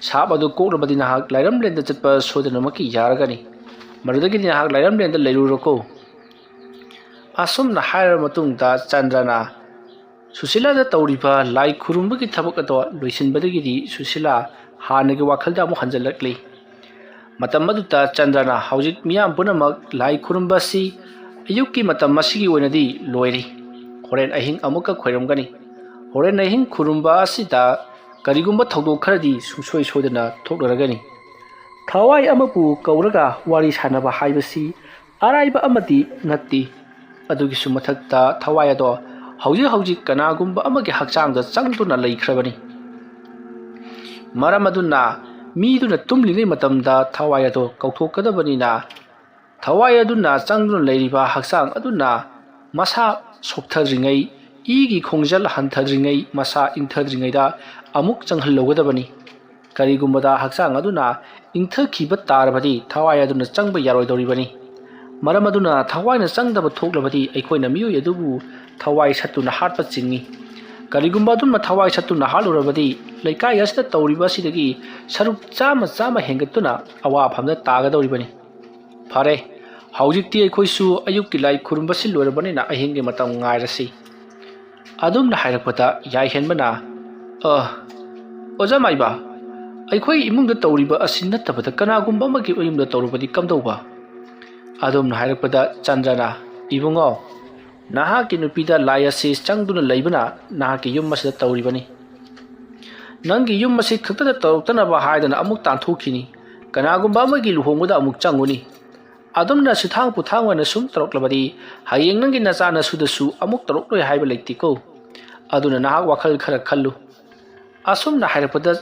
ꯁꯥꯞ ꯑꯗꯨ ꯀꯣꯛꯂꯕꯗꯤ ꯅꯍꯥꯛ ꯂꯥꯏꯔꯝꯂꯦꯟꯗ ꯆꯠꯄ ꯁꯣꯏꯗꯅꯃꯛꯀꯤ ꯌꯥꯔꯒꯅꯤ꯫ ꯃꯗꯨꯗꯒꯤꯗꯤ ꯅꯍꯥꯛ ꯂꯥꯏꯔꯝꯂꯦꯟꯗ ꯂꯩꯔꯨꯔꯣꯀꯣ"꯫ ꯑꯁꯨꯝꯅ ꯍꯥꯏꯔꯕ ꯃꯇꯨꯡꯗ ꯆꯟꯗ꯭ꯔꯅ ꯁꯨꯁꯤꯂꯥꯗ ꯇꯧꯔꯤꯕ ꯂꯥꯏ ꯈꯨꯔꯨꯝꯕꯒꯤ ꯊꯕꯛ ꯑꯗꯣ ꯂꯣꯏꯁꯤꯟꯕꯗꯒꯤꯗꯤ ꯁꯨꯁꯤꯂꯥ ꯍꯥꯟꯅꯒꯤ ꯋꯥꯈꯜꯗ ꯑꯃꯨꯛ ꯍꯟꯖꯤꯜꯂꯛꯂꯤ꯫ ꯃꯇꯝ ꯑꯗꯨꯗ ꯆꯟꯗ꯭ꯔꯅ ꯍꯧꯖꯤꯛ ꯃꯤꯌꯥꯝ ꯄꯨꯝꯅꯃꯛ ꯂꯥꯏ ꯈꯨꯔꯨꯝꯕ ꯑꯁꯤ ꯑꯌꯨꯛꯀꯤ ꯃꯇꯝ ꯑꯁꯤꯒꯤ ꯑꯣꯏꯅꯗꯤ ꯂꯣꯏꯔꯦ꯫ ꯍꯣꯔꯦꯟ ꯑꯍꯤꯡ ꯑꯃꯨꯛꯀ ꯈꯣꯏꯔꯝꯒꯅꯤ꯫ ꯍꯣꯔꯦꯟ ꯑꯍꯤꯡ ꯈꯨꯔꯨꯝꯕ ꯑꯁꯤꯗ ꯀꯔꯤꯒꯨꯝꯕ ꯊꯧꯗꯣꯛ ꯈꯔꯗꯤ ꯁꯨꯡꯁꯣꯏ ꯁꯣꯏꯗꯅ ꯊꯣꯛꯅꯔꯒꯅꯤ꯫ ꯊꯋꯥꯏ ꯑꯃꯕꯨ ꯀꯧꯔꯒ ꯋꯥꯔꯤ ꯁꯥꯟꯅꯕ ꯍꯥꯏꯕꯁꯤ ꯑꯔꯥꯏꯕ ꯑꯃꯗꯤ ꯅꯠꯇꯦ꯫ ꯑꯗꯨꯒꯤꯁꯨ ꯃꯊꯛꯇ ꯊꯋꯥꯏ ꯑꯗꯣ ꯍꯧꯖꯤꯛ ꯍꯧꯖꯤꯛ ꯀꯅꯥꯒꯨꯝꯕ ꯑꯃꯒꯤ ꯍꯛꯆꯥꯡꯗ ꯆꯪꯗꯨꯅ ꯂꯩꯈ꯭ꯔꯕꯅꯤ꯫ ꯃꯔꯝ ꯑꯗꯨꯅ ꯃꯤꯗꯨꯅ ꯇꯨꯝꯂꯤꯉꯩ ꯃꯇꯝꯗ ꯊꯋꯥꯏ ꯑꯗꯣ ꯀꯧꯊꯣꯛꯀꯗꯕꯅꯤꯅ, ꯊꯋꯥꯏ ꯑꯗꯨꯅ ꯆꯪꯗꯨꯅ ꯂꯩꯔꯤꯕ ꯍꯛꯆꯥꯡ ꯑꯗꯨꯅ ꯃꯁꯥ ꯁꯣꯛꯊꯗ꯭ꯔꯤꯉꯩ, ꯏꯒꯤ ꯈꯣꯡꯖꯦꯜ ꯍꯟꯊꯗ꯭ꯔꯤꯉꯩ, ꯃꯁꯥ ꯏꯪꯊꯗ꯭ꯔꯤꯉꯩꯗ ꯑꯃꯨꯛ ꯆꯪꯍꯜꯂꯧꯒꯗꯕꯅꯤ꯫ ꯀꯔꯤꯒꯨꯝꯕꯗ ꯍꯛꯆꯥꯡ ꯑꯗꯨꯅ ꯏꯪꯊꯈꯤꯕ ꯇꯥꯔꯕꯗꯤ ꯊꯋꯥꯏ ꯑꯗꯨꯅ ꯆꯪꯕ ꯌꯥꯔꯣꯏꯗꯧꯔꯤꯕꯅꯤ꯫ ꯃꯔꯝ ꯑꯗꯨꯅ ꯊꯋꯥꯏꯅ ꯆꯪꯗꯕ ꯊꯣꯛꯂꯕꯗꯤ ꯑꯩꯈꯣꯏꯅ ꯃꯤꯑꯣꯏ ꯑꯗꯨꯕꯨ ꯊꯋꯥꯏ ꯁꯠꯇꯨꯅ ꯍꯥꯠꯄ ꯆꯤꯡꯏ꯫ ꯀꯔꯤꯒꯨꯝꯕ ꯑꯗꯨꯝꯅ ꯊꯋꯥꯏ ꯁꯠꯇꯨꯅ ꯍꯥꯠꯂꯨꯔꯕꯗꯤ ꯂꯩꯀꯥꯏ ꯑꯁꯤꯗ ꯇꯧꯔꯤꯕ ꯑꯁꯤꯗꯒꯤ ꯁꯔꯨꯛ ꯆꯥꯝꯃ ꯆꯥꯝꯃ ꯍꯦꯟꯒꯠꯇꯨꯅ ꯑꯋꯥꯐꯝꯗ ꯇꯥꯒꯗꯧꯔꯤꯕꯅꯤ꯫ ꯐꯔꯦ, ꯍꯧꯖꯤꯛꯇꯤ ꯑꯩꯈꯣꯏꯁꯨ ꯑꯌꯨꯛꯀꯤ ꯂꯥꯏ ꯈꯨꯔꯨꯝꯕꯁꯤ ꯂꯣꯏꯔꯕꯅꯤꯅ ꯑꯍꯤꯡꯒꯤ ꯃꯇꯝ ꯉꯥꯏꯔꯁꯤ꯫ ꯑꯗꯨꯝꯅ ꯍꯥꯏꯔꯛꯄꯗ ꯌꯥꯏꯍꯦꯟꯕꯅ, "ꯑ, ꯑꯣꯖꯥ ꯃꯥꯏꯕ, ꯑꯩꯈꯣꯏ ꯏꯃꯨꯡꯗ ꯇꯧꯔꯤꯕ ꯑꯁꯤ ꯅꯠꯇꯕꯗ ꯀꯅꯥꯒꯨꯝꯕ ꯑꯃꯒꯤ ꯃꯌꯨꯝꯗ ꯇꯧꯔꯕꯗꯤ ꯀꯝꯗꯧꯕ?" ꯑꯗꯨꯝꯅ ꯍꯥꯏꯔꯛꯄꯗ ꯆꯟꯗ꯭ꯔꯅ, "ꯏꯕꯨꯡꯉꯣ, ꯅꯍꯥꯛꯀꯤ ꯅꯨꯄꯤꯗ ꯂꯥꯏ ꯑꯁꯤ ꯆꯪꯗꯨꯅ ꯂꯩꯕꯅ ꯅꯍꯥꯛꯀꯤ ꯌꯨꯝ ꯑꯁꯤꯗ ꯇꯧꯔꯤꯕꯅꯤ꯫ ꯅꯪꯒꯤ ꯌꯨꯝ ꯑꯁꯤ ꯈꯛꯇꯗ ꯇꯧꯔꯛꯇꯅꯕ ꯍꯥꯏꯗꯨꯅ ꯑꯃꯨꯛ ꯇꯥꯟꯊꯣꯛꯈꯤꯅꯤ꯫ ꯀꯅꯥꯒꯨꯝꯕ ꯑꯃꯒꯤ ꯂꯨꯍꯣꯡꯕꯗ ꯑꯃꯨꯛ ꯆꯪꯒꯅꯤ꯫ ꯑꯗꯨꯝꯅ ꯁꯤꯊꯥꯡ ꯄꯨꯊꯥꯡ ꯑꯣꯏꯅ ꯁꯨꯝ ꯇꯧꯔꯛꯂꯕꯗꯤ ꯍꯌꯦꯡ ꯅꯪꯒꯤ ꯅꯆꯥ ꯅꯁꯨꯗꯁꯨ ꯑꯃꯨꯛ ꯇꯧꯔꯛꯂꯣꯏ ꯍꯥꯏꯕ ꯂꯩꯇꯦꯀꯣ꯫ ꯑꯗꯨꯅ ꯅꯍꯥꯛ ꯋꯥꯈꯜ ꯈꯔ ꯈꯜꯂꯨ꯫" ꯑꯁꯨꯝꯅ ꯍꯥꯏꯔꯛꯄꯗ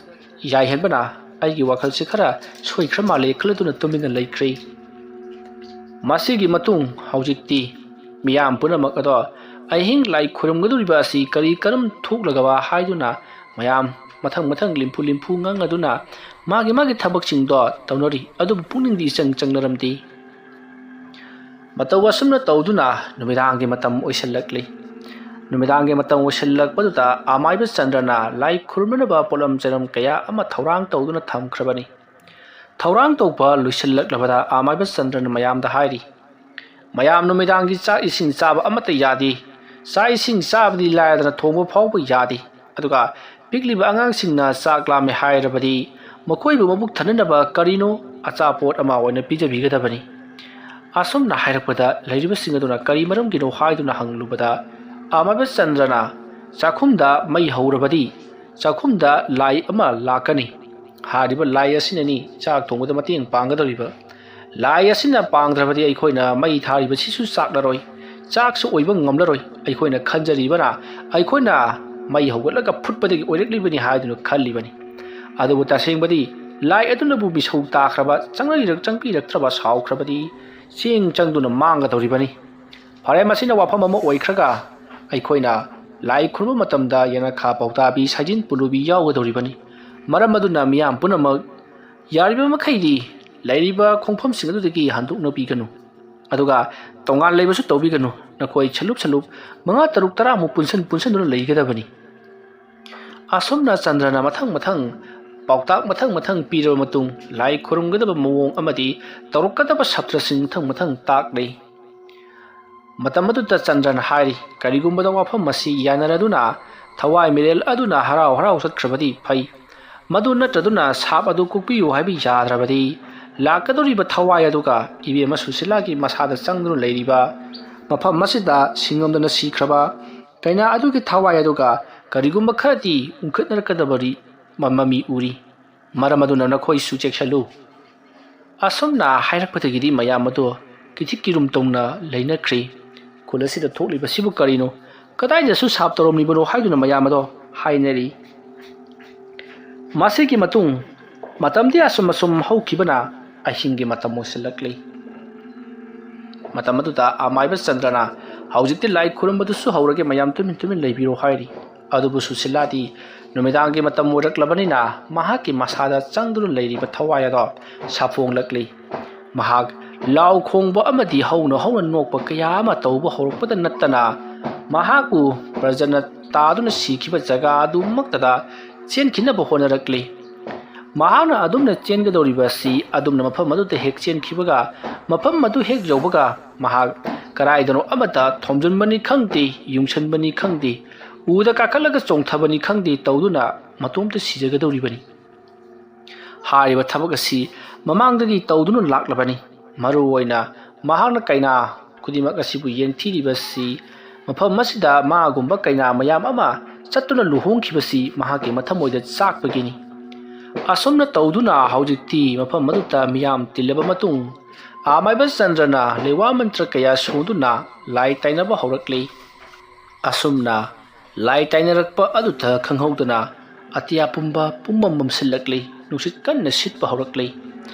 ꯌꯥꯏꯍꯟꯕꯅ ꯑꯩꯒꯤ ꯋꯥꯈꯜꯁꯤ ꯈꯔ ꯁꯣꯏꯈ꯭ꯔ ꯃꯥꯜꯂꯦ ꯈꯜꯂꯗꯨꯅ ꯇꯨꯃꯤꯟꯅ ꯂꯩꯈ꯭ꯔꯦ꯫ ꯃꯁꯤꯒꯤ ꯃꯇꯨꯡ ꯍꯧꯖꯤꯛꯇꯤ ꯃꯤꯌꯥꯝ ꯄꯨꯝꯅꯃꯛ ꯑꯗꯣ ꯑꯍꯤꯡ ꯂꯥꯏ ꯈꯨꯔꯨꯝꯒꯗꯧꯔꯤꯕ ꯑꯁꯤ ꯀꯔꯤ ꯀꯔꯝ ꯊꯣꯛꯂꯒꯕ ꯍꯥꯏꯗꯨꯅ ꯃꯌꯥꯝ ꯃꯊꯪ ꯃꯊꯪ ꯂꯤꯝꯐꯨ ꯂꯤꯝꯐꯨ ꯉꯥꯡꯉꯗꯨꯅ ꯃꯥꯒꯤ ꯃꯥꯒꯤ ꯊꯕꯛꯁꯤꯡꯗꯣ ꯇꯧꯅꯔꯤ꯫ ꯑꯗꯨꯕꯨ ꯄꯨꯛꯅꯤꯡꯗꯤ ꯏꯆꯪ ꯆꯪꯅꯔꯝꯗꯦ꯫ ꯃꯇꯧ ꯑꯁꯨꯝꯅ ꯇꯧꯗꯨꯅ ꯅꯨꯃꯤꯗꯥꯡꯒꯤ ꯃꯇꯝ ꯑꯣꯏꯁꯤꯜꯂꯛꯂꯤ꯫ ꯅꯨꯃꯤꯗꯥꯡꯒꯤ ꯃꯇꯝ ꯑꯣꯏꯁꯤꯜꯂꯛꯄꯗꯨꯗ ꯑꯃꯥꯏꯕ ꯆꯟꯗ꯭ꯔꯅ ꯂꯥꯏ ꯈꯨꯔꯨꯝꯅꯅꯕ ꯄꯣꯠꯂꯝ ꯆꯩꯔꯝ ꯀꯌꯥ ꯑꯃ ꯊꯧꯔꯥꯡ ꯇꯧꯗꯨꯅ ꯊꯝꯈ꯭ꯔꯕꯅꯤ꯫ ꯊꯧꯔꯥꯡ ꯇꯧꯕ ꯂꯣꯏꯁꯤꯜꯂꯛꯂꯕꯗ ꯑꯃꯥꯏꯕ ꯆꯟꯗ꯭ꯔꯅ ꯃꯌꯥꯝꯗ ꯍꯥꯏꯔꯤ, "ꯃꯌꯥꯝ ꯅꯨꯃꯤꯗꯥꯡꯒꯤ ꯆꯥꯛ ꯏꯁꯤꯡ ꯆꯥꯕ ꯑꯃꯠꯇ ꯌꯥꯗꯦ꯫ ꯆꯥꯛ ꯏꯁꯤꯡ ꯆꯥꯕꯗꯤ ꯂꯥꯏꯔꯗꯅ ꯊꯣꯡꯕ ꯐꯥꯎꯕ ꯌꯥꯗꯦ꯫ ꯑꯗꯨꯒ ꯄꯤꯛꯂꯤꯕ ꯑꯉꯥꯡꯁꯤꯡꯅ ꯆꯥꯛ ꯂꯥꯝꯃꯦ ꯍꯥꯏꯔꯕꯗꯤ ꯃꯈꯣꯏꯕꯨ ꯃꯕꯨꯛ ꯊꯟꯅꯅꯕ ꯀꯔꯤꯅꯣ ꯑꯆꯥꯄꯣꯠ ꯑꯃ ꯑꯣꯏꯅ ꯄꯤꯖꯕꯤꯒꯗꯕꯅꯤ꯫" ꯑꯁꯨꯝꯅ ꯍꯥꯏꯔꯛꯄꯗ ꯂꯩꯔꯤꯕꯁꯤꯡ ꯑꯗꯨꯅ ꯀꯔꯤ ꯃꯔꯝꯒꯤꯅꯣ ꯍꯥꯏꯗꯨꯅ ꯍꯪꯂꯨꯕꯗ ꯑꯃꯥꯏꯕ ꯆꯟꯗ꯭ꯔꯅ, "ꯆꯥꯛꯈꯨꯝꯗ ꯃꯩ ꯍꯧꯔꯕꯗꯤ ꯆꯥꯛꯈꯨꯝꯗ ꯂꯥꯏ ꯑꯃ ꯂꯥꯛꯀꯅꯤ꯫ ꯍꯥꯏꯔꯤꯕ ꯂꯥꯏ ꯑꯁꯤꯅꯅꯤ ꯆꯥꯛ ꯊꯣꯡꯕꯗ ꯃꯇꯦꯡ ꯄꯥꯡꯒꯗꯧꯔꯤꯕ꯫ ꯂꯥꯏ ꯑꯁꯤꯅ ꯄꯥꯡꯗ꯭ꯔꯕꯗꯤ ꯑꯩꯈꯣꯏꯅ ꯃꯩ ꯊꯥꯔꯤꯕꯁꯤꯁꯨ ꯆꯥꯛꯂꯔꯣꯏ, ꯆꯥꯛꯁꯨ ꯑꯣꯏꯕ ꯉꯝꯂꯔꯣꯏ꯫ ꯑꯩꯈꯣꯏꯅ ꯈꯟꯖꯔꯤꯕꯅ ꯑꯩꯈꯣꯏꯅ ꯃꯩ ꯍꯧꯒꯠꯂꯒ ꯐꯨꯠꯄꯗꯒꯤ ꯑꯣꯏꯔꯛꯂꯤꯕꯅꯤ ꯍꯥꯏꯗꯨꯅ ꯈꯜꯂꯤꯕꯅꯤ꯫ ꯑꯗꯨꯕꯨ ꯇꯁꯦꯡꯕꯗꯤ ꯂꯥꯏ ꯑꯗꯨꯅꯕꯨ ꯃꯤꯁꯧ ꯇꯥꯈ꯭ꯔꯕ, ꯆꯪꯂꯛ-, ꯆꯪꯕꯤꯔꯛꯇ꯭ꯔꯕ, ꯁꯥꯎꯈ꯭ꯔꯕꯗꯤ ꯆꯦꯡ ꯆꯪꯗꯨꯅ ꯃꯥꯡꯒꯗꯧꯔꯤꯕꯅꯤ꯫ ꯐꯔꯦ, ꯃꯁꯤꯅ ꯋꯥꯐꯝ ꯑꯃ ꯑꯣꯏꯈ꯭ꯔꯒ ꯑꯩꯈꯣꯏꯅ ꯂꯥꯏ ꯈꯨꯔꯨꯝꯕ ꯃꯇꯝꯗ ꯌꯦꯅꯈꯥ ꯄꯥꯎꯇꯥꯕꯤ, ꯁꯥꯏꯖꯤꯟ ꯄꯨꯂꯨꯕꯤ ꯌꯥꯎꯒꯗꯧꯔꯤꯕꯅꯤ꯫ ꯃꯔꯝ ꯑꯗꯨꯅ ꯃꯤꯌꯥꯝ ꯄꯨꯝꯅꯃꯛ ꯌꯥꯔꯤꯕ ꯃꯈꯩꯗꯤ ꯂꯩꯔꯤꯕ ꯈꯣꯡꯐꯝꯁꯤꯡ ꯑꯗꯨꯗꯒꯤ ꯍꯟꯗꯣꯛꯅꯕꯤꯒꯅꯨ꯫ ꯑꯗꯨꯒ ꯇꯣꯉꯥꯟ ꯂꯩꯕꯁꯨ ꯇꯧꯕꯤꯒꯅꯨ꯫ ꯅꯈꯣꯏ ꯁꯂꯨꯞ ꯁꯂꯨꯞ ꯃꯉꯥ, ꯇꯔꯨꯛ, ꯇꯔꯥꯃꯨꯛ ꯄꯨꯟꯁꯟ ꯄꯨꯟꯁꯟꯗꯨꯅ ꯂꯩꯒꯗꯕꯅꯤ꯫" ꯑꯁꯨꯝꯅ ꯆꯟꯗ꯭ꯔꯅ ꯃꯊꯪ ꯃꯊꯪ ꯄꯥꯎꯇꯥꯛ ꯃꯊꯪ ꯃꯊꯪ ꯄꯤꯔꯕ ꯃꯇꯨꯡ ꯂꯥꯏ ꯈꯨꯔꯨꯝꯒꯗꯕ ꯃꯑꯣꯡ ꯑꯃꯗꯤ ꯇꯧꯔꯛꯀꯗꯕ ꯁꯥꯇ꯭ꯔꯁꯤꯡ ꯃꯊꯪ ꯃꯊꯪ ꯇꯥꯛꯂꯤ꯫ ꯃꯇꯝ ꯑꯗꯨꯗ ꯆꯟꯗ꯭ꯔꯅ ꯍꯥꯏꯔꯤ, "ꯀꯔꯤꯒꯨꯝꯕꯗ ꯋꯥꯐꯝ ꯑꯁꯤ ꯌꯥꯅꯔꯗꯨꯅ ꯊꯋꯥꯏ ꯃꯤꯔꯦꯜ ꯑꯗꯨꯅ ꯍꯔꯥꯎ ꯍꯔꯥꯎ ꯆꯠꯈ꯭ꯔꯕꯗꯤ ꯐꯩ꯫ ꯃꯗꯨ ꯅꯠꯇ꯭ꯔꯗꯨꯅ ꯁꯥꯞ ꯑꯗꯨ ꯀꯣꯛꯄꯤꯌꯨ ꯍꯥꯏꯕ ꯌꯥꯗ꯭ꯔꯕꯗꯤ ꯂꯥꯛꯀꯗꯧꯔꯤꯕ ꯊꯋꯥꯏ ꯑꯗꯨꯒ ꯏꯕꯦꯝꯃ ꯁꯨꯁꯤꯂꯥꯒꯤ ꯃꯁꯥꯗ ꯆꯪꯗꯨꯅ ꯂꯩꯔꯤꯕ ꯃꯐꯝ ꯑꯁꯤꯗ ꯁꯤꯡꯉꯝꯗꯅ ꯁꯤꯈ꯭ꯔꯕ ꯀꯩꯅꯥ ꯑꯗꯨꯒꯤ ꯊꯋꯥꯏ ꯑꯗꯨꯒ ꯀꯔꯤꯒꯨꯝꯕ ꯈꯔꯗꯤ ꯎꯪꯈꯠꯅꯔꯛꯀꯗꯕꯗꯤ ꯃ-, ꯃꯃꯤ ꯎꯔꯤ꯫ ꯃꯔꯝ ꯑꯗꯨꯅ ꯅꯈꯣꯏꯁꯨ ꯆꯦꯛꯁꯤꯜꯂꯨ꯫ ꯑꯁꯨꯝꯅ ꯍꯥꯏꯔꯛꯄꯗꯒꯤꯗꯤ ꯃꯌꯥꯝ ꯑꯗꯨ ꯀꯤꯊꯤ ꯀꯤꯔꯨꯝ ꯇꯧꯅ ꯂꯩꯅꯈ꯭ꯔꯦ꯫ "ꯈꯨꯜ ꯑꯁꯤꯗ ꯊꯣꯛꯂꯤꯕꯁꯤꯕꯨ ꯀꯔꯤꯅꯣ? ꯀꯗꯥꯏꯗꯁꯨ ꯁꯥꯞ ꯇꯧꯔꯝꯂꯤꯕꯅꯣ?" ꯍꯥꯏꯗꯨꯅ ꯃꯌꯥꯝ ꯑꯗꯣ ꯍꯥꯏꯅꯔꯤ꯫ ꯃꯁꯤꯒꯤ ꯃꯇꯨꯡ ꯃꯇꯝꯗꯤ ꯑꯁꯨꯝ ꯑꯁꯨꯝ ꯍꯧꯈꯤꯕꯅ ꯑꯍꯤꯡꯒꯤ ꯃꯇꯝ ꯑꯣꯏꯁꯤꯜꯂꯛꯂꯤ꯫ ꯃꯇꯝ ꯑꯗꯨꯗ ꯑꯃꯥꯏꯕ ꯆꯟꯗ꯭ꯔꯅ, "ꯍꯧꯖꯤꯛꯇꯤ ꯂꯥꯏ ꯈꯨꯔꯨꯝꯕꯗꯨꯁꯨ ꯍꯧꯔꯒꯦ, ꯃꯌꯥꯝ ꯇꯨꯃꯤꯟ ꯇꯨꯃꯤꯟ ꯂꯩꯕꯤꯔꯣ" ꯍꯥꯏꯔꯤ꯫ ꯑꯗꯨꯕꯨ ꯁꯨꯁꯤꯂꯥꯗꯤ ꯅꯨꯃꯤꯗꯥꯡꯒꯤ ꯃꯇꯝ ꯑꯣꯏꯔꯛꯂꯕꯅꯤꯅ ꯃꯍꯥꯛꯀꯤ ꯃꯁꯥꯗ ꯆꯪꯗꯨꯅ ꯂꯩꯔꯤꯕ ꯊꯋꯥꯏ ꯑꯗꯣ ꯁꯥꯐꯣꯡꯂꯛꯂꯤ꯫ ꯃꯍꯥꯛ ꯂꯥꯎ ꯈꯣꯡꯕ ꯑꯃꯗꯤ ꯍꯧꯅ ꯍꯧꯅ ꯅꯣꯛꯄ ꯀꯌꯥ ꯑꯃ ꯇꯧꯕ ꯍꯧꯔꯛꯄꯗ ꯅꯠꯇꯅ, ꯃꯍꯥꯛꯄꯨ ꯄ꯭ꯔꯖꯅ ꯇꯥꯗꯨꯅ ꯁꯤꯈꯤꯕ ꯖꯒꯥ ꯑꯗꯨꯃꯛꯇꯗ ꯆꯦꯟꯈꯤꯅꯕ ꯍꯣꯠꯅꯔꯛꯂꯤ꯫ ꯃꯍꯥꯛꯅ ꯑꯗꯨꯝꯅ ꯆꯦꯟꯒꯗꯧꯔꯤꯕ ꯑꯁꯤ ꯑꯗꯨꯝꯅ ꯃꯐꯝ ꯑꯗꯨꯗ ꯍꯦꯛ ꯆꯦꯟꯈꯤꯕꯒ, ꯃꯐꯝ ꯑꯗꯨ ꯍꯦꯛ ꯌꯧꯕꯒ ꯃꯍꯥꯛ ꯀꯗꯥꯏꯗꯅꯣ ꯑꯃꯗ ꯊꯣꯝꯖꯤꯟꯕꯅꯤ ꯈꯪꯗꯦ, ꯌꯨꯡꯁꯟꯕꯅꯤ ꯈꯪꯗꯦ, ꯎꯗ ꯀꯥꯈꯠꯂꯒ ꯆꯣꯡꯊꯕꯅꯤ ꯈꯪꯗꯦ ꯇꯧꯗꯨꯅ ꯃꯇꯣꯝꯇ ꯁꯤꯖꯒꯗꯧꯔꯤꯕꯅꯤ꯫ ꯍꯥꯏꯔꯤꯕ ꯊꯕꯛ ꯑꯁꯤ ꯃꯃꯥꯡꯗꯒꯤ ꯇꯧꯗꯨꯅ ꯂꯥꯛꯂꯕꯅꯤ꯫ ꯃꯔꯨ ꯑꯣꯏꯅ ꯃꯍꯥꯛꯅ ꯀꯩꯅꯥ ꯈꯨꯗꯤꯡꯃꯛ ꯑꯁꯤꯕꯨ ꯌꯦꯡꯊꯤꯔꯤꯕꯁꯤ ꯃꯐꯝ ꯑꯁꯤꯗ ꯃꯥꯒꯨꯝꯕ ꯀꯩꯅꯥ ꯃꯌꯥꯝ ꯑꯃ ꯆꯠꯇꯨꯅ ꯂꯨꯍꯣꯡꯈꯤꯕꯁꯤ ꯃꯍꯥꯛꯀꯤ ꯃꯊꯃꯣꯏꯗ ꯆꯥꯛꯄꯒꯤꯅꯤ꯫ ꯑꯁꯨꯝꯅ ꯇꯧꯗꯨꯅ ꯍꯧꯖꯤꯛꯇꯤ ꯃꯐꯝ ꯑꯗꯨꯗ ꯃꯤꯌꯥꯝ ꯇꯤꯜꯂꯕ ꯃꯇꯨꯡ, ꯑꯃꯥꯏꯕ ꯆꯟꯗ꯭ꯔꯅ ꯂꯩꯋꯥ ꯃꯟꯇ꯭ꯔ ꯀꯌꯥ ꯁꯣꯟꯗꯨꯅ ꯂꯥꯏ ꯇꯥꯏꯅꯕ ꯍꯧꯔꯛꯂꯤ꯫ ꯑꯁꯨꯝꯅ ꯂꯥꯏ ꯇꯥꯏꯅꯔꯛꯄ ꯑꯗꯨꯗ ꯈꯪꯍꯧꯗꯅ ꯑꯇꯤꯌꯥ ꯄꯨꯝꯕ ꯄꯨꯝꯃꯝ ꯃꯝꯁꯤꯜꯂꯛꯂꯤ, ꯅꯨꯡꯁꯤꯠ ꯀꯟꯅ ꯁꯤꯠꯄ ꯍꯧꯔꯛꯂꯤ꯫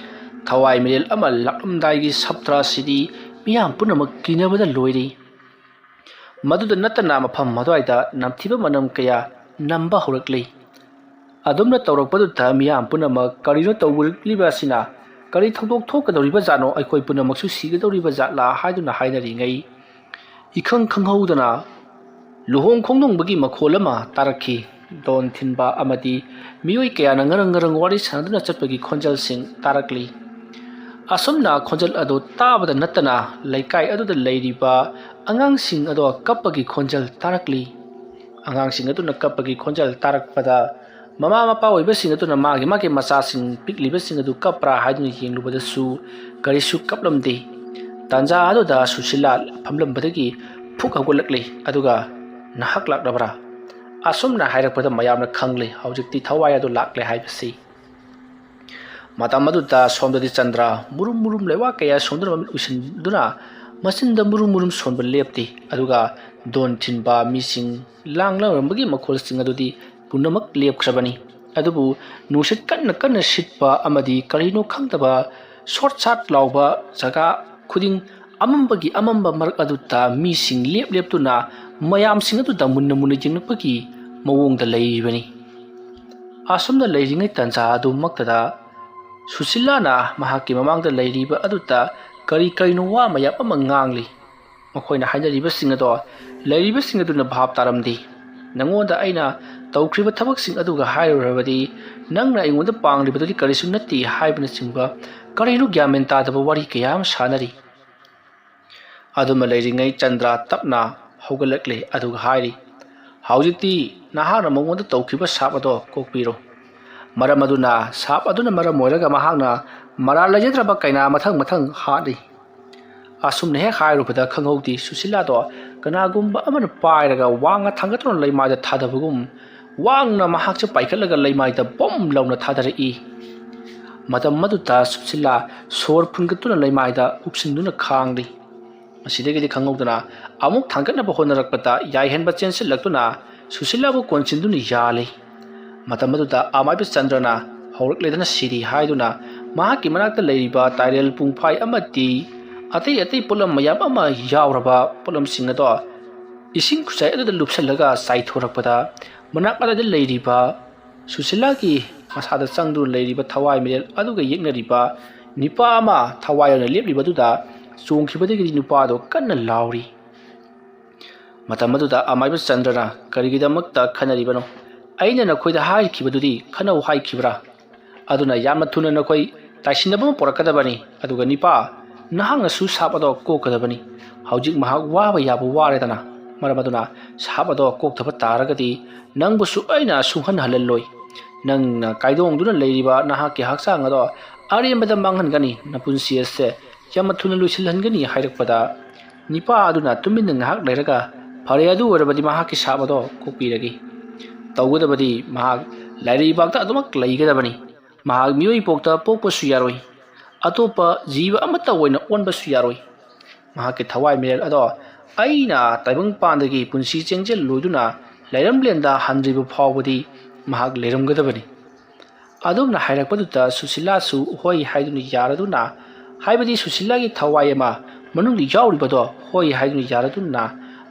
ꯊꯋꯥꯏ ꯃꯤꯔꯦꯜ ꯑꯃ ꯂꯥꯛꯂꯝꯗꯥꯏꯒꯤ ꯁꯥꯇ꯭ꯔꯥꯁꯤꯗꯤ ꯃꯤꯌꯥꯝ ꯄꯨꯝꯅꯃꯛ ꯀꯤꯅꯕꯗ ꯂꯣꯏꯔꯤ꯫ ꯃꯗꯨꯗ ꯅꯠꯇꯅ ꯃꯐꯝ ꯑꯗꯨꯋꯥꯏꯗ ꯅꯝꯊꯤꯕ ꯃꯅꯝ ꯀꯌꯥ ꯅꯝꯕ ꯍꯧꯔꯛꯂꯤ꯫ ꯑꯗꯨꯝꯅ ꯇꯧꯔꯛꯄꯗꯨꯗ ꯃꯤꯌꯥꯝ ꯄꯨꯝꯅꯃꯛ "ꯀꯔꯤꯅꯣ ꯇꯧꯔꯛꯂꯤꯕ ꯑꯁꯤꯅ? ꯀꯔꯤ ꯊꯧꯗꯣꯛ ꯊꯣꯛꯀꯗꯧꯔꯤꯕ ꯖꯥꯠꯅꯣ? ꯑꯩꯈꯣꯏ ꯄꯨꯝꯅꯃꯛꯁꯨ ꯁꯤꯒꯗꯧꯔꯤꯕ ꯖꯥꯠꯂꯥ?" ꯍꯥꯏꯗꯨꯅ ꯍꯥꯏꯅꯔꯤꯉꯩ, ꯏꯈꯪ ꯈꯪꯍꯧꯗꯅ ꯂꯨꯍꯣꯡ ꯈꯣꯡꯗꯣꯡꯕꯒꯤ ꯃꯈꯣꯜ ꯑꯃ ꯇꯥꯔꯛꯈꯤ꯫ ꯗꯣꯟ ꯊꯤꯟꯕ ꯑꯃꯗꯤ ꯃꯤꯑꯣꯏ ꯀꯌꯥꯅ ꯉꯔꯪ ꯉꯔꯪ ꯋꯥꯔꯤ ꯁꯥꯟꯅꯗꯨꯅ ꯆꯠꯄꯒꯤ ꯈꯣꯟꯖꯦꯜꯁꯤꯡ ꯇꯥꯔꯛꯂꯤ꯫ ꯑꯁꯨꯝꯅ ꯈꯣꯟꯖꯦꯜ ꯑꯗꯨ ꯇꯥꯕꯗ ꯅꯠꯇꯅ ꯂꯩꯀꯥꯏ ꯑꯗꯨꯗ ꯂꯩꯔꯤꯕ ꯑꯉꯥꯡꯁꯤꯡ ꯑꯗꯣ ꯀꯞꯄꯒꯤ ꯈꯣꯟꯖꯦꯜ ꯇꯥꯔꯛꯂꯤ꯫ ꯑꯉꯥꯡꯁꯤꯡ ꯑꯗꯨꯅ ꯀꯞꯄꯒꯤ ꯈꯣꯟꯖꯦꯜ ꯇꯥꯔꯛꯄꯗ ꯃꯃꯥ ꯃꯄꯥ ꯑꯣꯏꯕꯁꯤꯡ ꯑꯗꯨꯅ ꯃꯥꯒꯤ ꯃꯥꯒꯤ ꯃꯆꯥꯁꯤꯡ ꯄꯤꯛꯂꯤꯕꯁꯤꯡ ꯑꯗꯨ ꯀꯞꯄ꯭ꯔꯥ ꯍꯥꯏꯗꯨꯅ ꯌꯦꯡꯂꯨꯕꯗꯁꯨ ꯀꯔꯤꯁꯨ ꯀꯞꯂꯝꯗꯦ꯫ ꯇꯥꯟꯖꯥ ꯑꯗꯨꯗ ꯁꯨꯁꯤꯂꯥ ꯐꯝꯂꯝꯕꯗꯒꯤ ꯐꯨꯛ ꯍꯧꯒꯠꯂꯛꯂꯤ꯫ ꯑꯗꯨꯒ, "ꯅꯍꯥꯛ ꯂꯥꯛꯂꯕ꯭ꯔꯥ?" ꯑꯁꯨꯝꯅ ꯍꯥꯏꯔꯛꯄꯗ ꯃꯌꯥꯝꯅ ꯈꯪꯂꯦ ꯍꯧꯖꯤꯛꯇꯤ ꯊꯋꯥꯏ ꯑꯗꯨ ꯂꯥꯛꯂꯦ ꯍꯥꯏꯕꯁꯤ꯫ ꯃꯇꯝ ꯑꯗꯨꯗ ꯁꯣꯝꯗꯗꯤ ꯆꯟꯗ꯭ꯔ ꯃꯨꯔꯨꯝ ꯃꯨꯔꯨꯝ ꯂꯩꯋꯥ ꯀꯌꯥ ꯁꯣꯟꯗꯨꯅ ꯃꯃꯤꯠ ꯎꯏꯁꯤꯟꯗꯨꯅ ꯃꯆꯤꯟꯗ ꯃꯨꯔꯨꯝ ꯃꯨꯔꯨꯝ ꯁꯣꯟꯕ ꯂꯦꯞꯇꯦ꯫ ꯑꯗꯨꯒ ꯗꯣꯟ ꯊꯤꯟꯕ ꯃꯤꯁꯤꯡ ꯂꯥꯡꯂꯝꯕꯒꯤ ꯃꯈꯣꯜꯁꯤꯡ ꯑꯗꯨꯗꯤ ꯄꯨꯝꯅꯃꯛ ꯂꯦꯞꯈ꯭ꯔꯕꯅꯤ꯫ ꯑꯗꯨꯕꯨ ꯅꯨꯡꯁꯤꯠ ꯀꯟꯅ ꯀꯟꯅ ꯁꯤꯠꯄ ꯑꯃꯗꯤ ꯀꯔꯤꯅꯣ ꯈꯪꯗꯕ ꯁꯣꯠ ꯁꯥꯠ ꯂꯥꯎꯕ ꯖꯒꯥ ꯈꯨꯗꯤꯡ ꯑꯃꯝꯕꯒꯤ ꯑꯃꯝꯕ ꯃꯔꯛ ꯑꯗꯨꯗ ꯃꯤꯁꯤꯡ ꯂꯦꯞ ꯂꯦꯞꯇꯨꯅ ꯃꯌꯥꯝꯁꯤꯡ ꯑꯗꯨꯗ ꯃꯨꯟꯅ ꯃꯨꯟꯅ ꯌꯦꯡꯂꯛꯄꯒꯤ ꯃꯑꯣꯡꯗ ꯂꯩꯔꯤꯕꯅꯤ꯫ ꯑꯁꯨꯝꯅ ꯂꯩꯔꯤꯉꯩ ꯇꯥꯟꯖꯥ ꯑꯗꯨꯃꯛꯇꯗ ꯁꯨꯁꯤꯂꯥꯅ ꯃꯍꯥꯛꯀꯤ ꯃꯃꯥꯡꯗ ꯂꯩꯔꯤꯕ ꯑꯗꯨꯗ ꯀꯔꯤ ꯀꯔꯤꯅꯣ ꯋꯥ ꯃꯌꯥꯝ ꯑꯃ ꯉꯥꯡꯂꯤ꯫ ꯃꯈꯣꯏꯅ ꯍꯥꯏꯅꯔꯤꯕꯁꯤꯡ ꯑꯗꯣ ꯂꯩꯔꯤꯕꯁꯤꯡ ꯑꯗꯨꯅ ꯚꯥꯞ ꯇꯥꯔꯝꯗꯦ꯫ "ꯅꯉꯣꯟꯗ ꯑꯩꯅ ꯇꯧꯈ꯭ꯔꯤꯕ ꯊꯕꯛꯁꯤꯡ ꯑꯗꯨꯒ ꯍꯥꯏꯔꯨꯔꯕꯗꯤ ꯅꯪꯅ ꯑꯩꯉꯣꯟꯗ ꯄꯥꯡꯂꯤꯕꯗꯨꯗꯤ ꯀꯔꯤꯁꯨ ꯅꯠꯇꯦ" ꯍꯥꯏꯕꯅꯆꯤꯡꯕ ꯀꯔꯤꯅꯣ ꯒ꯭ꯌꯥꯟ ꯃꯦꯟ ꯇꯥꯗꯕ ꯋꯥꯔꯤ ꯀꯌꯥ ꯑꯃ ꯁꯥꯟꯅꯔꯤ꯫ ꯑꯗꯨꯃ ꯂꯩꯔꯤꯉꯩ ꯆꯟꯗ꯭ꯔ ꯇꯞꯅ ꯍꯧꯒꯠꯂꯛꯂꯦ꯫ ꯑꯗꯨꯒ ꯍꯥꯏꯔꯤ, "ꯍꯧꯖꯤꯛꯇꯤ ꯅꯍꯥꯛꯅ ꯃꯉꯣꯟꯗ ꯇꯧꯈꯤꯕ ꯁꯥꯞ ꯑꯗꯣ ꯀꯣꯛꯄꯤꯔꯣ꯫ ꯃꯔꯝ ꯑꯗꯨꯅ ꯁꯥꯞ ꯑꯗꯨꯅ ꯃꯔꯝ ꯑꯣꯏꯔꯒ ꯃꯍꯥꯛꯅ ꯃꯔꯥꯜ ꯂꯩꯖꯗ꯭ꯔꯕ ꯀꯩꯅꯥ ꯃꯊꯪ ꯃꯊꯪ ꯍꯥꯠꯂꯤ"꯫ ꯑꯁꯨꯝꯅ ꯍꯦꯛ ꯍꯥꯏꯔꯨꯕꯗ ꯈꯪꯍꯧꯗꯦ ꯁꯨꯁꯤꯂꯥꯗꯣ ꯀꯅꯥꯒꯨꯝꯕ ꯑꯃꯅ ꯄꯥꯏꯔꯒ ꯋꯥꯡꯅ ꯊꯥꯡꯒꯠꯇꯨꯅ ꯂꯩꯃꯥꯏꯗ ꯊꯥꯗꯕꯒꯨꯝ ꯋꯥꯡꯅ ꯃꯍꯥꯛꯁꯦ ꯄꯥꯏꯈꯠꯂꯒ ꯂꯩꯃꯥꯏꯗ ꯕꯣꯝ ꯂꯥꯎꯅ ꯊꯥꯗꯔꯛꯏ꯫ ꯃꯇꯝ ꯑꯗꯨꯗ ꯁꯨꯁꯤꯂꯥ ꯁꯣꯔ ꯐꯨꯟꯒꯠꯇꯨꯅ ꯂꯩꯃꯥꯏꯗ ꯎꯞꯁꯤꯟꯗꯨꯅ ꯈꯥꯡꯂꯤ꯫ ꯃꯁꯤꯗꯒꯤꯗꯤ ꯈꯪꯍꯧꯗꯅ ꯑꯃꯨꯛ ꯊꯥꯡꯒꯠꯅꯕ ꯍꯣꯠꯅꯔꯛꯄꯗ ꯌꯥꯏꯍꯟꯕ ꯆꯦꯟꯁꯤꯜꯂꯛꯇꯨꯅ ꯁꯨꯁꯤꯂꯥꯕꯨ ꯀꯣꯟꯁꯤꯟꯗꯨꯅ ꯌꯥꯜꯂꯤ꯫ ꯃꯇꯝ ꯑꯗꯨꯗ ꯑꯃꯥꯏꯕ ꯆꯟꯗ꯭ꯔꯅ "ꯍꯧꯔꯛꯂꯦꯗꯅ ꯁꯤꯗꯤ" ꯍꯥꯏꯗꯨꯅ ꯃꯍꯥꯛꯀꯤ ꯃꯅꯥꯛꯇ ꯂꯩꯔꯤꯕ ꯇꯥꯏꯔꯦꯜ ꯄꯨꯡꯐꯥꯏ ꯑꯃꯗꯤ ꯑꯇꯩ ꯑꯇꯩ ꯄꯣꯠꯂꯝ ꯃꯌꯥꯝ ꯑꯃ ꯌꯥꯎꯔꯕ ꯄꯣꯠꯂꯝꯁꯤꯡ ꯑꯗꯣ ꯏꯁꯤꯡ ꯈꯨꯆꯥꯏ ꯑꯗꯨꯗ ꯂꯨꯞꯁꯤꯜꯂꯒ ꯆꯥꯏꯊꯣꯔꯛꯄꯗ ꯃꯅꯥꯛ ꯑꯗꯨꯗ ꯂꯩꯔꯤꯕ ꯁꯨꯁꯤꯂꯥꯒꯤ ꯃꯁꯥꯗ ꯆꯪꯗꯨꯅ ꯂꯩꯔꯤꯕ ꯊꯋꯥꯏ ꯃꯤꯔꯦꯜ ꯑꯗꯨꯒ ꯌꯦꯛꯅꯔꯤꯕ ꯅꯤꯄꯥ ꯑꯃ ꯊꯋꯥꯏ ꯑꯣꯏꯅ ꯂꯦꯞꯂꯤꯕ ꯑꯗꯨꯗ ꯆꯣꯡꯈꯤꯕꯗꯒꯤꯗꯤ ꯅꯨꯄꯥꯗꯣ ꯀꯟꯅ ꯂꯥꯎꯔꯤ꯫ ꯃꯇꯝ ꯑꯗꯨꯗ ꯑꯃꯥꯏꯕ ꯆꯟꯗ꯭ꯔꯅ "ꯀꯔꯤꯒꯤꯗꯃꯛꯇ ꯈꯟꯅꯔꯤꯕꯅꯣ? ꯑꯩꯅ ꯅꯈꯣꯏꯗ ꯍꯥꯏꯈꯤꯕꯗꯨꯗꯤ ꯈꯟꯅꯧ ꯍꯥꯏꯈꯤꯕ꯭ꯔꯥ? ꯑꯗꯨꯅ ꯌꯥꯝꯅ ꯊꯨꯅ ꯅꯈꯣꯏ ꯇꯥꯏꯁꯤꯟꯅꯕ ꯑꯃ ꯄꯨꯔꯛꯀꯗꯕꯅꯤ꯫ ꯑꯗꯨꯒ ꯅꯤꯄꯥ, ꯅꯍꯥꯛꯅꯁꯨ ꯁꯥꯞ ꯑꯗꯣ ꯀꯣꯛꯀꯗꯕꯅꯤ꯫ ꯍꯧꯖꯤꯛ ꯃꯍꯥꯛ ꯋꯥꯕ ꯌꯥꯕ ꯋꯥꯔꯦꯗꯅ꯫ ꯃꯔꯝ ꯑꯗꯨꯅ ꯁꯥꯞ ꯑꯗꯣ ꯀꯣꯛꯇꯕ ꯇꯥꯔꯒꯗꯤ ꯅꯪꯕꯨꯁꯨ ꯑꯩꯅ ꯁꯨꯡꯍꯟꯍꯜꯂꯜꯂꯣꯏ" ꯅꯪꯅ ꯀꯥꯏꯗꯣꯡꯗꯨꯅ ꯂꯩꯔꯤꯕ ꯅꯍꯥꯛꯀꯤ ꯍꯛꯆꯥꯡ ꯑꯗꯣ ꯑꯔꯦꯝꯕꯗ ꯃꯥꯡꯍꯟꯒꯅꯤ, ꯅꯄꯨꯟꯁꯤ ꯑꯁꯦ ꯌꯥꯝꯅ ꯊꯨꯅ ꯂꯣꯏꯁꯤꯜꯍꯟꯒꯅꯤ" ꯍꯥꯏꯔꯛꯄꯗ, ꯅꯤꯄꯥ ꯑꯗꯨꯅ ꯇꯨꯃꯤꯟꯅ ꯉꯥꯏꯍꯥꯛ ꯂꯩꯔꯒ, "ꯐꯔꯦ, ꯑꯗꯨ ꯑꯣꯏꯔꯕꯗꯤ ꯃꯍꯥꯛꯀꯤ ꯁꯥꯞ ꯑꯗꯣ ꯀꯣꯛꯄꯤꯔꯒꯦ꯫ ꯇꯧꯒꯗꯕꯗꯤ ꯃꯍꯥꯛ ꯂꯥꯏꯔꯩꯕꯥꯛꯇ ꯑꯗꯨꯃꯛ ꯂꯩꯒꯗꯕꯅꯤ꯫ ꯃꯍꯥꯛ ꯃꯤꯑꯣꯏ ꯄꯣꯛꯇ ꯄꯣꯛꯄꯁꯨ ꯌꯥꯔꯣꯏ꯫ ꯑꯇꯣꯞꯄ ꯖꯤꯕ ꯑꯃꯠꯇ ꯑꯣꯏꯅ ꯑꯣꯟꯕꯁꯨ ꯌꯥꯔꯣꯏ꯫ ꯃꯍꯥꯛꯀꯤ ꯊꯋꯥꯏ ꯃꯤꯔꯦꯜ ꯑꯗꯣ ꯑꯩꯅ ꯇꯥꯏꯕꯪꯄꯥꯟꯗꯒꯤ ꯄꯨꯟꯁꯤ ꯆꯦꯡꯖꯦꯜ ꯂꯣꯏꯗꯨꯅ ꯂꯩꯔꯝꯂꯦꯟꯗ ꯍꯟꯗ꯭ꯔꯤꯕ ꯐꯥꯎꯕꯗꯤ ꯃꯍꯥꯛ ꯂꯩꯔꯝꯒꯗꯕꯅꯤ"꯫ ꯑꯗꯨꯝꯅ ꯍꯥꯏꯔꯛꯄꯗꯨꯗ ꯁꯨꯁꯤꯂꯥꯁꯨ ꯍꯣꯏ ꯍꯥꯏꯗꯨꯅ ꯌꯥꯔꯗꯨꯅ, ꯍꯥꯏꯕꯗꯤ ꯁꯨꯁꯤꯂꯥꯒꯤ ꯊꯋꯥꯏ ꯑꯃ ꯃꯅꯨꯡꯗ ꯌꯥꯎꯔꯤꯕꯗꯣ ꯍꯣꯏ ꯍꯥꯏꯗꯨꯅ ꯌꯥꯔꯗꯨꯅ,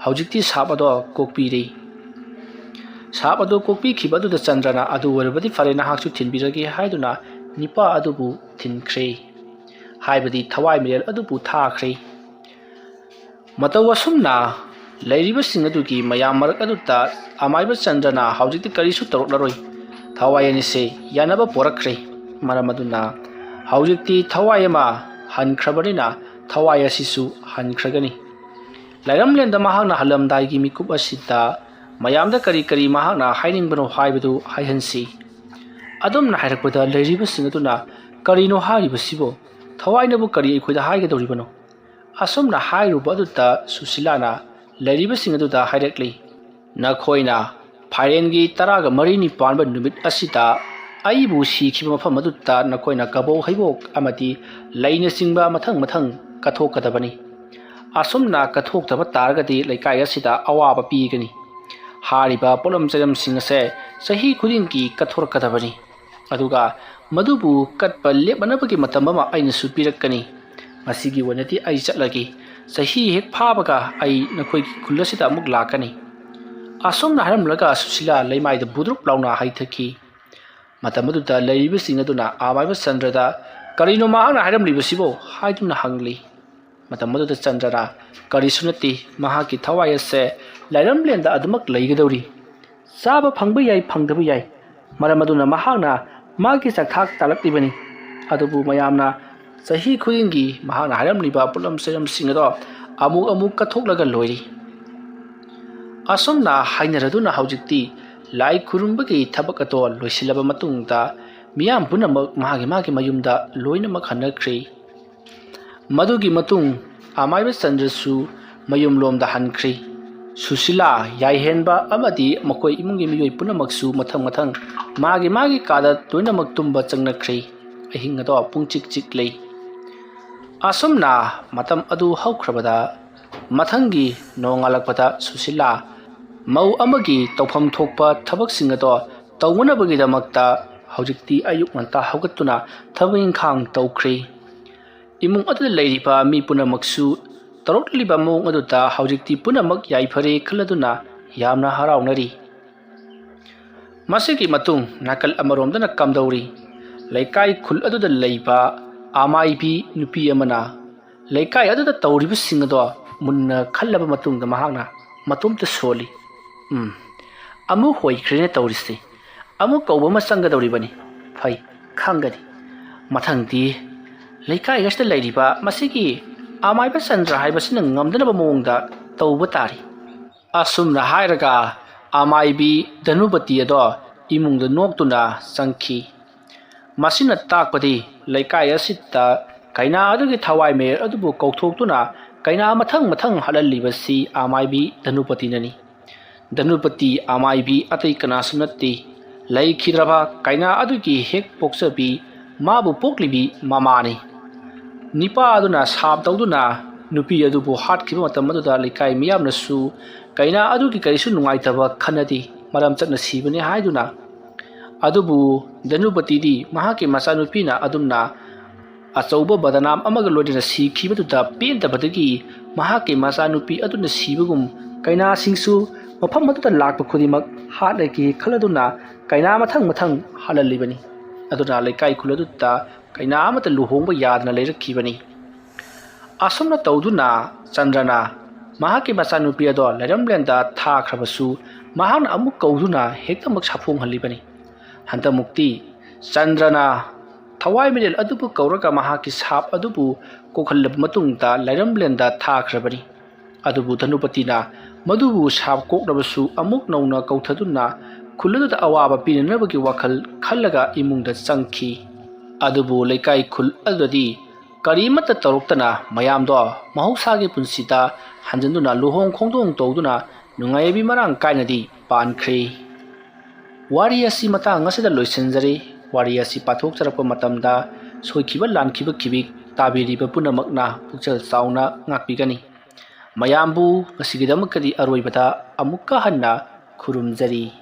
ꯍꯧꯖꯤꯛꯇꯤ ꯁꯥꯞ ꯑꯗꯣ ꯀꯣꯛꯄꯤꯔꯦ꯫ ꯁꯥꯞ ꯑꯗꯨ ꯀꯣꯛꯄꯤꯈꯤꯕ ꯑꯗꯨꯗ ꯆꯟꯗ꯭ꯔꯅ, "ꯑꯗꯨ ꯑꯣꯏꯔꯕꯗꯤ ꯐꯔꯦ, ꯅꯍꯥꯛꯁꯨ ꯊꯤꯟꯕꯤꯔꯒꯦ" ꯍꯥꯏꯗꯨꯅ ꯅꯤꯄꯥ ꯑꯗꯨꯕꯨ ꯊꯤꯟꯈ꯭ꯔꯦ꯫ ꯍꯥꯏꯕꯗꯤ ꯊꯋꯥꯏ ꯃꯤꯔꯦꯜ ꯑꯗꯨꯕꯨ ꯊꯥꯈ꯭ꯔꯦ꯫ ꯃꯇꯧ ꯑꯁꯨꯝꯅ ꯂꯩꯔꯤꯕꯁꯤꯡ ꯑꯗꯨꯒꯤ ꯃꯌꯥꯝ ꯃꯔꯛ ꯑꯗꯨꯗ ꯑꯃꯥꯏꯕ ꯆꯟꯗ꯭ꯔꯅ ꯍꯧꯖꯤꯛꯇꯤ ꯀꯔꯤꯁꯨ ꯇꯧꯔꯛꯂꯔꯣꯏ꯫ ꯊꯋꯥꯏ ꯑꯅꯤꯁꯦ ꯌꯥꯅꯕ ꯄꯣꯔꯛꯈ꯭ꯔꯦ꯫ ꯃꯔꯝ ꯑꯗꯨꯅ ꯍꯧꯖꯤꯛꯇꯤ ꯊꯋꯥꯏ ꯑꯃ ꯍꯟꯈ꯭ꯔꯕꯅꯤꯅ ꯊꯋꯥꯏ ꯑꯁꯤꯁꯨ ꯍꯟꯈ꯭ꯔꯒꯅꯤ꯫ ꯂꯩꯔꯝꯂꯦꯟꯗ ꯃꯍꯥꯛꯅ ꯍꯜꯂꯝꯗꯥꯏꯒꯤ ꯃꯤꯀꯨꯞ ꯑꯁꯤꯗ ꯃꯌꯥꯝꯗ ꯀꯔꯤ ꯀꯔꯤ ꯃꯍꯥꯛꯅ ꯍꯥꯏꯅꯤꯡꯕꯅꯣ ꯍꯥꯏꯕꯗꯨ ꯍꯥꯏꯍꯟꯁꯤ꯫ ꯑꯗꯨꯝꯅ ꯍꯥꯏꯔꯛꯄꯗ ꯂꯩꯔꯤꯕꯁꯤꯡ ꯑꯗꯨꯅ, "ꯀꯔꯤꯅꯣ ꯍꯥꯏꯔꯤꯕꯁꯤꯕꯣ? ꯊꯋꯥꯏꯅꯕꯨ ꯀꯔꯤ ꯑꯩꯈꯣꯏꯗ ꯍꯥꯏꯒꯗꯧꯔꯤꯕꯅꯣ?" ꯑꯁꯨꯝꯅ ꯍꯥꯏꯔꯨꯕ ꯑꯗꯨꯗ ꯁꯨꯁꯤꯂꯥꯅ ꯂꯩꯔꯤꯕꯁꯤꯡ ꯑꯗꯨꯗ ꯍꯥꯏꯔꯛꯂꯤ, "ꯅꯈꯣꯏꯅ ꯐꯥꯏꯔꯦꯟꯒꯤ ꯇꯔꯥꯒ ꯃꯔꯤꯅꯤ ꯄꯥꯟꯕ ꯅꯨꯃꯤꯠ ꯑꯁꯤꯗ ꯑꯩꯕꯨ ꯁꯤꯈꯤꯕ ꯃꯐꯝ ꯑꯗꯨꯗ ꯅꯈꯣꯏꯅ ꯀꯕꯣꯛ ꯍꯩꯕꯣꯛ ꯑꯃꯗꯤ ꯂꯩꯅꯆꯤꯡꯕ ꯃꯊꯪ ꯃꯊꯪ ꯀꯠꯊꯣꯛꯀꯗꯕꯅꯤ꯫ ꯑꯁꯨꯝꯅ ꯀꯠꯊꯣꯛꯇꯕ ꯇꯥꯔꯒꯗꯤ ꯂꯩꯀꯥꯏ ꯑꯁꯤꯗ ꯑꯋꯥꯕ ꯄꯤꯒꯅꯤ꯫ ꯍꯥꯏꯔꯤꯕ ꯄꯣꯠꯂꯝ ꯆꯩꯂꯝꯁꯤꯡ ꯑꯁꯦ ꯆꯍꯤ ꯈꯨꯗꯤꯡꯒꯤ ꯀꯠꯊꯣꯔꯛꯀꯗꯕꯅꯤ꯫ ꯑꯗꯨꯒ ꯃꯗꯨꯕꯨ ꯀꯠꯄ ꯂꯦꯞꯅꯅꯕꯒꯤ ꯃꯇꯝ ꯑꯃ ꯑꯩꯅꯁꯨ ꯄꯤꯔꯛꯀꯅꯤ꯫ ꯉꯁꯤꯒꯤ ꯑꯣꯏꯅꯗꯤ ꯑꯩ ꯆꯠꯂꯒꯦ꯫ ꯆꯍꯤ ꯍꯦꯛ ꯐꯥꯕꯒ ꯑꯩ ꯅꯈꯣꯏꯒꯤ ꯈꯨꯜ ꯑꯁꯤꯗ ꯑꯃꯨꯛ ꯂꯥꯛꯀꯅꯤ"꯫ ꯑꯁꯨꯝꯅ ꯍꯥꯏꯔꯝꯂꯒ ꯁꯨꯁꯤꯂꯥ ꯂꯩꯃꯥꯏꯗ ꯕꯨꯗ꯭ꯔꯨꯞ ꯂꯥꯎꯅ ꯍꯩꯊꯈꯤ꯫ ꯃꯇꯝ ꯑꯗꯨꯗ ꯂꯩꯔꯤꯕꯁꯤꯡ ꯑꯗꯨꯅ ꯑꯃꯥꯏꯕ ꯆꯟꯗ꯭ꯔꯗ, "ꯀꯔꯤꯅꯣ ꯃꯍꯥꯛꯅ ꯍꯥꯏꯔꯝꯂꯤꯕꯁꯤꯕꯣ?" ꯍꯥꯏꯗꯨꯅ ꯍꯪꯂꯤ꯫ ꯃꯇꯝ ꯑꯗꯨꯗ ꯆꯟꯗ꯭ꯔꯅ, "ꯀꯔꯤꯁꯨ ꯅꯠꯇꯦ, ꯃꯍꯥꯛꯀꯤ ꯊꯋꯥꯏ ꯑꯁꯦ ꯂꯩꯔꯝꯂꯦꯟꯗ ꯑꯗꯨꯃꯛ ꯂꯩꯒꯗꯧꯔꯤ꯫ ꯆꯥꯕ ꯐꯪꯕ ꯌꯥꯏ, ꯐꯪꯗꯕ ꯌꯥꯏ, ꯃꯔꯝ ꯑꯗꯨꯅ ꯃꯍꯥꯛꯅ ꯃꯥꯒꯤ ꯆꯥꯛꯊꯥꯛ ꯇꯥꯜꯂꯛꯂꯤꯕꯅꯤ꯫ ꯑꯗꯨꯕꯨ ꯃꯌꯥꯝꯅ ꯆꯍꯤ ꯈꯨꯗꯤꯡꯒꯤ ꯃꯍꯥꯛꯅ ꯍꯥꯏꯔꯝꯂꯤꯕ ꯄꯣꯠꯂꯝ ꯆꯩꯔꯝꯁꯤꯡ ꯑꯗꯣ ꯑꯃꯨꯛ ꯑꯃꯨꯛ ꯀꯠꯊꯣꯛꯂꯒ ꯂꯣꯏꯔꯤ"꯫ ꯑꯁꯨꯝꯅ ꯍꯥꯏꯅꯔꯗꯨꯅ ꯍꯧꯖꯤꯛꯇꯤ ꯂꯥꯏ ꯈꯨꯔꯨꯝꯕꯒꯤ ꯊꯕꯛ ꯑꯗꯣ ꯂꯣꯏꯁꯤꯜꯂꯕ ꯃꯇꯨꯡꯗ ꯃꯤꯌꯥꯝ ꯄꯨꯝꯅꯃꯛ ꯃꯥꯒꯤ ꯃꯥꯒꯤ ꯃꯌꯨꯝꯗ ꯂꯣꯏꯅꯃꯛ ꯍꯟꯅꯈ꯭ꯔꯤ꯫ ꯃꯗꯨꯒꯤ ꯃꯇꯨꯡ ꯑꯃꯥꯏꯕ ꯆꯟꯗ꯭ꯔꯁꯨ ꯃꯌꯨꯝꯂꯣꯝꯗ ꯍꯟꯈ꯭ꯔꯤ꯫ ꯁꯨꯁꯤꯂꯥ, ꯌꯥꯏꯍꯦꯟꯕ ꯑꯃꯗꯤ ꯃꯈꯣꯏ ꯏꯃꯨꯡꯒꯤ ꯃꯤꯑꯣꯏ ꯄꯨꯝꯅꯃꯛꯁꯨ ꯃꯊꯪ ꯃꯊꯪ ꯃꯥꯒꯤ ꯃꯥꯒꯤ ꯀꯥꯗ ꯂꯣꯏꯅꯃꯛ ꯇꯨꯝꯕ ꯆꯪꯅꯈ꯭ꯔꯤ꯫ ꯑꯍꯤꯡ ꯑꯗꯣ ꯄꯨꯡꯆꯤꯛ ꯆꯤꯛꯂꯤ꯫ ꯑꯁꯨꯝꯅ ꯃꯇꯝ ꯑꯗꯨ ꯍꯧꯈ꯭ꯔꯕꯗ ꯃꯊꯪꯒꯤ ꯅꯣꯡꯉꯥꯜꯂꯛꯄꯗ ꯁꯨꯁꯤꯂꯥ ꯃꯧ ꯑꯃꯒꯤ ꯇꯧꯐꯝ ꯊꯣꯛꯄ ꯊꯕꯛꯁꯤꯡ ꯑꯗꯣ ꯇꯧꯅꯅꯕꯒꯤꯗꯃꯛꯇ ꯍꯧꯖꯤꯛꯇꯤ ꯑꯌꯨꯛ ꯉꯟꯇꯥ ꯍꯧꯒꯠꯇꯨꯅ ꯊꯕꯛ ꯏꯪꯈꯥꯡ ꯇꯧꯈ꯭ꯔꯤ꯫ ꯏꯃꯨꯡ ꯑꯗꯨꯗ ꯂꯩꯔꯤꯕ ꯃꯤ ꯄꯨꯝꯅꯃꯛꯁꯨ ꯇꯧꯔꯛꯂꯤꯕ ꯃꯑꯣꯡ ꯑꯗꯨꯗ ꯍꯧꯖꯤꯛꯇꯤ ꯄꯨꯝꯅꯃꯛ ꯌꯥꯏꯐꯔꯦ ꯈꯜꯂꯗꯨꯅ ꯌꯥꯝꯅ ꯍꯔꯥꯎꯅꯔꯤ꯫ ꯃꯁꯤꯒꯤ ꯃꯇꯨꯡ ꯅꯥꯀꯜ ꯑꯃꯔꯣꯝꯗꯅ ꯀꯝꯗꯧꯔꯤ? ꯂꯩꯀꯥꯏ ꯈꯨꯜ ꯑꯗꯨꯗ ꯂꯩꯕ ꯑꯃꯥꯏꯕꯤ ꯅꯨꯄꯤ ꯑꯃꯅ ꯂꯩꯀꯥꯏ ꯑꯗꯨꯗ ꯇꯧꯔꯤꯕꯁꯤꯡ ꯑꯗꯣ ꯃꯨꯟꯅ ꯈꯜꯂꯕ ꯃꯇꯨꯡꯗ ꯃꯍꯥꯛꯅ ꯃꯇꯣꯝꯇ ꯁꯣꯜꯂꯤ꯫ "ꯎꯝ, ꯑꯃꯨꯛ ꯍꯣꯏꯈ꯭ꯔꯦꯅꯦ ꯇꯧꯔꯤꯁꯦ꯫ ꯑꯃꯨꯛ ꯀꯧꯕ ꯑꯃ ꯆꯪꯒꯗꯧꯔꯤꯕꯅꯤ꯫ ꯐꯩ, ꯈꯪꯒꯅꯤ꯫ ꯃꯊꯪꯗꯤ ꯂꯩꯀꯥꯏ ꯑꯁꯤꯗ ꯂꯩꯔꯤꯕ ꯃꯁꯤꯒꯤ ꯑꯃꯥꯏꯕ ꯆꯟꯗ꯭ꯔ ꯍꯥꯏꯕꯁꯤꯅ ꯉꯝꯗꯅꯕ ꯃꯑꯣꯡꯗ ꯇꯧꯕ ꯇꯥꯔꯤ"꯫ ꯑꯁꯨꯝꯅ ꯍꯥꯏꯔꯒ ꯑꯃꯥꯏꯕꯤ ꯙꯅꯨꯄꯇꯤ ꯑꯗꯣ ꯏꯃꯨꯡꯗ ꯅꯣꯛꯇꯨꯅ ꯆꯪꯈꯤ꯫ ꯃꯁꯤꯅ ꯇꯥꯛꯄꯗꯤ ꯂꯩꯀꯥꯏ ꯑꯁꯤꯗ ꯀꯩꯅꯥ ꯑꯗꯨꯒꯤ ꯊꯋꯥꯏ ꯃꯦꯔ ꯑꯗꯨꯕꯨ ꯀꯧꯊꯣꯛꯇꯨꯅ ꯀꯩꯅꯥ ꯃꯊꯪ ꯃꯊꯪ ꯍꯥꯠꯍꯜꯂꯤꯕꯁꯤ ꯑꯃꯥꯏꯕꯤ ꯙꯅꯨꯄꯇꯤꯅꯅꯤ꯫ ꯙꯅꯨꯄꯇꯤ ꯑꯃꯥꯏꯕꯤ ꯑꯇꯩ ꯀꯅꯥꯁꯨ ꯅꯠꯇꯦ꯫ ꯂꯩꯈꯤꯗ꯭ꯔꯕ ꯀꯩꯅꯥ ꯑꯗꯨꯒꯤ ꯍꯦꯛ ꯄꯣꯛꯆꯕꯤ, ꯃꯥꯕꯨ ꯄꯣꯛꯂꯤꯕꯤ ꯃꯃꯥꯅꯤ꯫ ꯅꯤꯄꯥ ꯑꯗꯨꯅ ꯁꯥꯞ ꯇꯧꯗꯨꯅ ꯅꯨꯄꯤ ꯑꯗꯨꯕꯨ ꯍꯥꯠꯈꯤꯕ ꯃꯇꯝ ꯑꯗꯨꯗ ꯂꯩꯀꯥꯏ ꯃꯤꯌꯥꯝꯅꯁꯨ ꯀꯩꯅꯥ ꯑꯗꯨꯒꯤ ꯀꯔꯤꯁꯨ ꯅꯨꯡꯉꯥꯏꯇꯕ ꯈꯟꯅꯗꯦ, ꯃꯔꯝ ꯆꯠꯅ ꯁꯤꯕꯅꯤ ꯍꯥꯏꯗꯨꯅ꯫ ꯑꯗꯨꯕꯨ ꯙꯅꯨꯄꯇꯤꯗꯤ ꯃꯍꯥꯛꯀꯤ ꯃꯆꯥꯅꯨꯄꯤꯅ ꯑꯗꯨꯝꯅ ꯑꯆꯧꯕ ꯕꯗꯅꯥꯝ ꯑꯃꯒ ꯂꯣꯏꯅꯅ ꯁꯤꯈꯤꯕꯗꯨꯗ ꯄꯦꯟꯗꯕꯗꯒꯤ ꯃꯍꯥꯛꯀꯤ ꯃꯆꯥꯅꯨꯄꯤ ꯑꯗꯨꯅ ꯁꯤꯕꯒꯨꯝ ꯀꯩꯅꯥꯁꯤꯡꯁꯨ ꯃꯐꯝ ꯑꯗꯨꯗ ꯂꯥꯛꯄ ꯈꯨꯗꯤꯡꯃꯛ ꯍꯥꯠꯂꯒꯦ ꯈꯜꯂꯗꯨꯅ ꯀꯩꯅꯥ ꯃꯊꯪ ꯃꯊꯪ ꯍꯥꯠꯍꯜꯂꯤꯕꯅꯤ꯫ ꯑꯗꯨꯅ ꯂꯩꯀꯥꯏ ꯈꯨꯜ ꯑꯗꯨꯗ ꯀꯩꯅꯥ ꯑꯃꯠꯇ ꯂꯨꯍꯣꯡꯕ ꯌꯥꯗꯅ ꯂꯩꯔꯛꯈꯤꯕꯅꯤ꯫ ꯑꯁꯨꯝꯅ ꯇꯧꯗꯨꯅ ꯆꯟꯗ꯭ꯔꯅ ꯃꯍꯥꯛꯀꯤ ꯃꯆꯥꯅꯨꯄꯤ ꯑꯗꯣ ꯂꯩꯔꯝꯂꯦꯟꯗ ꯊꯥꯈ꯭ꯔꯕꯁꯨ ꯃꯍꯥꯛꯅ ꯑꯃꯨꯛ ꯀꯧꯗꯨꯅ ꯍꯦꯛꯇꯃꯛ ꯁꯥꯐꯣꯡꯍꯜꯂꯤꯕꯅꯤ꯫ ꯍꯟꯗꯛꯃꯨꯛꯇꯤ ꯆꯟꯗ꯭ꯔꯅ ꯊꯋꯥꯏ ꯃꯤꯔꯦꯜ ꯑꯗꯨꯕꯨ ꯀꯧꯔꯒ ꯃꯍꯥꯛꯀꯤ ꯁꯥꯞ ꯑꯗꯨꯕꯨ ꯀꯣꯛꯍꯜꯂꯕ ꯃꯇꯨꯡꯗ ꯂꯩꯔꯝꯂꯦꯟꯗ ꯊꯥꯈ꯭ꯔꯕꯅꯤ꯫ ꯑꯗꯨꯕꯨ ꯙꯅꯨꯄꯇꯤꯅ ꯃꯗꯨꯕꯨ ꯁꯥꯞ ꯀꯣꯛꯅꯕꯁꯨ ꯑꯃꯨꯛ ꯅꯧꯅ ꯀꯧꯊꯗꯨꯅ ꯈꯨꯜ ꯑꯗꯨꯗ ꯑꯋꯥꯕ ꯄꯤꯅꯅꯕꯒꯤ ꯋꯥꯈꯜ ꯈꯜꯂꯒ ꯏꯃꯨꯡꯗ ꯆꯪꯈꯤ꯫ ꯑꯗꯨꯕꯨ ꯂꯩꯀꯥꯏ ꯈꯨꯜ ꯑꯗꯨꯗꯗꯤ ꯀꯔꯤꯃꯠꯇ ꯇꯧꯔꯛꯇꯅ ꯃꯌꯥꯝꯗꯣ ꯃꯍꯧꯁꯥꯒꯤ ꯄꯨꯟꯁꯤꯗ ꯍꯟꯖꯤꯟꯗꯨꯅ ꯂꯨꯍꯣꯡ ꯈꯣꯡꯗꯣꯡ ꯇꯧꯗꯨꯅ ꯅꯨꯡꯉꯥꯏ ꯌꯥꯏꯕꯤ ꯃꯔꯥꯡ ꯀꯥꯏꯅꯗꯤ ꯄꯥꯟꯈ꯭ꯔꯦ꯫ ꯋꯥꯔꯤ ꯑꯁꯤ ꯃꯇꯥꯡ ꯑꯁꯤꯗ ꯂꯣꯏꯁꯤꯟꯖꯔꯤ꯫ ꯋꯥꯔꯤ ꯑꯁꯤ ꯄꯥꯊꯣꯛꯆꯔꯛꯄ ꯃꯇꯝꯗ ꯁꯣꯏꯈꯤꯕ ꯂꯥꯟꯈꯤꯕ ꯈꯤꯕꯤꯛ ꯇꯥꯕꯤꯔꯤꯕ ꯄꯨꯝꯅꯃꯛꯅ ꯄꯨꯛꯆꯦꯜ ꯆꯥꯎꯅ ꯉꯥꯛꯄꯤꯒꯅꯤ꯫ ꯃꯌꯥꯝꯕꯨ ꯉꯁꯤꯒꯤꯗꯃꯛꯇꯗꯤ ꯑꯔꯣꯏꯕꯗ ꯑꯃꯨꯛꯀ ꯍꯟꯅ ꯈꯨꯔꯨꯝꯖꯔꯤ꯫